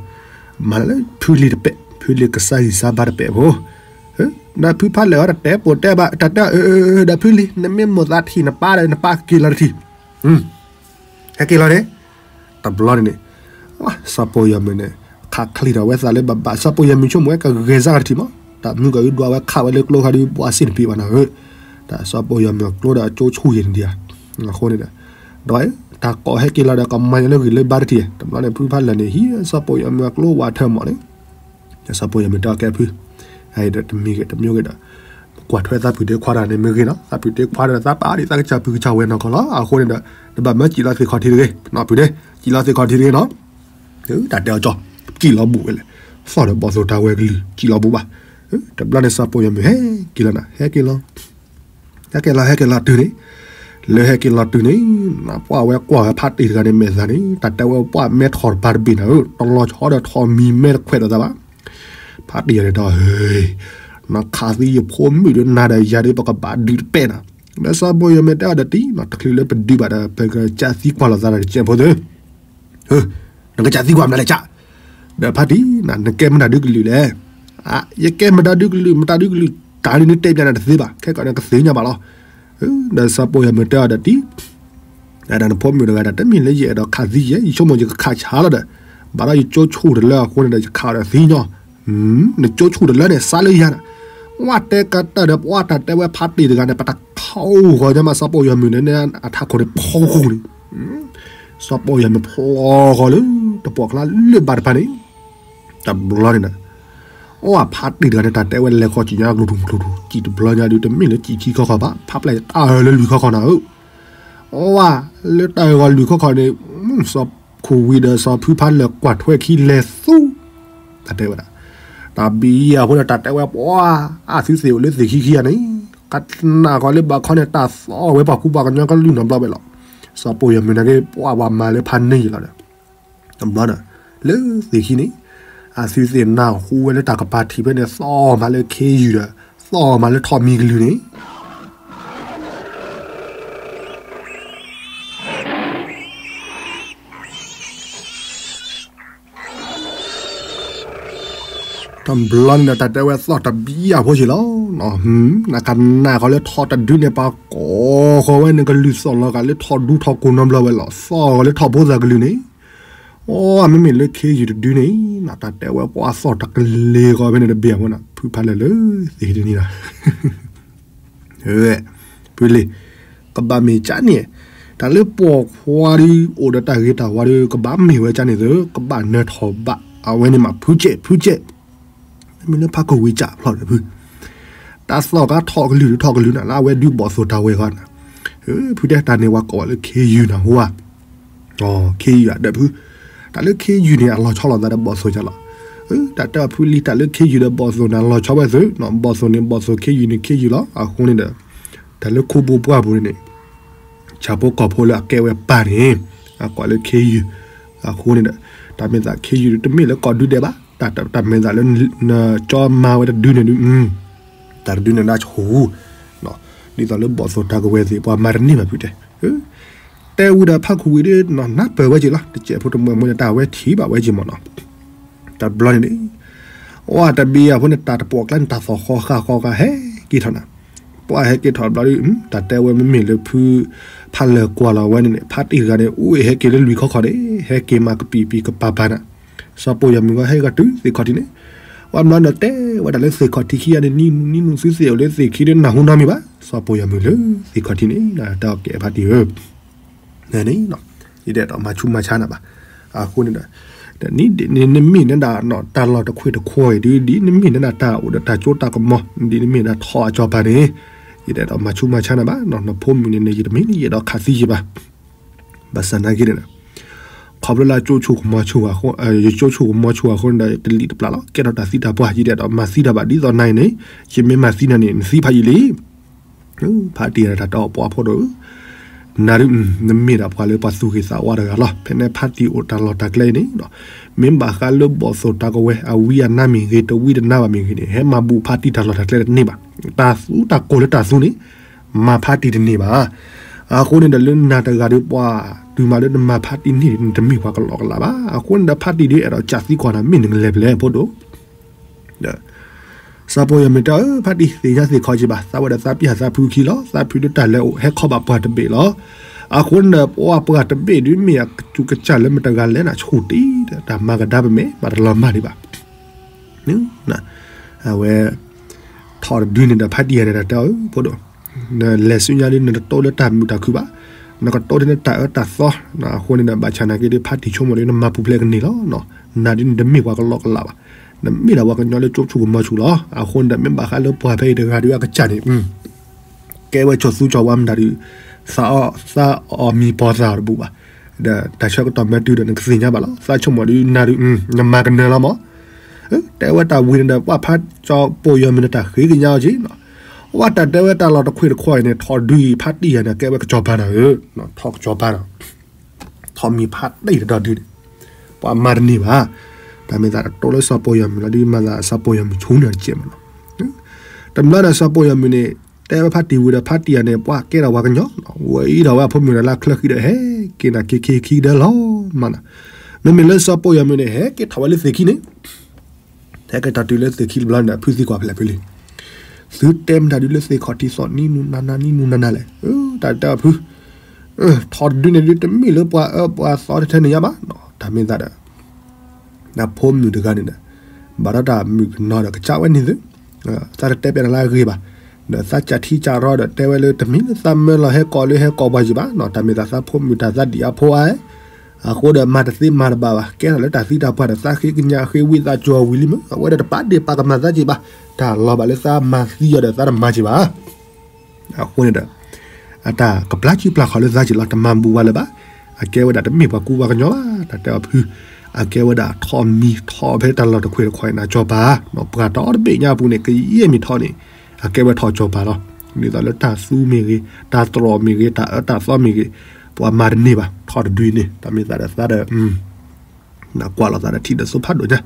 မၤလၢဖုလံၤတပဲာ် ဖုလံၤကစၢ်ဂံၢ်စၢ်ဘါတပဲာ်ဖိ, ဒီးဖုဖးလၢာ်အီၤတတဲပိာ်တဲဘၣ် တၢ်တဲအီၤ အၢ အၢ အၢ ဒီးဖုလံၤ နမ့ၢ်မိၣ်သးထံၣ်နပၢ်ဒီး နပၢ်ကက့ၤလီၤတထံၣ် ဟဲက့ၤလီၤန့ၣ်, တဘျီန့ၣ်န့ၣ်, စီၤပီၢ်ယီၤမုၣ်န့ၣ် ခးချံးထီၣ်ဝဲသးလၢဘၣ်ဘၣ် စီၤပီၢ်ယီၤမုၣ်ဆိကမိၣ်ဝဲကဂဲၤစၢ်ကထံၣ်မး, တၢ်မုၢ်ကဒုးဒွးဝဲခးဝဲလၢကျိခါဒုး ဘှါစ့ၣ်တပ့ၤဘၣ်နၤဧၢ, တၢ်စီၤပီၢ်ယီၤမုၣ်အကျိဒီးအကၠိဆူၣ်ယံၤန့ၣ်ဒံးဧါ, အဃိန့ၣ်ဒီး, ဒီးတၢ်ကိးဟဲက့ၤလီၤဒီးကမၤညါလၢဂံၢ်လၢဘါတထံၣ်, တဘျီန့ၣ်ဖုဖးလၢာ်န့ၣ် ဟံးစီၤပီၢ်ယီၤမုၣ်အကျိဝးထၢမးန့ၣ် စီၤပီၢ်ယီၤမုၣ်တဲအီၤကဲဖု, ဒီးတမံၤဂ့ၤတမံၤဂ့ၤဒီး, ကွၢ်ထွဲသးဖုတဲခွါတဂၤန့ၣ်မ့ၢ်ဂ့ၤနီၤ သးဖုတဲခွါဒီးသးပာ်ဒံးသးကစၢ်ဖုကစၢ်ဝဲနီၢ်ကီၢ်လီၤ အဃိန့ၣ်ဒီး, နဘၣ်မၢစံၣ်လီၤသ့ၣ်ခီၣ်ထံးတဂ့ၤ နီၢ်ဖုန့ၣ် စံၣ်လီၤသ့ၣ်ခီၣ်ထံးတဂ့ၤနီၤ, တၢ်တဲအီၤကၠီ, စံၣ်လီၤဘူးဝဲလဲၣ်, သီၣ်ဒီးဘီၣ်သိၣ်တၢ်ဝဲကလုၢ် စံၣ်လီၤဘူးဘၣ်, တဘျီန့ၣ်စီၤပီၢ်ယီၤမုၣ်ဟဲက့ၤလီၤနၤ ဟဲက့ၤလီၤ ဟဲက့ၤလီၤဟဲက့ၤလီၤတုၤန့ၣ်, လၢဟဲက့ၤလီၤတုၤန့ၣ်, ပှၢ်ဝဲကွၢ်ဝဲဖးတံၢ်တဂၤန့ၣ်မဲာ်သးန့ၣ် တၢ်တဲဝဲပှၢ်မဲထီၣ်တပၤတဘ့ၣ်နၤဧၢ တလီၤဆီဒီးထီၣ်မံၤမဲတခွဲးဒီးသးဘၣ်, ဖးတံၢ်ယၤန့ၣ်ဒီး, နခးသံယဖိမုၣ်ဒီးနၤဒီးယၤဒီးပကဘၣ်ဒုးတပဲာ်နၤ, ဒီးစီၤပီၢ်ယီၤမုၣ်တဲအီၤဒီးတံၢ် တချုးလၢပဒုးဘၣ်ဒီး ပကစၢ်သံကွၢ်လိာ်သးဒီးတကဲးဖိသၢ နကစၢ်သံကွၢ်မနုၤလဲၣ်ကၢ်, ဒီးဖါတံၢ်နၤ နကဲမတၤဒုကလုာ်လဲၣ်, ယကဲမတၤဒုကလုာ် မတၤဒုကလုာ် တၢ်ဒုးန့ၣ်တဲပျးနၤတသ့ဘၣ် ခဲကီးန့ၣ်ကသ့ၣ်ညါဘၣ်လီၤ, ဒီးစီၤပီၢ်ယီၤမုၣ်တဲအီၤဒီးတံၢ် ဒီးနဖိမုၣ်တဂၤဒီး တမ့ၢ်လၢယအဲၣ်ဒိးခးသံယဲ ယဆိကမိၣ်ယကခးဆါလီၤဒီး, ဘၣ်ဒီးယကၠိဆူၣ်တလၢအဃိန့ၣ်ဒီး ယခးအီၤဒီးသံညီ, နကၠိဆူၣ်တလၢန့ၣ် စးလၢယၤန့ၣ်, ဝဲတဲကတၢၢ်ဒီး ပှၢ်တၢ်တဲဝဲဖးတံၢ်တဂၤန့ၣ် ပတခီအူဂီၤညါမး စီၤပီၢ်ယီၤမုၣ်န့ၣ် အထးခိၣ်န့ၣ်ဖီခိၣ်န့ၣ်, စီၤပီၢ်ယီၤမုၣ်ဖျီဃီလၢ တပီၢ်ချါလၢဘၣ်တဖၣ်န့ၣ်, တဘျီန့ၣ်ဒီး အိၣ်ဖးတံၢ်တဂၤန့ၣ် တၢ်တဲဝဲလဲၤဃီၤစံၣ်ညါကျူၤထူၣ်ကျူၤထူၣ် စံၣ်တဘျီညါဒုး တမ့ၢ်လၢစံၣ်ခံခီခီဘၣ် ဖးပျဲၢ်တၢ်အၢလၢလွံၢ်ခီခီနၤဧၢ, အိၣ်ဝဲလၢတၢ်အၢဂီၤလွံၢ်ခီခီန့ၣ်, စီၤခိၣ်ဝံၤဒီးစီၤဖုဖးလၢာ်ကွၢ်ထွဲခံလဲၤသူ, တၢ်တဲဝဲဒၣ်, တၢ်ဘံယၤဖိဒီးတၢ်တဲဝဲပှၢ်, အသုသ့ၣ်အိၣ်လၢသ့ၣ်ခံခံဂၤန့ၣ်, ကနၣ်ဃီလၢဘၣ်ခီန့ၣ် တၢ်သီၣ်ဝဲပှၤကူပှၤကညီကလုၢ်နီတဘျီဝဲလီၤ, စီၤပီၢ်ယီၤမုၣ်န့ၣ်က့ၤ ပှၢ်ပှၤမၤလၢဖးန့ၢ်ယံၤလီၤဒီး တဘျီဒီး, လၢသ့ၣ်ခံန့ၣ်, အသုသ့ၣ်နၢ်ဟူဝဲလၢတၢ်ကပၤထံးဖဲန့ၣ် သီၣ်မးလၢခ့ယုၢ်ဒီး, သီၣ်မးလၢထီၣ်မံၤကလုၢ်န့ၣ်, တဘျီန့ၣ်ဒီး တၢ်တဲဝဲသီၣ်တဘံယၤဖိယံၤလီၤ, နကနၣ်ဃီလၢထီၣ်တဒုန့ၣ် ပှၤကိးဃီဝဲန့ၣ်ကလုၢ်သီၣ်လီၤဂာ်လၢထီၣ်ဒူထီၣ်ကိၢ်နီတဘျီဝဲလီၤ, သီၣ်ဂီၤလၢထီၣ်ဖိသၣ်ကလုၢ်န့ၣ် အိၣ်မ့မ့ၢ်လၢခ့ယုၢ်တဒုန့ၣ်, တၢ်တဲဝဲပှၤသီၣ်တကလ့ၤဃီဖဲန့ၣ်တဘ့ၣ်အဃိန့ၣ် ဖုဖးလၢာ်လၢသ့ၣ်တနံၤလီၤ, ဖုလံၤ, ကဘၣ်မ့ၢ်ကၠၢန့ၣ်, တၢ်လၢပိာ်ခွါဒုး အိၣ်ဒီးတၢ်ဂ့ၤတၢ်ဝါဒီး ကဘၣ်မ့ၢ်ဝဲကၠၢန့ၣ်သု, ကဘၣ်နၢၤထီၣ်ဘၣ်အဝဲန့ၣ်မး ဖုကဲး ဖုကဲး မ့ၢ်လၢဖးကဝံၤကၠၢဖျီၣ်ဒီးဖု, တၢ်သီၣ်ကါထီၣ်ကလုၢ်ထီၣ်ကလုၢ်နၤ လၢအဝဲဒုးဘီၣ်သိၣ်တၢ်ဝဲၤဃီနၤ, ဖုတဲတၢ်န့ၣ်ဝဲကိးဝဲလၢခ့ယုၢ်နၤဟူဧါ, ခ့ယုၢ်အဒၢးဖု, တၢ်လၢခ့ယုၢ်န့ၣ် အလီၤဆီလိာ်သးဒီးဘီၣ်သိၣ်ကၠၢလီၤ, တၢ်တဲအီၤဖုလံၤ တၢ်လၢခ့ယုၢ်ဒီးဘီၣ်သိၣ်န့ၣ် အလီၤဆီဝဲသု, ဘီၣ်သိၣ်န့ၣ် ဘီၣ်သိၣ်ခ့ယုၢ်န့ၣ်ခ့ယုၢ်လီၤ, အဃိန့ၣ်ဒီး, တၢ်လၢခိပူၤပှၢ်ပူၤန့ၣ် ဆၣ်ဖိကီၢ်ဖိလၢအကဲဝဲပၢ်န့ၣ် အကိးလၢခ့ယုၢ်. အဃိန့ၣ်ဒီး တၢ်မ့ၢ်သးခ့ယုၢ်တမ့ၢ်လၢကီၢ်ဒုဒဲးဘၣ်, တၢ်မ့ၢ်သးလၢ နကၠီမၤဝဲတဒုန့ၣ်ဒုး တၢ်တဒုန့ၣ်ဒၣ်ဆူၣ် ဒ်သိးလၢဘီၣ်သိၣ်တၢ်ကဝဲၤသ့ၣ် ပှၤမၤတန့ၢ်ဘၣ်ဖုတဲ. တဲဝံၤဒီးဖးခူဝံၤဒီး နၢ်ပၢၢ်ဝဲက့ၤလီၤ, တစဲးဖိတမှဲၤမ့ၢ်န့ၣ် တၢ်ဝဲထံၣ်ဘၣ်ဝဲက့ၤမ့ၢ်နီၤ. တဘျီန့ၣ်န့ၣ် အတဘ့ၣ်အဖိန့ၣ် တၢ်တပိာ်ကျါန့ၣ် တၢ်သီၣ်ဃီဃာ်ဃီဃာ် ဟဲက့ၤထီၣ်နၤ. ပှၤဟဲက့ၤထီၣ်တဘျီဒီး တၢ်တဲဝဲမ့မ့ၢ်လၢဖု ဖးလဲၤကွၢ်လီၤဝဲန့ၣ်န့ၣ် ဖါတံၢ်တဂၤန့ၣ် အိၣ်အဟဲက့ၤလၢလွံၢ်ခီခီန့ၣ် ဟဲက့ၤမၤကပံာ်ပံာ်ကပၤပၤနၤ. စီၤပိာ်ယီၤမုၢ်ဂီၢ်ဟဲဂီၤတုၤသ့ၣ်ခီၣ်ထံးန့ၣ် ပှၤမၤနီၤတဲဝဲဒၣ်လၢ သ့ၣ်ခီၣ်ထံးခံဂၤန့ၣ် နံၣ်နံၣ်နံၣ်နံၣ်သုသ့ၣ်အိၣ်လၢသ့ၣ်ခံဒီး နၢ်ဟူနီတမံၤဘၣ်. စီၤပိာ်ယီၤမုၢ်လၢသ့ၣ်ခီၣ်ထံးန့ၣ် တၢ်ကဲဖါတံၢ်ဧၢ န့ၣ် ယဒဲးဒီးမၤဆူးမၤဆါနၤဘၣ်. အဃိန့ၣ်ဒီး ဒ်နမ့ၢ်နဒၣ်တၢ်လီၢ်တခွ့ၣ်တခွီအံၤဒ် ဒ်နမ့ၢ်နဒၣ်တၢ်အိၣ်ဒီးတၢ်စိတၢ်ကမီၤ ဒ်နမ့ၢ်ဒၣ်ထီၣ်အကၠီၤပၤန့ၣ် ယဒဲးဒီးမၤဆူးမၤဆါနၤဘၣ်. နဖိမုၣ်န့ၣ်န့ၣ် ယတမ့ၢ်ယအဲၣ်ဒိးခးသံယံၤဘၣ်. ဘၣ်ဆၣ်နာ်က့န့ၣ် ခီဖျိလၢ ယကၠိဆူၣ်ကမီၤဆူၣ်အဃိန့ၣ်ဒီး တလံၣ်တပျၢ်လီၤ ကဲထီၣ်တၢ်သံတၢ်ပှၢ် ယဒဲးဒီးမၤသံတၢ်ဘၣ် ဒ်သိးနၤအံၤန့ၣ် ယမ့ၢ်မၤသံနၤန့ၣ် နသံဖးယံာ်လံ. ဖါတံၢ်တၢ်တၢ်အိၣ်ပှၤဖိဒိၣ်ဧၢ, နၤဒုး နမ့ၢ်ဒၣ်ပှၤလၢပှၤသူၣ်ဂ့ၤသးဝါတဂၤလီၤ. ဖဲန့ၣ်ဖါတံၢ်အိၣ်တၢ်လီၢ်တၢ်ကျဲအံၤန့ၣ် မ့ၢ်ဘၣ်ဃးလၢဘီၣ်သိၣ်တၢ်ကဝဲၤ အဝံအနါမ့ၢ်ဂ့ၤ တဝံတနါဘၣ်မ့ၢ်ဂ့ၤန့ၣ် ဟဲမၤဘူၣ်ဖါတံၢ်တၢ်လီၢ်တၢ်ကျဲတန့ၢ်ဘၣ်. တၢ်သူတၢ်ကိၢ်လၢတၢ်သူန့ၣ် မၤဖါတံၢ်တန့ၢ်ဘၣ်. အဃိန့ၣ်ဒီးလၢနၤတဂၤဒီးပှၤ တုၤမးလၢနမၤဖါတံၢ်န့ၢ်န့ၣ် နတမ့ၢ်ပှၤကလီကလးဘၣ်. အဃိန့ၣ်ဒီးဖါတံၢ်ဒုးအဲၣ်ဒိးကးသံကွၢ်နၤ မ့ၢ်နကလဲၤဖဲလဲၣ်ဖိဒိၣ် စီၤပိာ်ယီၤမုၢ်တဲ ဖါတံၢ်သ့ၣ်ညါသ့ၣ်ခီက့ၤဘၣ်, သးဝဲဒီးသးပှၢ်သးဖုခံလီၤ. သးဖုဒုးတၢ်လဲၤအိၣ်ဟဲခီဘၣ်ပှၤတဘ့ၣ်လီၤ. အဃိန့ၣ်ဒီးပှၤပှၤတဘ့ၣ်ဒုးမ့ၢ်အကစၢ်လၢမတဂၤလဲၣ်န့ၣ် ဆူၣ်တ့ၢ်ဒီးတၢ်မၤကဒါပမဲာ် ဘၣ်တလီၤမၢ်ဒံးဘၣ်. အဝဲ ထီၣ်တဒုန့ၣ်ဒီးဖါတံၢ်ယၤန့ၣ်ဒီးတဲအီၤ ဖိဒိၣ်, နလဲၤဆူညါဒုး နတတိလၢတၢ်မုာ်တၢ်ခုၣ်ဘၣ်, နကတိဒ်န့ၣ်တၢ်အၢတၢ်သီ. အဃိန့ၣ်ဒီး ဘၣ်ဆၣ်နာ်က့ဒီး ဖါတံၢ်ဆိကမိၣ်ဒီး နမၤပူၤဖျဲးကန့ၢ်လီၤ. နၤဒုးနတမ့ၢ်ပှၤကလီကလးဘၣ်, နမ့ၢ်ဒၣ်ပှၤကညီလၢကၠိဆူၣ်ကမီၤဆူၣ်လီၤ. အဃိန့ၣ်ဒီး မ့ၢ်ဘၣ်ဃးလၢပှၤဖဲအံၤတဂၤဒုးအကစၢ်န့ၣ် ကဲဝဲကၠီၤသူကၠီၤဝါမတၤဒုး သးအီၣ်မံၤပီၤသးတဘူၣ်ဘၣ်, ဒီးတၢ်ဆၢကတီၢ်မ့ၢ်တုၤဒီး နကသ့ၣ်ညါဘၣ်လီၤ. သးဆိကမိၣ်ဒုးနၤဒုး နမၤကနၢၤလီၤမး. တဲဝဲတၢ်ဝံၤန့ၣ်ဒီး ပှၤဖါစီၤပိာ်ယီၤမုၢ်န့ၣ် တၢ်ဃ့ကညးအီၤက့ၤ, ဝဲတၢ်တဲဝဲတၢ်လီၢ်တခွ့ၣ်တခွီအံၤန့ၣ် ထီၣ်ဒုးအံၤ ဖါတံၢ်ယၤန့ၣ် ကဲဝဲကစီၤပၤနၤဧၢ, ထီၣ်ကစီၤပၤဒီး ထီၣ်မံၤဖးတံၢ်တဒီဒုန့ၣ် ပှၤမၤတန့ၢ်ဘၣ်. တၢ်မ့ၢ်သးတတိလၢစီၤပိာ်ယီၤမုၢ်လီၤဒုး မၤသးစီၤပိာ်ယီၤမုၢ်ဆူၣ်န့ၢ်တကဲးမးနီၤ. တဘျီဒီးစီၤပိာ်ယီၤမုၢ်န့ၣ် တဲဝဲဖါတံၢ်ဝံၤဒီး ဖါတံၢ်ယၤန့ၣ် ပှၤကဲထီၣ်ပှၤကညီ, ဝဲအံၤဒီးဝဲအဖိမုၣ်ဒီးလၢချၢဃံဒီး ဟဲက့ၤနၤခံခံခံကဒါလီၤမးနီၤ. မ့မ့ၢ်လၢစီၤပိာ်ယီၤမုၢ်န့ၣ် ဟဲက့ၤထီၣ်ဝဲလၢသ့ၣ်ခံန့ၣ် ဟဲက့ၤထီၣ်တုၤလၢသ့ၣ်ခံတဘျီန့ၣ် ဖုသံကွၢ်ဖဲလဲၣ်ဖုလံ, သုတဲမတၤဒုးလၢသ့ၣ်ခီၣ်ထံးသီၣ်နံၣ်နူနၤနၤနံၣ်နူနၤနၤလဲၣ်. တၢ်တဲအီၤဖု, ထီၣ်တဒုန့ၣ်ဒုး တမ့ၢ်လၢပှၤအၢပှၤသီထဲထဲန့ၣ်ညါဘၣ်. တၢ်မ့ၢ်သးဒီး နဖိမုၣ်တဂၤန့ၣ်ဒီး ဘၣ်ဒီးတၢ်မုာ်ကနီၤဒီးကစၢ်ဝဲန့ၣ်သု, သးတတဲပျးတၢ်လၢအဂ့ၤဘၣ်. ဒီးသးကးထံကးရီဒီးတဲဝဲလၢ တမ့ၢ်လၢသးမၢလီၤဟဲကိးလၢဟဲကိးပှၤယံၤဘၣ်နီၤ. တၢ်မ့ၢ်သးသးဖိမုၣ်တၢ်သးဒံးအဖိအါ အဃိဒီးမၤတသ့မၤတဘၣ်ဘၣ်, ကဲထီၣ်လၢတၢ်သံတၢ်ပှၢ်ဒီး သးဃ့ကညးဃ့ဝံသးစူၤဝံၤလံမး, အဝဲဒီးတပာ်ဒ့ၣ်ပာ်ကမၣ်သးက့ၤဘၣ်, တၢ်လီၤဘၣ်လၢသးမၤသံအီၤဒီးသးတမၤက့ၤဘၣ်. အဃိန့ၣ်ဒီး အတၢ်ကပျၢ်စုပျၢ်ခီၣ်လၢသးက့ၤလီၤ, တမၤဘူးဝဲလၢၤဘၣ်. အကဲဝဲဒၣ်တမ့ၢ်ပှၤကူပှၤကညီဘၣ်, တၢ်တဲအီၤဖု, အကဲဝဲဒၣ်ထီၣ်မံၤထီၣ်ဖဲတၢ်လီၢ်တခွ့ၣ်တခွီၣ်အံၤန့ၣ် ကစီၤပၤ, ပှၤတီတဘ့ၣ်ညါအပူၤန့ၣ် ကယဲၢ်မ့ၢ်ထီၣ်န့ၣ် အကဲဝဲထီၣ်ကစီၤပၤလီၤ. ဒ်သိးလၢတၢ်သူမ့ၢ်ဂ့ၤ, တၢ်တြီၢ်မ့ၢ်ဂ့ၤ, တၢ်အၢတၢ်သီမ့ၢ်ဂ့ၤ, ပှၤမၤတန့ၢ်ဘၣ်, ထီၣ်တဒုအံၤန့ၣ်. တၢ်မ့ၢ်သးဒီးသးဒီး နကွၢ်လီၤသးဒီးထံၣ်ဒီးသိဖးဒိၣ်ညါ,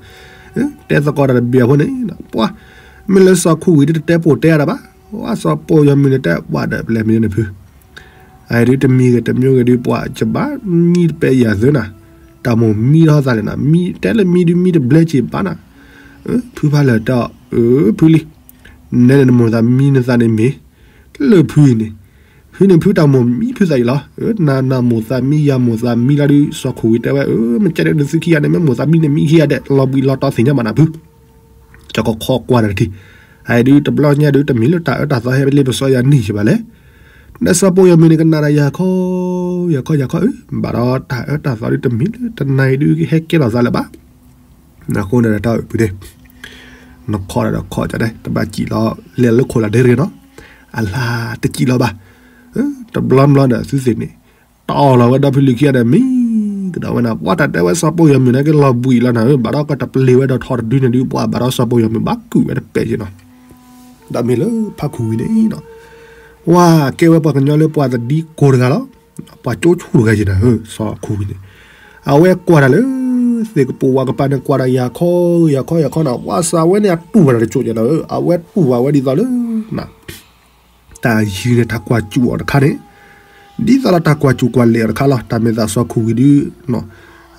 တဲသကိးတၢ်တဘ့ၣ်အဃိန့ၣ်, ပှၤ, မ့ၢ်လၢစီၤခူဝံၤဒ်တတဲပိာ်တဲအါဒၣ်ဘၣ်, ဝဲစီၤပိာ်ယီၤမုၢ်န့ၣ်တဲပှၤဒီးပလဲၤမံၤန့ၣ်ဖု, အအံၤဒုးတမံၤဂ့ၤတမံၤဂ့ၤဒုးပှၤကဘၣ်မံတပဲယၤသုနၤ, တၢ်မိၢ်မံထီၣ်သးလဲၣ်နၤ, မံတဲလၢမံဒုးမံတဘျဲက့ၤဘၣ်နၤ, ဖုဖးလဲၣ်တၢ်, အၢ ဖုလံ, နဲန့ၣ်နမိၢ်သးမံနသးန့ၣ်မ့ၢ်, လၢဖုအံၤန့ၣ် ဖုန့ၣ်ဖုတၢ်မိၢ်မံဖုသးအံၤလီၤ. နၤနမိၢ်သးမံယၤမိၢ်သးမံလီၤဒုး စီၤခိၣ်ဝံၤတဲဝဲ မ့ၢ်ကဲဒ်နသုခံဂၤန့ၣ် မ့ၢ်မိၢ်သးမံန့ၣ်မံခံဂၤဒဲး လီၤဘှံးလီၤတီၤသ့ၣ်ညါဘၣ်နၤဖု, ကကခီကွၢ်တၢ်တထံၣ်, အအံၤဒုးတဘျီညါဒုး တမ့ၢ်လၢတၢ်အၢတၢ်သီဟဲလ့ပစီယၤန့ၢ်က့ၤဘၣ်လဲၣ်. နစီၤပိာ်ယီၤမုၢ်န့ၣ်ကနၣ်ဒီးယၤခီ, ယၤခီယၤခီ, ဘၣ်ဒီးတၢ်အၢတၢ်သီဒုးတမ့ၢ်လၢတနၤအံၤဒုးဟဲကဲထီၣ်သးလၢၤဘၣ်. အဃိန့ၣ်ဒီးတၢ်အုၣ်ပူၤန့ၣ် နခီဒီးခီကဒီး တဘၣ်စံၣ်လီၤလဲၤလၢခိၣ်လၢဒဲရ့ၣ်နီၤ, အလၢတစံၣ်လီၤဘၣ်. တဘျီဘျီဒီးသုသ့ၣ်န့ၣ် တီၢ်လီၤဝဲဒီဖုလံၤခံဂၤဒီးမံကဒီးဝဲနၤ, ပှၤတၢ်တဲဝဲစီၤပိာ်ယီၤမုၢ်န့ၣ် ကလီၤဘှံးလီၤနၤဧၢ, ဘၣ်ဒီးကတပျ့ၤဝဲဒီးထီၣ်တဒုန့ၣ်ဒုး ပှၤဘၣ်ဒီးစီၤပိာ်ယီၤမုၢ်ဘၣ်ကုၢ်ဝဲတပဲာ်က့ၤနီၤ. ဒီးမ့ၢ်လၢဖးခူဝံၤန့ၣ်နီၤ, ဝဲကဲဝဲပှၤကညီလၢပှၤသဒံကိၢ်တဂၤလီၤ. ပှၤကၠိဆူၣ်တဂၤယဲနၤဧၢ စီၤခိၣ်ဝံၤန့ၣ်, အဝဲကွၢ်တၢ်လၢ သ့ၣ်ကပိာ်ဝးကပၤန့ၣ် ကွၢ်တၢ်ယၤခီ ယၤခီ ယၤခီနၤ, ပှၤစးဝဲန့ၣ် အတူၢ်ဘၣ်တၢ်တစိၢ်ယဲနၤဧၢ, အဝဲတူၢ်ဘၣ်ဝဲဒ်သိးလၢ တၢ်ယံၤန့ၣ် တၢ်ကွၢ်စူၣ်အီၤတခါန့ၣ်, ဒ်သိးလၢတၢ်ကွၢ်စူၣ်ကွၢ်လဲာ်အီၤတခါလီၤ. တၢ်မဲာ်သးစီၤခိၣ်ဝံၤဒုး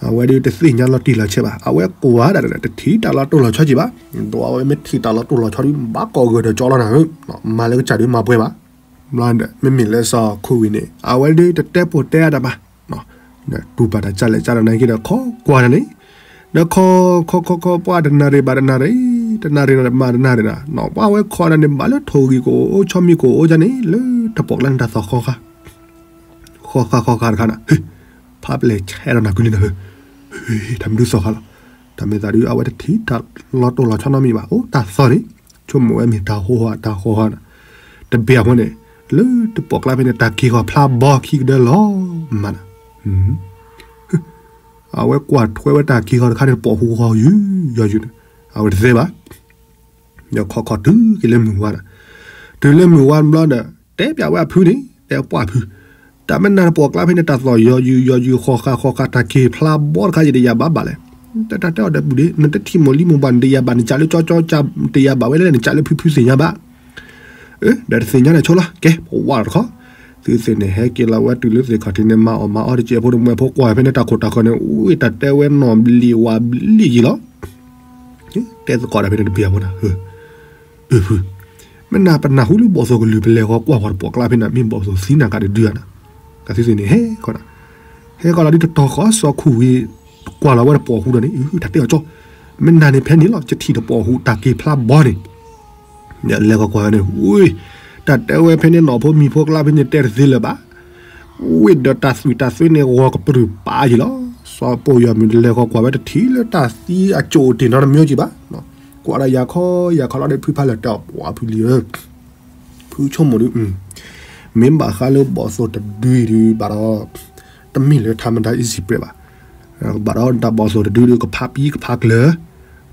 အဝဲဒုးတသ့ၣ်ညါလီၤတံၢ်လီၤဆဲးဘၣ်, အဝဲကွၢ်ဒၣ်တထံၣ်တၢ်လီၤတိၢ်လီၤဆီက့ၤဘၣ်, ဒီးအဝဲမ့ၢ်ထံၣ်တၢ်လီၤတိၢ်လီၤဆီဒုး ဘၣ်ကိးဂၢၢ်ဒီးကၠီလီၤနၤဧၢ, မၤလၢကစၢ်ဒုးမၤပှဲၤဘၣ်. မ့မ့ၢ်လၢစီၤခိၣ်ဝံၤန့ၣ် အဝဲဒုးတတဲပိာ်တဲအါတၢ်ဘၣ်, တူၢ်ဘၣ်တၢ်ကၢ်လဲၣ်ကၢ်ဒီးနာ်က့ဒီး ခီကွၢ်တၢ်န့ၣ်, ဒီးခီ ခီ ခီ ခီ ပှၤတနၣ်ရံၣ်ဘၣ်တနၣ်ရံၣ်, တနၣ်ရံၣ်ဒီးမၤတနၣ်ရံၣ်နၤ, ပှၤဝဲခီဒၣ်န့ၣ် ဘၣ်လၢထိၣ်ဂံၢ်ကအိၣ် ဆီမံၤကအိၣ်ဒ်န့ၣ် လၢတပိာ်ကျါန့ၣ် တၢ်သီၣ်ဃီဃါ ဃီဃါဃီဃါတခါနၤ, ဟ့ၣ်, ဖးပျဲၢ်ဆဲးဒီးနၤကွံာ်လံနၤဧၢ, ဟ့ၣ်တၢ်မနုၤသီၣ်ဃါလီၤ. တၢ်မဲာ်သးဒုး အဝဲတထံၣ်တၢ်လီၤတိၢ်လီၤဆီနီတမံၤဘၣ်, အိၣ်တၢ်သီၣ်န့ၣ်, ဆိကမိၣ်ဝဲမ့ၢ်တၢ်ဟီဟီတၢ်ဟီဟီနၤ, တဘ့ၣ်အဖီန့ၣ်, လၢတပိာ်ကျါဖဲန့ၣ် တၢ်က့ၤဃီၤဖျါဘီခံကဒၢလီၤမးနၤ, အဝဲကွၢ်ထွဲဝဲတၢ်က့ၤဃီၤတခါန့ၣ် ပိာ်ဟူဃီၤယုာ်ယီၤယုာ်န့ၣ်, အဝဲတသ့ဘၣ် ဒီးခီခီတုၤက့ၤလၢမုၢ်ဝါဒီး, တုၤလၢမုၢ်ဝါဘျီဒီး တဲပၠးဝဲအဖုန့ၣ် တဲပှၢ်ဖု, တၢ်မ့ၢ်နၤတပိာ်ကျါဖဲန့ၣ် တၢ်သီၣ်ယီၤယုာ်ယီၤယုာ် ဃီဃါဃီဃါ တၢ်က့ၤဖျါဘီတခါ ယတယာ်ဘၣ်ဘၣ်လဲၣ်, တၢ်တဲအီၤဒီးပုၢ်ဒ့ နတထံၣ်မိၢ်လံမိၢ်ပှၢ် နတယာ်ဘၣ် နကးလၢကၠီကၠီကၠီ တယာ်ဘၣ်ဝဲလဲၣ် နကးလၢဖုဖုသ့ၣ်ညါဘၣ် ဒီးတသ့ၣ်ညါန့ၣ်ဆိလီၤ ကဲ ပဝဲတခီ, သုသ့ၣ်န့ၣ်ဟဲက့ၤလီၤဝဲတုၤလၢသ့ၣ်ခီၣ်ထံးန့ၣ် မၤအီၣ်မၤအီတကဲးဖိတမှဲဖိကွၢ်ဖဲန့ၣ် တၢ်ခိၣ်တၢ်ဃၢၤန့ၣ် ဝ့ၢ်တၢ်တဲဝဲနီၢ်ဘျံးဝါဘျံးယံၤလီၤ, တဲသကိးဒီးဖဲန့ၣ်တဘ့ၣ်အဖီနၤ, အၢဖု, မ့ၢ်နၤပနၢ်ဟူလၢဘီၣ်သိၣ်ကလုၢ်ပလဲၤဃီၤကွၢ်ပှၤတပိာ်ကျါဖဲန့ၣ် မ့ၢ်ဘီၣ်သိၣ်သံနၤကးတဒုဧါနၤ, ကသုသ့ၣ်န့ၣ်ဟဲဃီနၤ, ဟဲဃီလီၤဒ်တတီၤဃီ စီၤခိၣ်ဝံၤ ကွၢ်လီၤဝဲတပိာ်ဟူဒီးန့ၣ် တၢ်တဲအီၤကၠီ, မ့ၢ်နၤန့ၣ်ဖဲန့ၣ်လီၤ ယထံၣ်တပိာ်ဟူတၢ်က့ၤဖျါဘီန့ၣ် လဲၤဃီၤကွၢ်န့ၣ် ဝ့ၢ်, တၢ်တဲဝဲဖဲန့ၣ် နီၢ်ဖိမံၤဖိကျါဖဲန့ၣ် တဲတသ့လၢၤဘၣ်, ဝ့ၢ်ဒီးတၢ်သွံၣ်တၢ်သွဲန့ၣ် ဂီၤကပြုၢ်ပာ်ယံၤလီၤ, စီၤပိာ်ယီၤမုၣ်လဲၤဃီၤကွၢ်ဝဲတထံၣ်လၢတၢ်သံအကၠိၣ်တ့ၢ်နီတမံၤကံဘၣ်, ကွၢ်ဒီးယၤခီယၤခီလီၤဒီး ဖုဖါလၢာ်တဲအီၤ ပှၤဖုလံဧၢ ဖုဆိကမိၣ်ဒုး, မ့ၢ်ဘၣ်ဃးလၢဘီၣ်သိၣ်တဒုအံၤဒုး ဘၣ်ဒီး တမ့ၢ်လၢ ထါမဒါ easy bread ဘၣ်, ဘၣ်ဒီးတၢ်ဘီၣ်သိၣ်တဒုဒုး ကဖးပံကဖးကျၢၤ,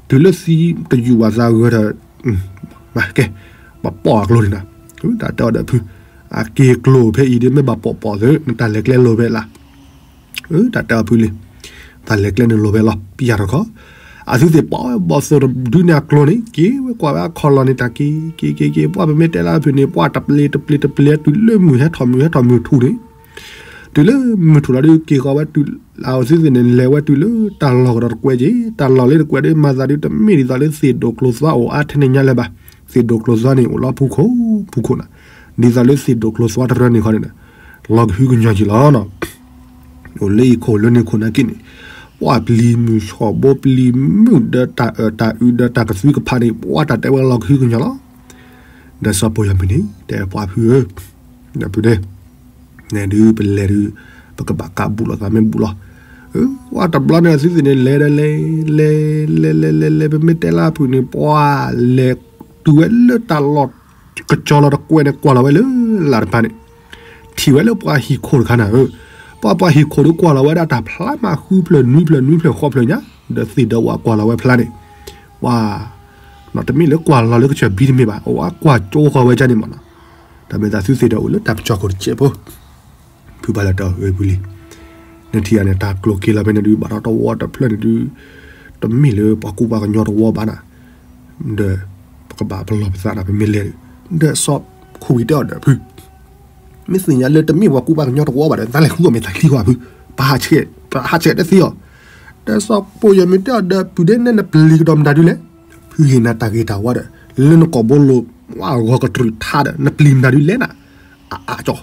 တုၤလၢသံတယူာ်ဘၣ်သးဂၢၢ်ဒီး, ကဲ, ပှၤပိာ်အကျိၤန့ၣ်နၤ, တၢ်တဲအီၤဒီးဖု, အက့ၤကျိၤဖဲအံၤဒုး မ့ၢ်ဘၣ်ပိာ်ပိာ်သု နတၢ်လဲၤကျဲလိၤဖဲလၢ် တၢ်တဲအီၤဖုလံ, တၢ်လဲၤကျဲန့ၣ်လိၤဖဲလီၤ ပယၢ်ထီၣ်ခီ, အသုသ့ၣ်ပိာ်ဝဲဘီၣ်သိၣ်တဒုန့ၣ်အကျိၤန့ၣ် က့ၤဝဲကွၢ်ဝဲအခီၣ်လီၢ်န့ၣ် တၢ်က့ၤက့ၤက့ၤက့ၤ ပှၤပမ့ၢ်တဲလၢအဖုန့ၣ် ပှၤတပျ့ၤတပျ့ၤတပျ့ၤ တုၤလၢမုၢ်ဟဲထီၣ်မုၢ်ဟဲထီၣ်မုၢ်ထူၣ်န့ၣ်, တုၤလၢမုၢ်ထူၣ်လီၤဒုးက့ၤဃီၤဝဲတုၤ, အသုသ့ၣ်န့ၣ် လဲၤဝဲတုၤလၢတၢ်လီၢ်ကဒီးတကွဲးက့ၤ တၢ်လီၢ်လၢတကွဲးဒုး မၤသးဒုး တမ့ၢ်ဒ်သိးလၢသ့ၣ်ဒိၣ်ကျိၤသွါအိၣ်အါထဲန့ၣ်ညါလၢၤဘၣ်, သ့ၣ်ဒိၣ်ကျိၤသွါန့ၣ် အိၣ်လၢဖူခိၣ်, ဖူခိၣ်နၤ, ဒ်သိးလၢသ့ၣ်ဒိၣ်ကျိၤသွါတရၢန့ၣ်ခီန့ၣ် လီၤကဟုကညီၤက့ၤလီၤနီၤ, အိၣ်လၢအံၤခိၣ်လၢန့ၣ်ခိၣ်နာ်က့န့ၣ်, ပှၤပျံၤမုၢ်ဆီၣ်ဘိပျံၤမုၢ်ဒီးတၢ်အၢၣ်တၢ်အုးဒီးတၢ်ကသွံကဖးန့ၣ် ပှၤတၢ်တဲဝဲလီၤကဟုကညီၤလီၤ, ဒီးစီၤပိာ်ယီၤမုၣ်န့ၣ် တဲပှၤဖုဧၢ, ဒီးဖုဒဲ နဲဒုးပလဲၤဒုး, ပကဘၣ်ကးဘူးလိာ်သးမ့ၢ်ဘူးလီၤ, ဝဲတဘျီန့ၣ်သုသ့ၣ်န့ၣ် လဲၤဒီးလဲၤ, လဲၤ, လဲၤလဲၤလဲၤလဲၤ ပမ့ၢ်တဲလၢအဖုန့ၣ် ပှၤလဲၤတုၤဝဲလၢတၢ်လီၢ် ကစီၤလီၤတကွဲးန့ၣ် ကွၢ်လီၤဝဲလၢလၢ်တဖၣ်န့ၣ်, ထံၣ်ဝဲလၢပှၤဟံၣ်ခိၣ်တခါနၤဧၢ, ပှၤပှၤဟံၣ်ခိၣ်ဒုးကွၢ်လီၤဝဲဒၣ်တၢ်ဖျါမးဃုဖျၢၣ်နွံဖျၢၣ်နွံဖျၢၣ်ဃိးဖျၢၣ်ညါ, ဒီးသ့ၣ်ဒီးဝၣ်ကွၢ်လီၤဝဲဖျါန့ၣ်, ပှၤ တမ့ၢ်လၢကွၢ်လီၤလၢကစၢၢ်ဘံတမ့ၢ်ဘၣ်, အဝဲကွၢ်ကၠိဃီၤဝဲဒၣ်န့ၣ်မးနီၤ, တၢ်မဲာ်သးသုသ့ၣ်ဒီးအိၣ်လၢတၢ်ပကၠီၣ်ခိၣ်တစဲးဖိ ဖုဖါလၢာ်တဲအီၤ ဂ့ၤပူၤလံ, နထံၣ်ဧါန့ၣ် တၢ်ကျိၤက့ၤလီၤဖဲန့ၣ်ဒုး ဘၣ်ဒီးတဝီတဖျၢၣ်န့ၣ်ဒုး, တမ့ၢ်လၢပှၤကူပှၤကညီတဝီဘၣ်နၤ, ဒီး ပကဘၣ်ပလီၢ်ပသးဒီးပမ့ၢ်လဲၤဒုး, ဒီးစီၤခိၣ်ဝံၤတဲအီၤဒီးဖု မ့ၢ်သ့ၣ်ညါလၢတမ့ၢ်ပှၤကူပှၤကညီတဝီဘၣ်ဒီး နတၢ်လဲၤဃုအီၣ်မ့ၢ်သးချံကွၢ်ဖု, ပဟးဆှဲး, ပဟးဆှဲးတသ့အီၤ, ဒီးစီၤပိာ်ယီၤမုၣ်တဲအီၤဒီး ပုၢ်ဒဲနဲနပျံၤကဒီးမတၤဒုလဲၣ်, ဖုဟ့ၣ်နၤတၢ်ဂ့ၤတၢ်ဝါဒီး လၢနကိာ်ဘိလိၤ ဝဲဂီၤကတြူၢ်ထါဒီး နပျံၤမတၤဒုလဲၣ်နၤ, အအကၠ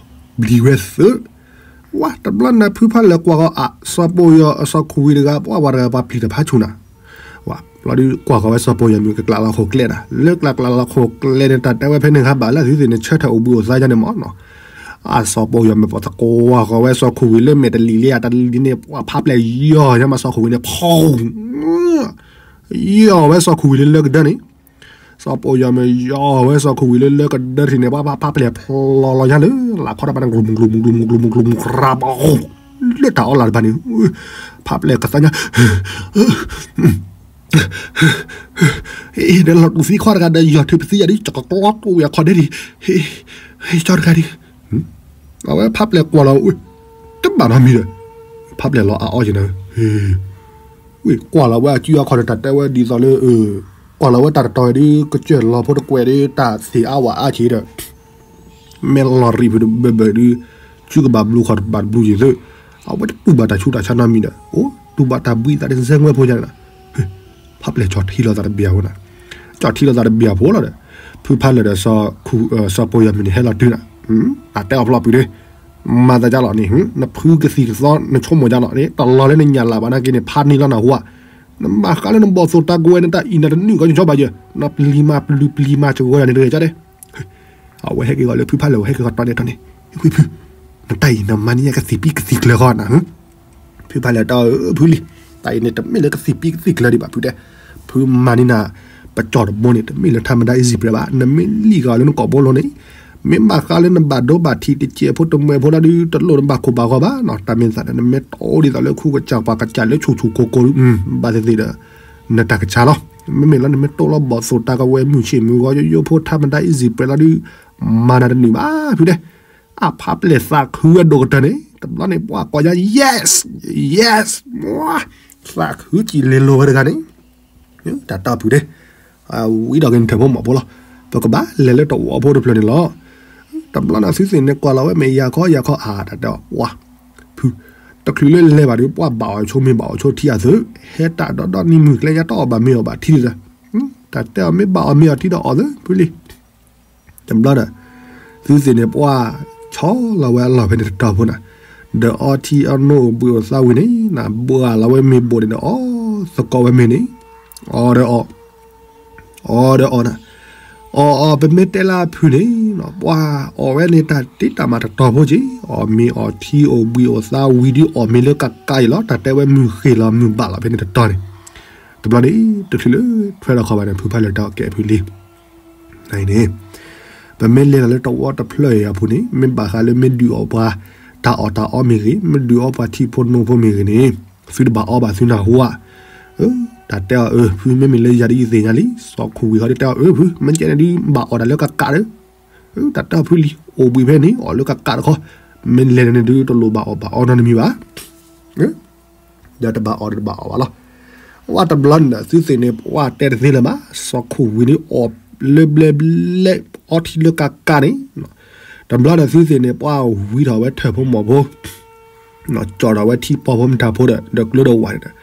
ီ, ပျံၤဝဲသုး, ဝဲတဘျီနၤဖုဖါလၢာ်ကွၢ်ဂီၤအ စီၤပိာ်ယီၤအစီၤခိၣ်ဝံၤတဂၤ ပှၤဝၤတဂၤပှၤပျံၤတၢ်ဖးဆူၣ်နၤ ဝဲဘျီဒုးကွၢ်ဃီၤဝဲစီၤပိာ်ယီၤမုၣ်ကကျးလီၤခိၣ်ကျဲဒၣ် လၢကျးကျးလီၤခိၣ်ကျဲန့ၣ် တၢ်တဲဝဲဖဲန့ၣ်ဟးဘၣ်လၢသုသ့ၣ်န့ၣ် ဆၢထၢၣ်အိၣ်ဘှံးအိၣ်သါယါန့ၣ်မးနီၤ, အစီၤပိာ်ယီၤမုၣ်ပှၤသကိးဃီၤဝဲစီၤခိၣ်ဝံၤလၢမဲာ်တလံၤလံဧါ တလံၤန့ၣ် ပှၤဖးပျဲၢ်ယီၤညါမးစီၤခိၣ်ဝံၤန့ၣ် ဖီ ယီၤဝဲစီၤခိၣ်ဝံၤလၢလၢကဒၢန့ၣ် စီၤပိာ်ယီၤမ့ၢ်ယီၤဝဲစီၤခိၣ်ဝံၤလၢလၢကဒၢထံးန့ၣ် ပှၤဖးပျဲၢ်ဖျီလီၤညါလၢ လၢခီတဘၣ်န့ၣ် ကျူၤမူၤကျူၤမူၤကျူၤမူၤကျူၤမူၤကျူၤမူၤ ကြၢးဘီ လၢတၢ်အီၣ်လၢ်တဘၣ်န့ၣ် ဖးပျဲၢ်ကသါညါ ဒီးလီၤတူၢ်သံခွါတဂၤဒီး ယီၤထုးပသံယၤဒ် ကကကျီတူၢ်ဝဲအခီၣ်ဒဲးဒံး ဟ့ၣ် ဟ့ၣ်ကၠီတဂၤဒံး အဝဲဖးပျဲၢ်ကွၢ်လီၤဝဲ တဘၣ်နီတမံၤဒီး ဖးပျဲၢ်လီၤအါအီၣ်က့ၤနၤ, ဝံၤကွၢ်လီၤဝဲအစုအခီၣ်ဒီး တၢ်တဲဝဲဒ်သိးလၢ ကွၢ်လီၤဝဲတၢ်တတီၤဝဲဒီး ကစၢၢ်လီၤဖိတကွဲးဒီး တၢ်သ့ၣ်အါဝဲအါက့ၤဒီး မ့ၢ်လီၤရံးဖုးတဘၢဘၢဒီး စုကဘၣ်ဘျူးခီၣ်တဘၣ်တဘျူးက့ၤသ့, အဝဲတတူၢ်ဘၣ်တၢ်ဆူးတၢ်ဆါနီတမံၤဒီး အိၣ်တူၢ်ဘၣ်တၢ်ဘှံးသးဒီး စဲငွဲဖိညါန့ၣ်လီၤ. ဖးပျဲၢ်ကၠီၣ်ထံလီၤသးတဘျီဖိန့ၣ်, ကၠီၣ်ထံလီၤသးတဘျီဖိလီၤဒီး ဖုဖးလၢာ်ဒီး စီၤပိာ်ယီၤမုၢ်န့ၣ် ဟဲလီၤတုၤန့ၣ်, အတဲအီၤဖျီၣ်ပုၢ်ဒီး မၤသးဒ်လီၤန့ၣ် နဖုကသံၣ်ကသီ နဆိကမိၣ်ဒ်လီၤန့ၣ် တလီၤလၢနညၣ်လၢ်ဘၣ်နာ်က့န့ၣ် ဖးန့ၢ်လီၤနၢ်ဟူဧါ, နဘၣ်ဃးလၢနဘီၣ်သိၣ်တၢ်ကဝဲၤ နတၢ်အံၣ်နတနုာ်ကီကၠီဘၣ်ယဲ, နပျံၤမၤပျံၤပျံၤမၤကဝဲၤန့ၣ်တဂ့ၤကၠီဒီး အဝဲဟဲက့ၤဂီၤလၢဖုဖးလၢာ် အဝဲဟဲက့ၤဂီၤတီန့ၣ်တီန့ၣ်, ဖုဖု, နတၢ်အံၤနမၤန့ၢ်ညါကသံၣ်ပံၣ်ကသံၣ်ကျၢၤဃီနၤ, ဖုဖးလၢာ်တဲအီၤ ဖုလံ, တၢ်အံၤန့ၣ်တမ့ၢ်လၢကသံၣ်ပံၣ်ကသံၣ်ကျၢၤဒံးဘၣ်ဖုတဲ, ဖုမၤန့ၢ်နၤ ပကၠီၣ်တဘိန့ၣ် တမ့ၢ်လၢ ထမဒါ easy bread ဘၣ်, နမ့ၢ်လံၣ်ဃာ်လၢနကိာ်ဘိလိၤန့ၣ်, မ့ၢ်ဘၣ်ဃးလၢနဘၣ်ဒိဘၣ်ထံးတစဲးဖိတမှဲးဖိလီၤဒီး တလိၣ်နဘၣ်ခိၣ်ဘၣ်ဂီၤဘၣ်နီၤ, တၢ်မ့ၢ်သးဒီး နမ့ၢ်တိၢ်ဒ်သိးလၢခူကစၢ်ပှၤကစၢ်လၢဆူၣ်ဆူၣ်ကိၢ်ကိၢ်ဒီး ဘၣ်သ့ၣ်သ့ၣ်ဒီး နတၢ်ကဆါလီၤ, မ့မ့ၢ်လၢနမ့ၢ်တိၢ်လီၤဘီၣ်သိၣ်တၢ်ကဝဲၤမုၢ်ဆ့ၣ်မုၢ်ဂီၤယိယိဖိ ထမဒါ easy bread လီၤဒီး မၤနၤတနုာ်ဘၣ်ဖုတဲ, အဖးပျဲၢ်သးခုဝဲဒိၣ်ကတၢၢ်န့ၣ် တဘျီန့ၣ် ပှၤကိးညါ yes, yes, သးခုကံၣ်လ့လိၤဝဲတဂၤန့ၣ်, တၢ်တီၢ်ဖုတဲ, ဝံၤဒီးက့ၤနထၢၣ်ဖိမီၢ်ဖိလီၤ, ပကဘၣ်လဲၤလၢတဝီဖိတဖျၢၣ်န့ၣ်လီၤ, တဘျီန့ၣ်သုသ့ၣ်န့ၣ်ကွၢ်လီၤဝဲမ့ၢ်ယၤခီယၤခီအါ တၢ်တဲအီၤပှၤ, ဖု, တချုးလၢလဲၤဘၣ်ဒီး ပှၤဘၣ်အီၣ်ဆိမ့ၤဘၣ်အီၣ်ဆိထံအသုး, ဟဲတၢ်ဒီဒီနံၤမုၢ်ကျဲညါတအီၣ်ဘၣ်မ့ၤအီၣ်ဘၣ်ထံဒီး, တၢ်တဲအီၤမ့ၢ်ဘၣ်အီၣ်မ့ၤအီၣ်ထံဒီးအီၣ်သုဖုလံ တဘျီဒီး သုသ့ၣ်န့ၣ်ပှၤဆီလီၤဝဲအလီၢ်ဖဲန့ၣ်တတီၤဖိန့ၣ်, ဒီးအီထံအီနိၣ်အိၣ်ဘှံးအိၣ်သါဝံၤန့ၣ် ဘှါလီၤဝဲမ့ၤဘိၣ်န့ၣ်ဒီး အီသကိးဝဲမ့ၤန့ၣ်, အီဒီးအီၣ်, အီဒီးအီၣ်န့ၣ်, အီၣ်အီၣ် ပမ့ၢ်တဲလၢအဖုၣ်န့ၣ် ပှၤအီၣ်ဝဲန့ၣ်တၢ်တ့တၢ်မၤတတီၤဖိက့ၤ, အီၣ်မ့ၤအီၣ်ထံအိၣ်ဘှံးအိၣ်သါဝံၤဒီးအီၣ်မ့ၤလၢကကးအံၤလီၤ, တၢ်တဲဝဲမုၢ်ဃ့ၢ်လီၤမုၢ်ဘၣ်လီၤဖဲန့ၣ်တတီၤန့ၣ်, တဘျီန့ၣ် တချုးလၢထွဲထီၣ်ခီဘၣ်န့ၣ် ဖုဖးလၢာ်တဲအီၤကဲဖုလံ န့ၣ်, ပမ့ၢ်လဲၤလီၤလၢတဝီတဖျၢၣ်အံၤအပူၤန့ၣ် မ့ၢ်ဘၣ်ဃးလၢမ့ၢ်ဒုးအီၣ်ပှၤတၢ်အီၣ်တၢ်အီမ့ၢ်ဂ့ၤ, မ့ၢ်ဒုးအီပှၤထံဖိနိဖိမ့ၢ်ဂ့ၤန့ၣ်, သုတဘၣ်အီဘၣ်သုနၢ်ဟူဧါ, တၢ်တဲအီၤအၢ ဖု မ့မ့ၢ်လၢယၤဒ်ယသ့ၣ်ညါလံ, စီၤခိၣ်ဝံၤဃီဒ်တဲအီၤအၢ ဖု မ့ၢ်ကဲန့ၣ်ဒုးဘၣ်အီၣ်တၢ်လၢကကးဒီး, တၢ်တဲအီၤဖုလံ, အိၣ်ဘှံးဖဲန့ၣ် အီၣ်လၢကကးတခီ, မ့ၢ်လဲၤန့ၣ်ဒုးတလိၣ်ဘၣ်အီၣ်ဘၣ်အီနီတမံၤဘၣ် ဒီးတဘၣ်အီၣ်ဒီးတဘၣ်အီၣ်ဘၣ်လီၤ. ဝဲတဘျီန့ၣ်ဒီး သုသ့ၣ်န့ၣ် ပှၤတဲတသ့လၢၤဘၣ်, စီၤခိၣ်ဝံၤန့ၣ် အီၣ်လၢဘျဲဘျဲ, အီထံလၢကကးန့ၣ်, တဘျီဒီးသုသ့ၣ်န့ၣ် ပှၤဝံၤထီၣ်ဝဲထၢၣ်ဖိမီၢ်ဖိ, ကၠီၣ်ထီၣ်ဝဲထံပီဖိမတၤဖိဒီး ဒီးကျိဒီးဝၢ်န့ၣ်ဒီး,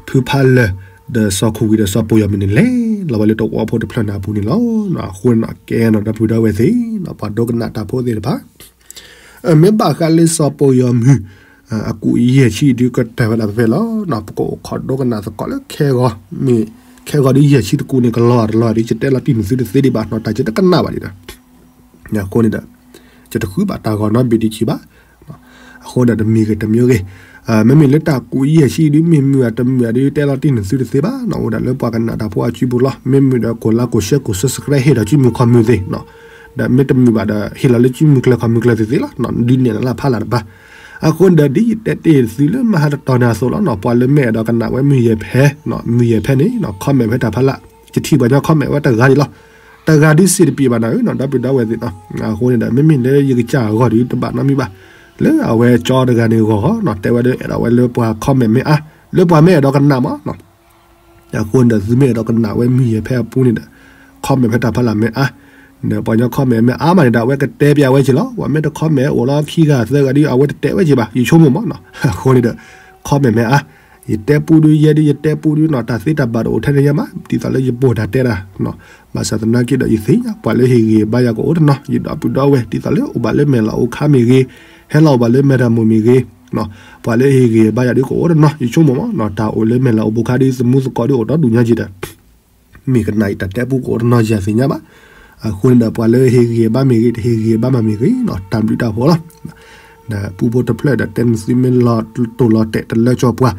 ဖုဖးလၢာ် ဒီးစီၤခိၣ်ဝံၤဒီးစီၤပိာ်ယီၤမုၢ်န့ၣ် လဲၤလီၤဝဲလၢတဝီဖိတဖျၢၣ်န့ၣ်အပူၤန့ၣ်လီၤ. အဃိန့ၣ် ကဲနီၤ ဒီပုၢ်ဒီဝဲၢ်သ့ၣ်, ပှၤဒိကနၣ်တၢ်ဖိသ့ၣ်တဖၣ် မ့ၢ်ဘၣ်ဃးလၢစီၤပိာ်ယီၤမုၢ် အကူးယဲၢ်ဆံဒုးကတၢၢ်ဝဲဒၣ်ဖဲဖဲလီၤ. ပကအိၣ်ခိးဒိကနၣ်သကိးလၢခဲဂီၤ, မ့ၢ်ခဲဂီၤဒုးယဲၢ်ဆံတကူန့ၣ် ကလီၤတလီၤဒုး ယတဲလီၤတံၢ်န့ၢ်သုတသ့ဒံးဘၣ်နီၤ, တၢ်ယတကနၣ်ဘၣ်ဒံးဒီး အဃိန့ၣ်ဒီး ယတဃုဘၣ်တၢ်ဂီၤနီတဘ့ၣ်ဒံးဆံးဘၣ်. အဃိဒီးတမံၤဂ့ၤတမံၤဂ့ၤ, မ့မ့ၢ်လၢတၢ်ကူးယဲၢ်ဆံဒုး မ့ၢ်မုာ်ဧါတမုာ်ဧါဒုး တဲလီၤတံၢ်န့ၢ်သုတသ့ဘၣ်နီၤ, အိၣ်ဒၣ်လၢပှၤကနၣ်တၢ်ဖိအစုပူၤလီၤ. မ့မ့ၢ်ဒီး ကိးလါကိး share ကိး subscribe ဟ့ၣ်ဒီးစုမုၢ်ခီမုၢ်သ့ၣ်နီၤ, ဒီးမ့ၢ်တမုာ်ဘၣ်ဒီး ဟ့ၣ်လီၤလၢစုမုၢ်ကျဲခီမုၢ်ကျဲသ့ၣ်သ့ၣ်လီၤ. ဒုးနဲၣ်လၢဖးလၢ်တပၤ, အဃိဒီးဒ်ယတဲတ့ၢ်သုလၢမဟါတတီၤန့ၣ်အသိးလီၤနီၤ, ပှၤလၢမ့ၢ်အဲၣ်ဒိးကနၣ်ဝဲမုၢ်ယဲၢ်ဖဲ, မုၢ်ယဲၢ်ဖဲန့ၣ် comment ဖဲတၢ်ဖးလၢ်, ယထံၣ်ပှၤညီ comment ဝဲတဂၤဒံးလီၤ. တဂၤဒုးစံးတပံၤဘၣ်နီၤ ဒီပုၢ်ဒီဝဲၢ်သ့ၣ်နီၤ, အဃိန့ၣ်ဒီး မ့မ့ၢ်လၢယကစၢ်အဂီၢ်ဒုးတဘၣ်နီတမံၤဘၣ်, လၢအဝဲကၠီတဂၤန့ၣ်ဂီၢ်ဂီၢ်နီၤ, တဲဝဲဒၣ်အဲၣ်ဒိးဝဲလၢပှၤ comment မ့ၢ်အါ, လၢပှၤမ့ၢ်အဲၣ်ဒိးကနၣ်မးနီၤ အဃိန့ၣ်ဒီး သုမ့ၢ်အဲၣ်ဒိးကနၣ်ဝဲမုၢ်ယဲၢ်ဖဲအပူၤန့ၣ်ဒီး comment ဖဲတၢ်ဖးလၢ်မ့ၢ်အါ, ဒီးပှၤညီ comment မ့ၢ်အါမးန့ၣ်ဒီး အဝဲကတဲပျးဝဲက့ၤလီၤ. ပှၤမ့ၢ်တ comment အိၣ်လီၤခံဂၤသၢဂၤဒုး အဝဲတတဲဝဲက့ၤဘၣ် ယဆိကမိၣ်မးနီၤ. အဃိန့ၣ်ဒီး comment မ့ၢ်အါ, ယတဲပူဒုး ယဲဒုး ယတဲပူဒုးနီၤ, တၢ်သ့တၢ်ဘၣ်တအိၣ်ထဲန့ၣ်ယဲမး ဒ်သိးလၢယဘိၣ်တၢ်တဲတၢ် ဘၣ်ဆၣ်သနာ်က့ဒီး ယသ့ၣ်ညါ ပှၤလၢဟ့ၣ်ဂံၢ်ဟ့ၣ်ဘါယၤကအိၣ်တနီၤ, ယဒီပုၢ်ဒီဝဲၢ် ဒ်သိးလၢအိၣ်ဘၣ်လၢမဲာ်လီၤအိၣ်ခါမ့ၢ်ဂ့ၤ, ဟဲလီၤအိၣ်ဘၣ်လၢမဲာ်တၢ်မိၢ်မ့ၢ်ဂ့ၤ, ပှၤလၢဟ့ၣ်ဂံၢ်ဟ့ၣ်ဘါယၤဒုးကအိၣ်တနီၤ ယဆိကမိၣ်မးနီၤ, တၢ်အိၣ်လၢမဲာ်လီၤအိၣ်ဘိခါဒုး သမူသကိးဒုးအိၣ်ဒီဒူၣ်ညါက့ၤဒီး မ့ၢ်ကနၣ်အံၤတၢ်တဲပူကအိၣ်တနီၤယၤသ့ၣ်ညါဘၣ်. အဃိန့ၣ်ဒီး ပှၤလၢဟ့ၣ်ဂံၢ်ဟ့ၣ်ဘါမ့ၢ်ဂ့ၤ တဟ့ၣ်ဂံၢ်ဟ့ၣ်ဘါမ့ၢ်ဂ့ၤနီၤ တၢ်ဘျုးတၢ်ဖှိၣ်လီၤ. ဒီးပူဖိတဖျၢၣ်ဒီး တဲနသုမ့ၢ်လီၤတိၢ်လီၤတဲာ်တလၢကၠီပှၤ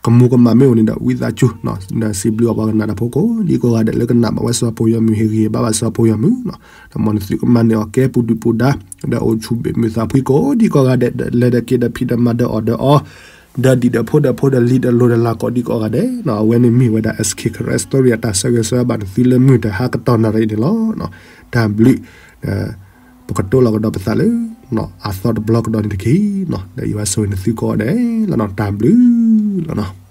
ကမူၤကမၣ်မ့ၢ်အိၣ်န့ၣ်ဒီး ဝံသးစူၤ ဒီးစံးဘျုးအပှၤကနၣ်တၢ်ဖိကိးဒံကိးဂၤဒဲး လၢကနၣ်ဘၣ်ဝဲစီၤပိာ်ယီၤမုၢ်ဟ့ၣ်ဂံၢ်ဟ့ၣ်ဘါဘၣ်စီၤပိာ်ယီၤမုၢ်နီၤ, ဒီးမ်နသုကမၤန့ၢ်အီၤကဲပူၤဒုၣ်ပူၤဒါ ဒီးအိၣ်ဆူၣ်ဘ့ၣ်မုာ်သးဖှံကိးဒံကိးဂၤဒဲး ဒီးလဲၤဒီးက့ၤဒီးဖံးဒီးမၤဒီးအီၣ်ဒီးအီ ဒီးဒံးဒီးဖိဒီးဖိဒီးလံၤဒီးလိၤဒီးလၤကိးဒံကိးဂၤဒဲးနီၤ, အဝဲန့ၣ်မ့ၢ်ဝဲဒၣ် SK Karen Story အတၢ်ဆၢဂ့ၤဆၢဝါဘၣ်နသုလၢမုၢ်တဟါကတီၢ်နၣ်ရံၣ်န့ၣ်လီၤ. တၢ်ဘျုး, ပကတိၤလီၤကဒီးပသးလၢ အသီတဘျီကဒီးန့ၣ်တက့ၢ်နီၤ. ဒီးယွၤဆိၣ်ဂ့ၤန့ၢ်သုကိးဂၤဒဲးလီၤနီၤ. တၢ်ဘျုးလီၤနီၤ.